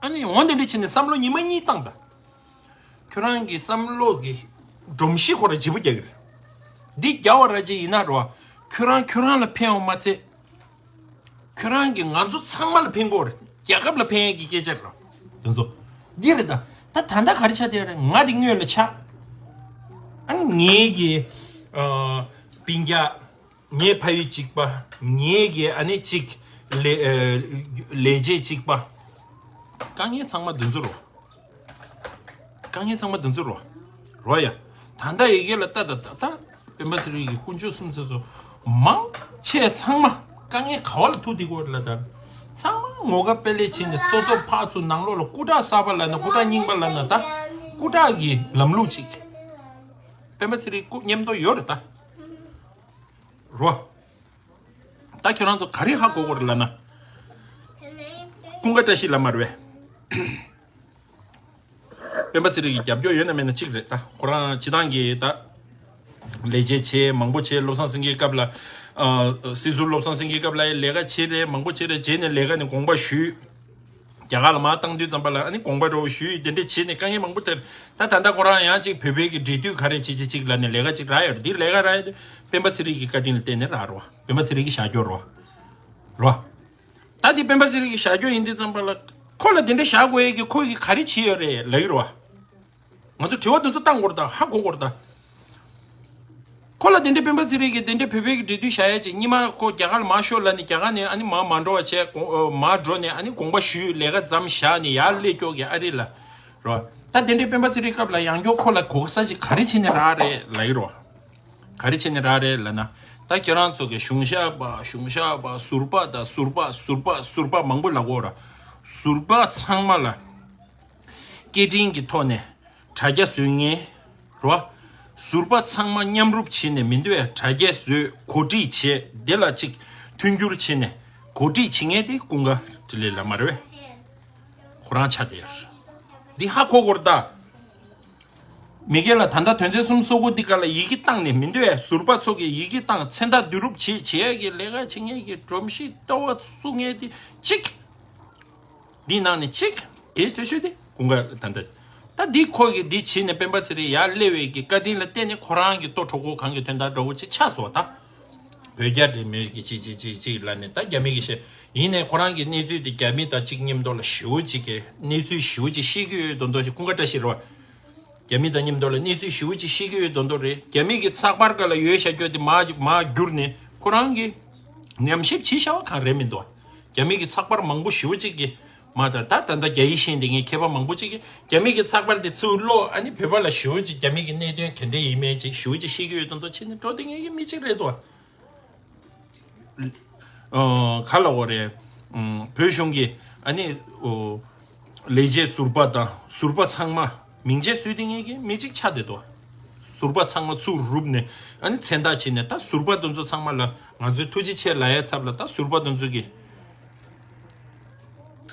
ཨ་ནི་འོ་དེ་འདྲ་བྱས་ནས་བསམ་བློ་ཉི་མ་གཉིས་བཏང་ད། ཁྱོད་རང་གི་བསམ་བློ་གི་སྒྲོམ་གཞི་ཁོ་ར་ལྗིད་པོ་རྒྱག་གི་རེད། འདི་རྒྱག་པ་ར་ཅིག་ཡིན་ན་རེད་བ། ཁྱོད་རང་ཁྱོད་རང་ལ་ཕན་པ་མ་ཚད། ཁྱོད་རང་གིས་ང་ཚོ་ཚང་མ་ལ་ཕན་གྱི་ཡོད་རེད། རྒྱལ་ཁབ་ལ་ཕན་ཡག་གི་སྐད་ཆ་རེད། དེ་ཚོ་འདི་རེད་ད། ད་ད་ལྟ་ག་རེ་ཆགས་བསྡད་ཡོད་རེད། ང་དེ་སྔོན་ལ་ཆགས། ཨ་ནི་ངེད་ཀྱི་ཨ་སྤུན་ཀྱག་ངའི་ཕ་ཡུལ་གཅིག་པ། ངེད་ཀྱི་ཨ་ནི་གཅིག་ལས་ཨ་ལས་བྱེད་གཅིག་པ། དཀའ་ངལ་ཚང་མ་འདི་ཚོ་རེད། དཀའ་ངལ་ཚང་མ་འདི་ཚོ་རེད། རེད་ཡ། ད་ལྟ་ཡི་གེ་ལ་ལྟ་ད་ད་ད། སྤེན་པ་ཚེ་རིང་གི་དཀོན་མཆོག་གསུམ་ཚེ་ཚོ་མང་ཆེ་ཚང་མ་དཀའ་ངལ་ག་བ་ལ་ཐུག་དེ་གོ་ལ་ད། ཚང་མ་ངོ་དགའ་དཔེ་ལེགས་བྱས་ནས་སོ་སོ་ཕར་ཚུར་ནང་ལོགས་ལ་སྐུ་དྲག་གསར་པ་ལབ་ན་སྐུ་དྲག་རྙིང་པ་ལབ་ན་ད་སྐུ་དྲག་གི་ལམ་ལུགས་ཅིག་སྤེན་པ་ཚེ་རིང་སྐུ་མཉམ་དུ་ཡོད་རེད་ད། རོ། ད་ཁྱོད་རང་ཚོ་ག་རེ་ཧ་གོ་གོ་རེད་ལབ་ན། ཀུན་དགའ་བཀྲ་ཤིས་ལབ་མ་རེད་པས། སྤེན་པ་ཚེ་རིང་གི་རྒྱབ་སྐྱོར་ཡོད་ན་མེད་ན་གཅིག་རེད་ད། ཁོ་རང་སྤྱི་བཏང་གི་ད་ལས་བྱེད་བྱས་མང་པོ་བྱས། བློ་བཟང་སེང་གེའི་སྐབས་ལ་ཨ་སྲིད་ཟུར་བློ་བཟང་སེང་གེའི་སྐབས་ལ་ལས་ཀ་བྱས་རེད། མང་པོ་བྱས་རེད། རྗེས་ནས་ལས་ཀ་ནས་དགོངས་པ་ཞུས། རྒྱ་གར་ལ་མར་བཏང་དུས་ཙམ་པ་ལ་ཨ་ནི་དགོངས་པ་འདྲ་བོ་ཞུས། དེ་འདྲ་བྱས་ནས་དཀའ་ངལ་མང་པོ་འཕྲད། ད་ད་ལྟ་ཁོ་རང་ཡང་གཅིག་བོད་པའི་གི་འབྲེལ་མཐུད་ག་རེ་བྱེད་བྱེད་ཅིག་ལབ་ནས་ལས་ཀ་ཅིག་རག་ཡོད་རེད། འདི་ལས་ཀ་རག་ཡོད་དུས་སྤེན་པ་ཚེ་རིང་གི་བཀའ་དྲིན་ལ་བརྟེན་ནས་རག་རོ། སྤེན་པ་ཚེ་རིང་གི་བྱ་སྐྱོར་རོ། རོ། ད་འདི་སྤེན་པ་ཚེ་རིང་གི་བྱ་སྐྱོར་ཡིན་དུས་ཙམ་པ་ལ་ཁོ་ལ་དེ་འདྲ་བཞག་དགོས་ཡས་ཀྱི་ཁོ་གིས་ག་རེ་བྱས་ཡོད་རེད་ལབ་ཀྱི་རེད་བ། ང་ཚོ་དྲི་བ་དེ་ཚོ་བཏང་དགོས་རེད་ད། ཧ་གོ་དགོས་རེད་ད། ཁོ་ལ་དེ་འདྲ་སྤེན་པ་ཚེ་རིང་གིས་དེ་འདྲ་བོད་པའི་གི་འབྲེལ་མཐུད་བཞག་ཡས་ཅིག་གཉིས་མ་ཁོ་རྒྱ་གར་ལ་མར་ཤོག་ལབ་ནས་རྒྱ་གར་ནས་ཨ་ནི་མར་མ་འགྲོ་བ་བྱས་གོང་ཨ་མར་འགྲོ་ནས་ཨ་ནི་དགོངས་པ་ཞུས། ལས་ཀ་མཚམས་བཞག་ནས་ཡར་སླེབས་ཀྱོག་གི་ཨ་རི་ལ་རོ། ད་དེ་འདྲ་སྤེན་པ་ཚེ་རིང་སྐབས་ལ་ཡང་བསྐྱར་ཁོ་ལ་གོ་ས་ཅིག་ག་རེ་བྱས་ནས་རག་རེད་ལབ་ཀྱི་རེད་བ། ག་རེ་བྱས་ནས་རག་རེད་ལབ་ན། ད་ཁྱེད་རང་ཚོ་གི་གཞུང་ཞབས་པ་གཞུང་ཞབས་པ་ཟུར་པ་དང་ཟུར་པ་ཟུར་པ་ཟུར་པ་མང་པོ་ལབ་ཀྱི་ཡོད་རེད། ཟུར་པ་ཚང་མ་ལ་སྐད་འཕྲིན་གྱི་ཐོག་ནས་དྲ་རྒྱ་བཟོས་ངེས་རོ། ཟུར་པ་ཚང་མ་མཉམ་རུབ་བྱས་ནས་མི་འདུག་ཡ། དྲ་རྒྱ་བཟོས་གོ་སྒྲིག་བྱས་དེ་ལ་ཅིག་མཐུན་འགྱུར་བྱས་ནས་གོ་སྒྲིག་བྱེད་མཁན་དེ་ཀུན་དགའ་འཕྲིན་ལས་ལགས་མ་རེད་པས། ཁོ་རང་ཆགས་བསྡད་ཡོད་རེད། འདི་ཧ་གོ་དགོས་རེད་ད། མི་སྒེར་ལ་ད་ལྟ་དོན་ཚན་སུམ་ཅུ་སོ་དགུ་འདི་ག་ལ་ཡི་གེ་བཏང་ནས་མི་འདུག་ཡ། ཟུར་པ་ཚོ་གིས་ཡི་གེ་བཏང་མཚན་རྟགས་བསྡུ་རུབ་བྱེད་བྱེད་ཡ་གི་ལས་ཀ་བྱེད་མཁན་གྱི་སྒྲོམ་གཞི་ལྟ་བ་བཟོ་མཁན་དེ་གཅིག་འདི་ནང་ནས་གཅིག་གལ་ཆེ་ཤོས་དེ་ཀུན་དགའ་ད་ལྟ། ད་འདི་ཁོ་གིས་འདི་བྱས་ནས་སྤེན་པ་ཚེ་རིང་ཡར་སླེབས་པའི་གི་བཀའ་དྲིན་ལ་བརྟེན་ནས་ཁོ་རང་གི་ལྟོ་གྲོགས་པོ་གང་གི་དོན་དག་འདྲ་བོ་ཅིག་ཆགས་སོང་ད། བོད་རྒྱ་འབྲེལ་མོལ་གི་ཅིག་ཅིག་ཅིག་ཅིག་ལབ་ནས་ད་རྒྱ་མི་གི་བཤད་ཡིན་ནའི་ཁོ་རང་གི་གནས་ཚུལ་དེ་རྒྱ་མི་དང་གཅིག་མཉམ་དུ་ལ་ཞེ་པོ་ཅིག་གི་གནས་ཚུལ་ཞེ་པོ་ཅིག་ཤེས་ཀྱི་ཡོད་མདོག་མདོག་ཞིག་ཀུན་དགའ་བཀྲ་ཤིས་རེད་བ། རྒྱ་མི་དང་མཉམ་དུ་ལ་གནས་ཚུལ་ཞེ་པོ་ཅིག་ཤེས་ཀྱི་ཡོད་མདོག་མདོག་རེད། རྒྱ་མི་གི་ཚགས་པར་སྒང་ལ་ཡོད་བཞག་རྒྱུ་དེ་མར་མར་བསྒྱུར་ནས་ཁོ་རང་གི་ཉམས་ཞིབ་བྱས་བཞག་པ་གང་རེད་མི་འདུག་རྒྱ་མི་གི་ཚགས་པར་མང་པོ་ཞེ་པོ་ཅིག་གི་མ་ད་ད་ད་ད་རྒྱ་ཡིག་ཤེས་འདི་ངའི་མཁས་པ་མང་པོ་ཅིག་གིས་རྒྱ་མི་གི་ཚགས་པར་དེ་ཚུར་ཀློག་ཨ་ནི་བོད་པ་ལ་ཞེ་པོ་ཅིག་རྒྱ་མི་གི་གནད་དོན་ག་འདྲ་ཡིན་མིན་ཅིག་ཞེ་པོ་ཅིག་ཤེས་ཀྱི་ཡོད་མདོག་མདོག་བྱས་ནས་འགྲོ་བསྡད་མཁན་གྱི་མི་ཅིག་རེད་འདུག་ཨ། ག་ལབ་དགོས་རེད། ཨ། བོད་གཞུང་གི་ཨ་ནི་ཨོ་ལས་བྱེད་ཟུར་པ་དང་ཟུར་པ་ཚང་མ་མིང་ཆད་བཟོས་ཏེ་ངེད་ཀྱི་མི་གཅིག་ཆགས་བསྡད་འདུག་ཟུར་པ་ཚང་མ་ཚུར་རུབ་ནས་ཨ་ནི་མཚན་རྟགས་བྱས་ནས་ད་ཟུར་པ་དེ་ཚོ་ཚང་མ་ལ་ང་ཚོས་ཐུགས་རྗེ་ཆེ་ལབ་ཡའི་ཚབ་ལ་ད་ཟུར་པ་དེ་ཚོ་གི་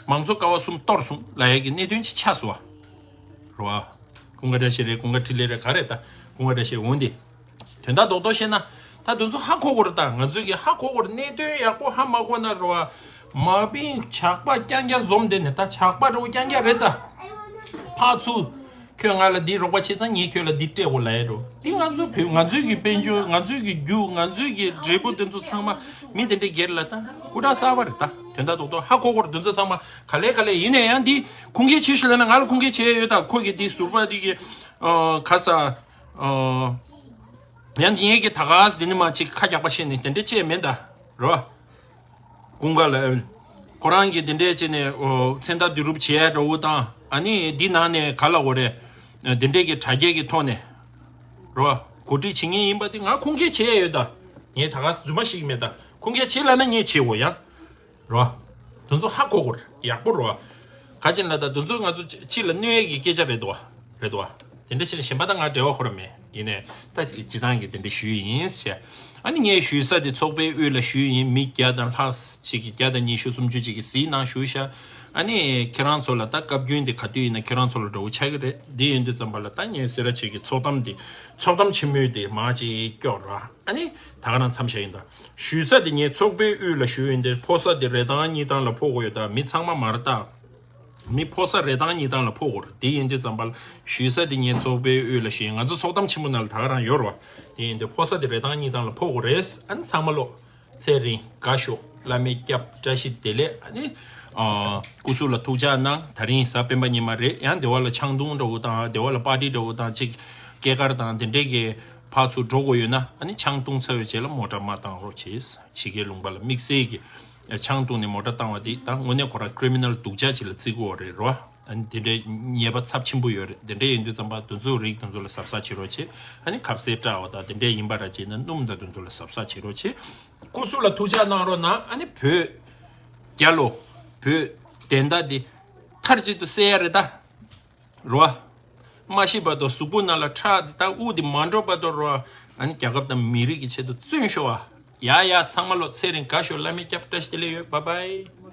མང་གཙོ་ཀ་བ་གསུམ་གཏོར་སོང་ལབ་ཡ་གི་གནད་དོན་ཅིག་ཆགས་སོང་བ། རེད་བ། ཀུན་དགའ་བཀྲ་ཤིས་རེད། ཀུན་དགའ་འཕྲིན་ལས་རེད། ག་རེད་ད། ཀུན་དགའ་བཀྲ་ཤིས། འོན་ཏེ། དོན་དག་རྡོག་རྡོག་བཤད་ན། ད་དེ་ཚོ་ཧ་གོ་དགོས་རེད་ད། ང་ཚོས་ཀྱི་ཧ་གོ་དགོས་རེད། གནད་དོན་ཡག་པོ་ཧ་མ་གོ་ན་རེད་བ། མ་པིན་ཇག་པ་རྐྱང་རྐྱང་འཛོམས་བསྡད་ནས་ད་ཇག་པ་འདྲ་བོ་རྐྱང་རྐྱང་རེད་ད། ཕར་ཚུར། ཁྱོད་ང་ལ་འདི་རོགས་པ་བྱས་ཙང་ངས་ཁྱོད་ལ་འདི་སྤྲད་དགོས་ལབ་ཡ་འགྲོ། འདི་ང་ཚོ་བོད་ང་ཚོའི་གི་དཔལ་འབྱོར། ང་ཚོའི་གི་རྒྱུ། ང་ཚོའི་གི་འབྲས་བུ་དེ་ཚོ་ཚང་མ་མི་དེ་འདྲའི་སྒེར་ལ་ད་སྐུ་དྲག་གསར་པ་རེད་ད། དོན་དག་རྡོག་རྡོག་ཧ་གོ་དགོས་རེད། དེ་ཚོ་ཚང་མ་ག་ལེ་ག་ལེ་ཡིན་ནའི་ཡང་འདི་ཁུངས་སྐྱེལ་བྱེད་ཤོག་ལབ་ན་ང་ལ་ཁུངས་སྐྱེལ་བྱེད་ཡ་ཡོད་ད། ཁོ་གི་འདི་ཟུར་པ་འདི་གི་ཨ་ག་ས་ཨ་ཡང་འདི་ངས་གི་ད་ག་ས་འདི་ནི་མ་ཅིག་ཁ་རྒྱག་པ་བཤད་ནས་དེ་འདྲ་བྱས་མེད་ད་རོ། ཀུན་དགའ་ལ་ཨེ། ཁོ་རང་གིས་དེ་འདྲས་བྱས་ནས་ཨོ་མཚན་རྟགས་བསྡུ་རུབ་བྱས་འདྲ་བོ་དང་། ཨ་ནི་འདི་ནང་ནས་ག་ལབ་དགོས་རེད། དེ་འདྲས་ཀྱི་དྲ་རྒྱའི་གི་ཐོག་ནས་རོ། གོ་སྒྲིག་བྱེད་མཁན་ཡིན་པ་དེ་ང་ཁུངས་སྐྱེལ་བྱས་ཡོད་ད། ངས་ད་ག་རྫུན་མ་བཤད་ཀྱི་མེད་ད། ཁུངས་སྐྱེལ་བྱེད་ལབ་ན་ངས་བྱེད་དགོས་ཡ། རོ། དེ་ཚོ་ཧ་གོ་དགོས་རེད། ཡག་པོ་རེད་བ། ག་ཅི་ལ་ད་དེ་ཚོ་ང་ཚོ་སྤྱི་ལ་གནོད་ཡས་ཀྱི་སྐད་ཆ་རེད་དོ། རེད་དོ། དེ་འདྲ་བྱས་ནས་གཞན་པ་དང་ང་འབྲེལ་བ་ཁོ་ར་མེད། ཡིན་ནའི་ད་སྤྱི་བཏང་གི་དེ་འདྲ་ཞུས་ཡིན་ཞེས། ཨ་ནི་ངས་ཞུ་ས་དེ་ཚོགས་པའི་དབུས་ལ་ཞུས་ཡིན། མི་བརྒྱ་དང་ལྷག་ཅིག་གིས་བརྒྱ་དང་ཉི་ཤུ་སུམ་ཅུ་ཅིག་གིས་གཟིགས་གནང་ཞུ་ཤག་ཨ་ནི་ཁྱེད་རང་ཚོ་ལ་ད་སྐབས་རྒྱུན་དེ་ག་དུས་ཡིན་ན་ཁྱེད་རང་ཚོ་ལ་འདྲ་བོ་ཆགས་ཀྱི་རེད། འདི་ཡིན་དུས་ཙམ་པ་ལ་ད་ངས་སེ་ར་བྱེས་ཀྱི་ཚོགས་གཏམ་དེ་ཚོགས་གཏམ་ཆེན་མོའི་དེ་མ་ཅིག་སྐྱོར་ར། ཨ་ནི་ད་ག་རང་མཚམས་བཞག་ཡིན་ད། ཞུ་ས་དེ་ངས་ཚོགས་པའི་དབུས་ལ་ཞུས་ཡིན་ཏེ། ཕོ་ས་དེ་རེ་དང་གཉིས་དང་ལ་ཕོག་དགོས་ཡོད་ད། མི་ཚང་མ་མར་ལྟ། མི་ཕོ་ས་རེ་དང་གཉིས་དང་ལ་ཕོག་དགོས་རེད། དེ་ཡིན་དུས་ཙམ་པ་ལ་ཞུ་ས་དེ་ངས་ཚོགས་པའི་དབུས་ལ་ཞུས་ཡིན། ང་ཚོ་ཚོགས་གཏམ་ཆེན་པོ་ནང་ལ་ད་ག་རང་ཡོད་རེད་བ། དེ་ཡིན་དུས་ཕོ་ས་དེ་རེ་དང་གཉིས་དང་ལ་ཕོག་དགོས་རེད། ཨ་ནི་ཚང་མ་ལོ། ཚེ་རིང་དགའ་ཤོག་བླ་མའི་སྐྱབས། བཀྲ་ཤིས་བདེ་ལེགས། ཨ་ནི། ཨ། སྐུ་གཟུགས་ལ་ཐུགས་ཅག་གནང་། དེ་རིང་གཟའ་སྤེན་པ་ཉི་མ་རེད། ཡང་སྡེ་བ་ལ་ཆང་འཐུང་འདྲ་བོ་དང་སྡེ་བ་ལ་པར་ཊི་འདྲ་བོ་དང་ཅིག་སྐྱེས་སྐར་དང་དེ་འདྲས་ཀྱི་ཕར་ཚུར་འགྲོ་དགོས་ཡོད་ན། ཨ་ནི་ཆང་འཐུང་ཚར་བའི་རྗེས་ལ་མོ་ཊ་མ་བཏང་རོགས་བྱེད། ཕྱི་རྒྱལ་ལུང་པ་ལ་དམིགས་བསལ་གྱི་ཆང་འཐུང་ནས་མོ་ཊ་བཏང་བ་འདི་ད་དངོས་གནས་ཁོ་རང་ཀི་རི་མི་ནལ་སྡུག་ཅག་ཅིག་ལ་བརྩི་དགོས་རེད་རོ། ཨ་ནི་དེ་འདྲའི་ཉེས་པ་ཚབས་ཆེན་པོ་ཡོད་རེད། དེ་འདྲ་ཡིན་དུས་ཙམ་པ་དེ་ཚོའི་རིགས་དེ་ཚོ་ལ་གཟབ་གཟབ་བྱེད་རོགས་བྱེད། ཨ་ནི་ཁ་ཟས་སྐྲག་པ་དང་དེ་འདྲ་ཡིན་པ་ར་བྱས་ན་སྣུམ་དང་དེ་ཚོ་ལ་གཟབ་གཟབ་བྱེད་རོགས་བྱེད། སྐུ་གཟུགས་ལ་ཐུགས་ཅག་གནང་རོགས་གནང་། ཨ་ནི་བོད་རྒྱལ་ལོ། བོད་བདེན་མཐའ་འདི་མཐའ་གཅིག་ཏུ་གསལ་ཡ་རེད་ད། རོ། མ་ཤི་བར་དུ་གཟུགས་པོ་ནང་ལ་ཁྲག་འདི་དང་དབུགས་འདི་མ་འགྲོ་བར་དུ་རོ། ཨ་ནི་རྒྱལ་ཁབ་དང་མི་རིགས་ཀྱི་ཆེད་དུ་བརྩོན་ཤོག་ཨ། ཡ་ཡ་ཚང་མ་ལོ་ཚེ་རིང་དགའ་ཤོག་བླ་མའི་སྐྱབས། བཀྲ་ཤིས་བདེ་ལེགས་ཡོད། བཱའི་བཱའི།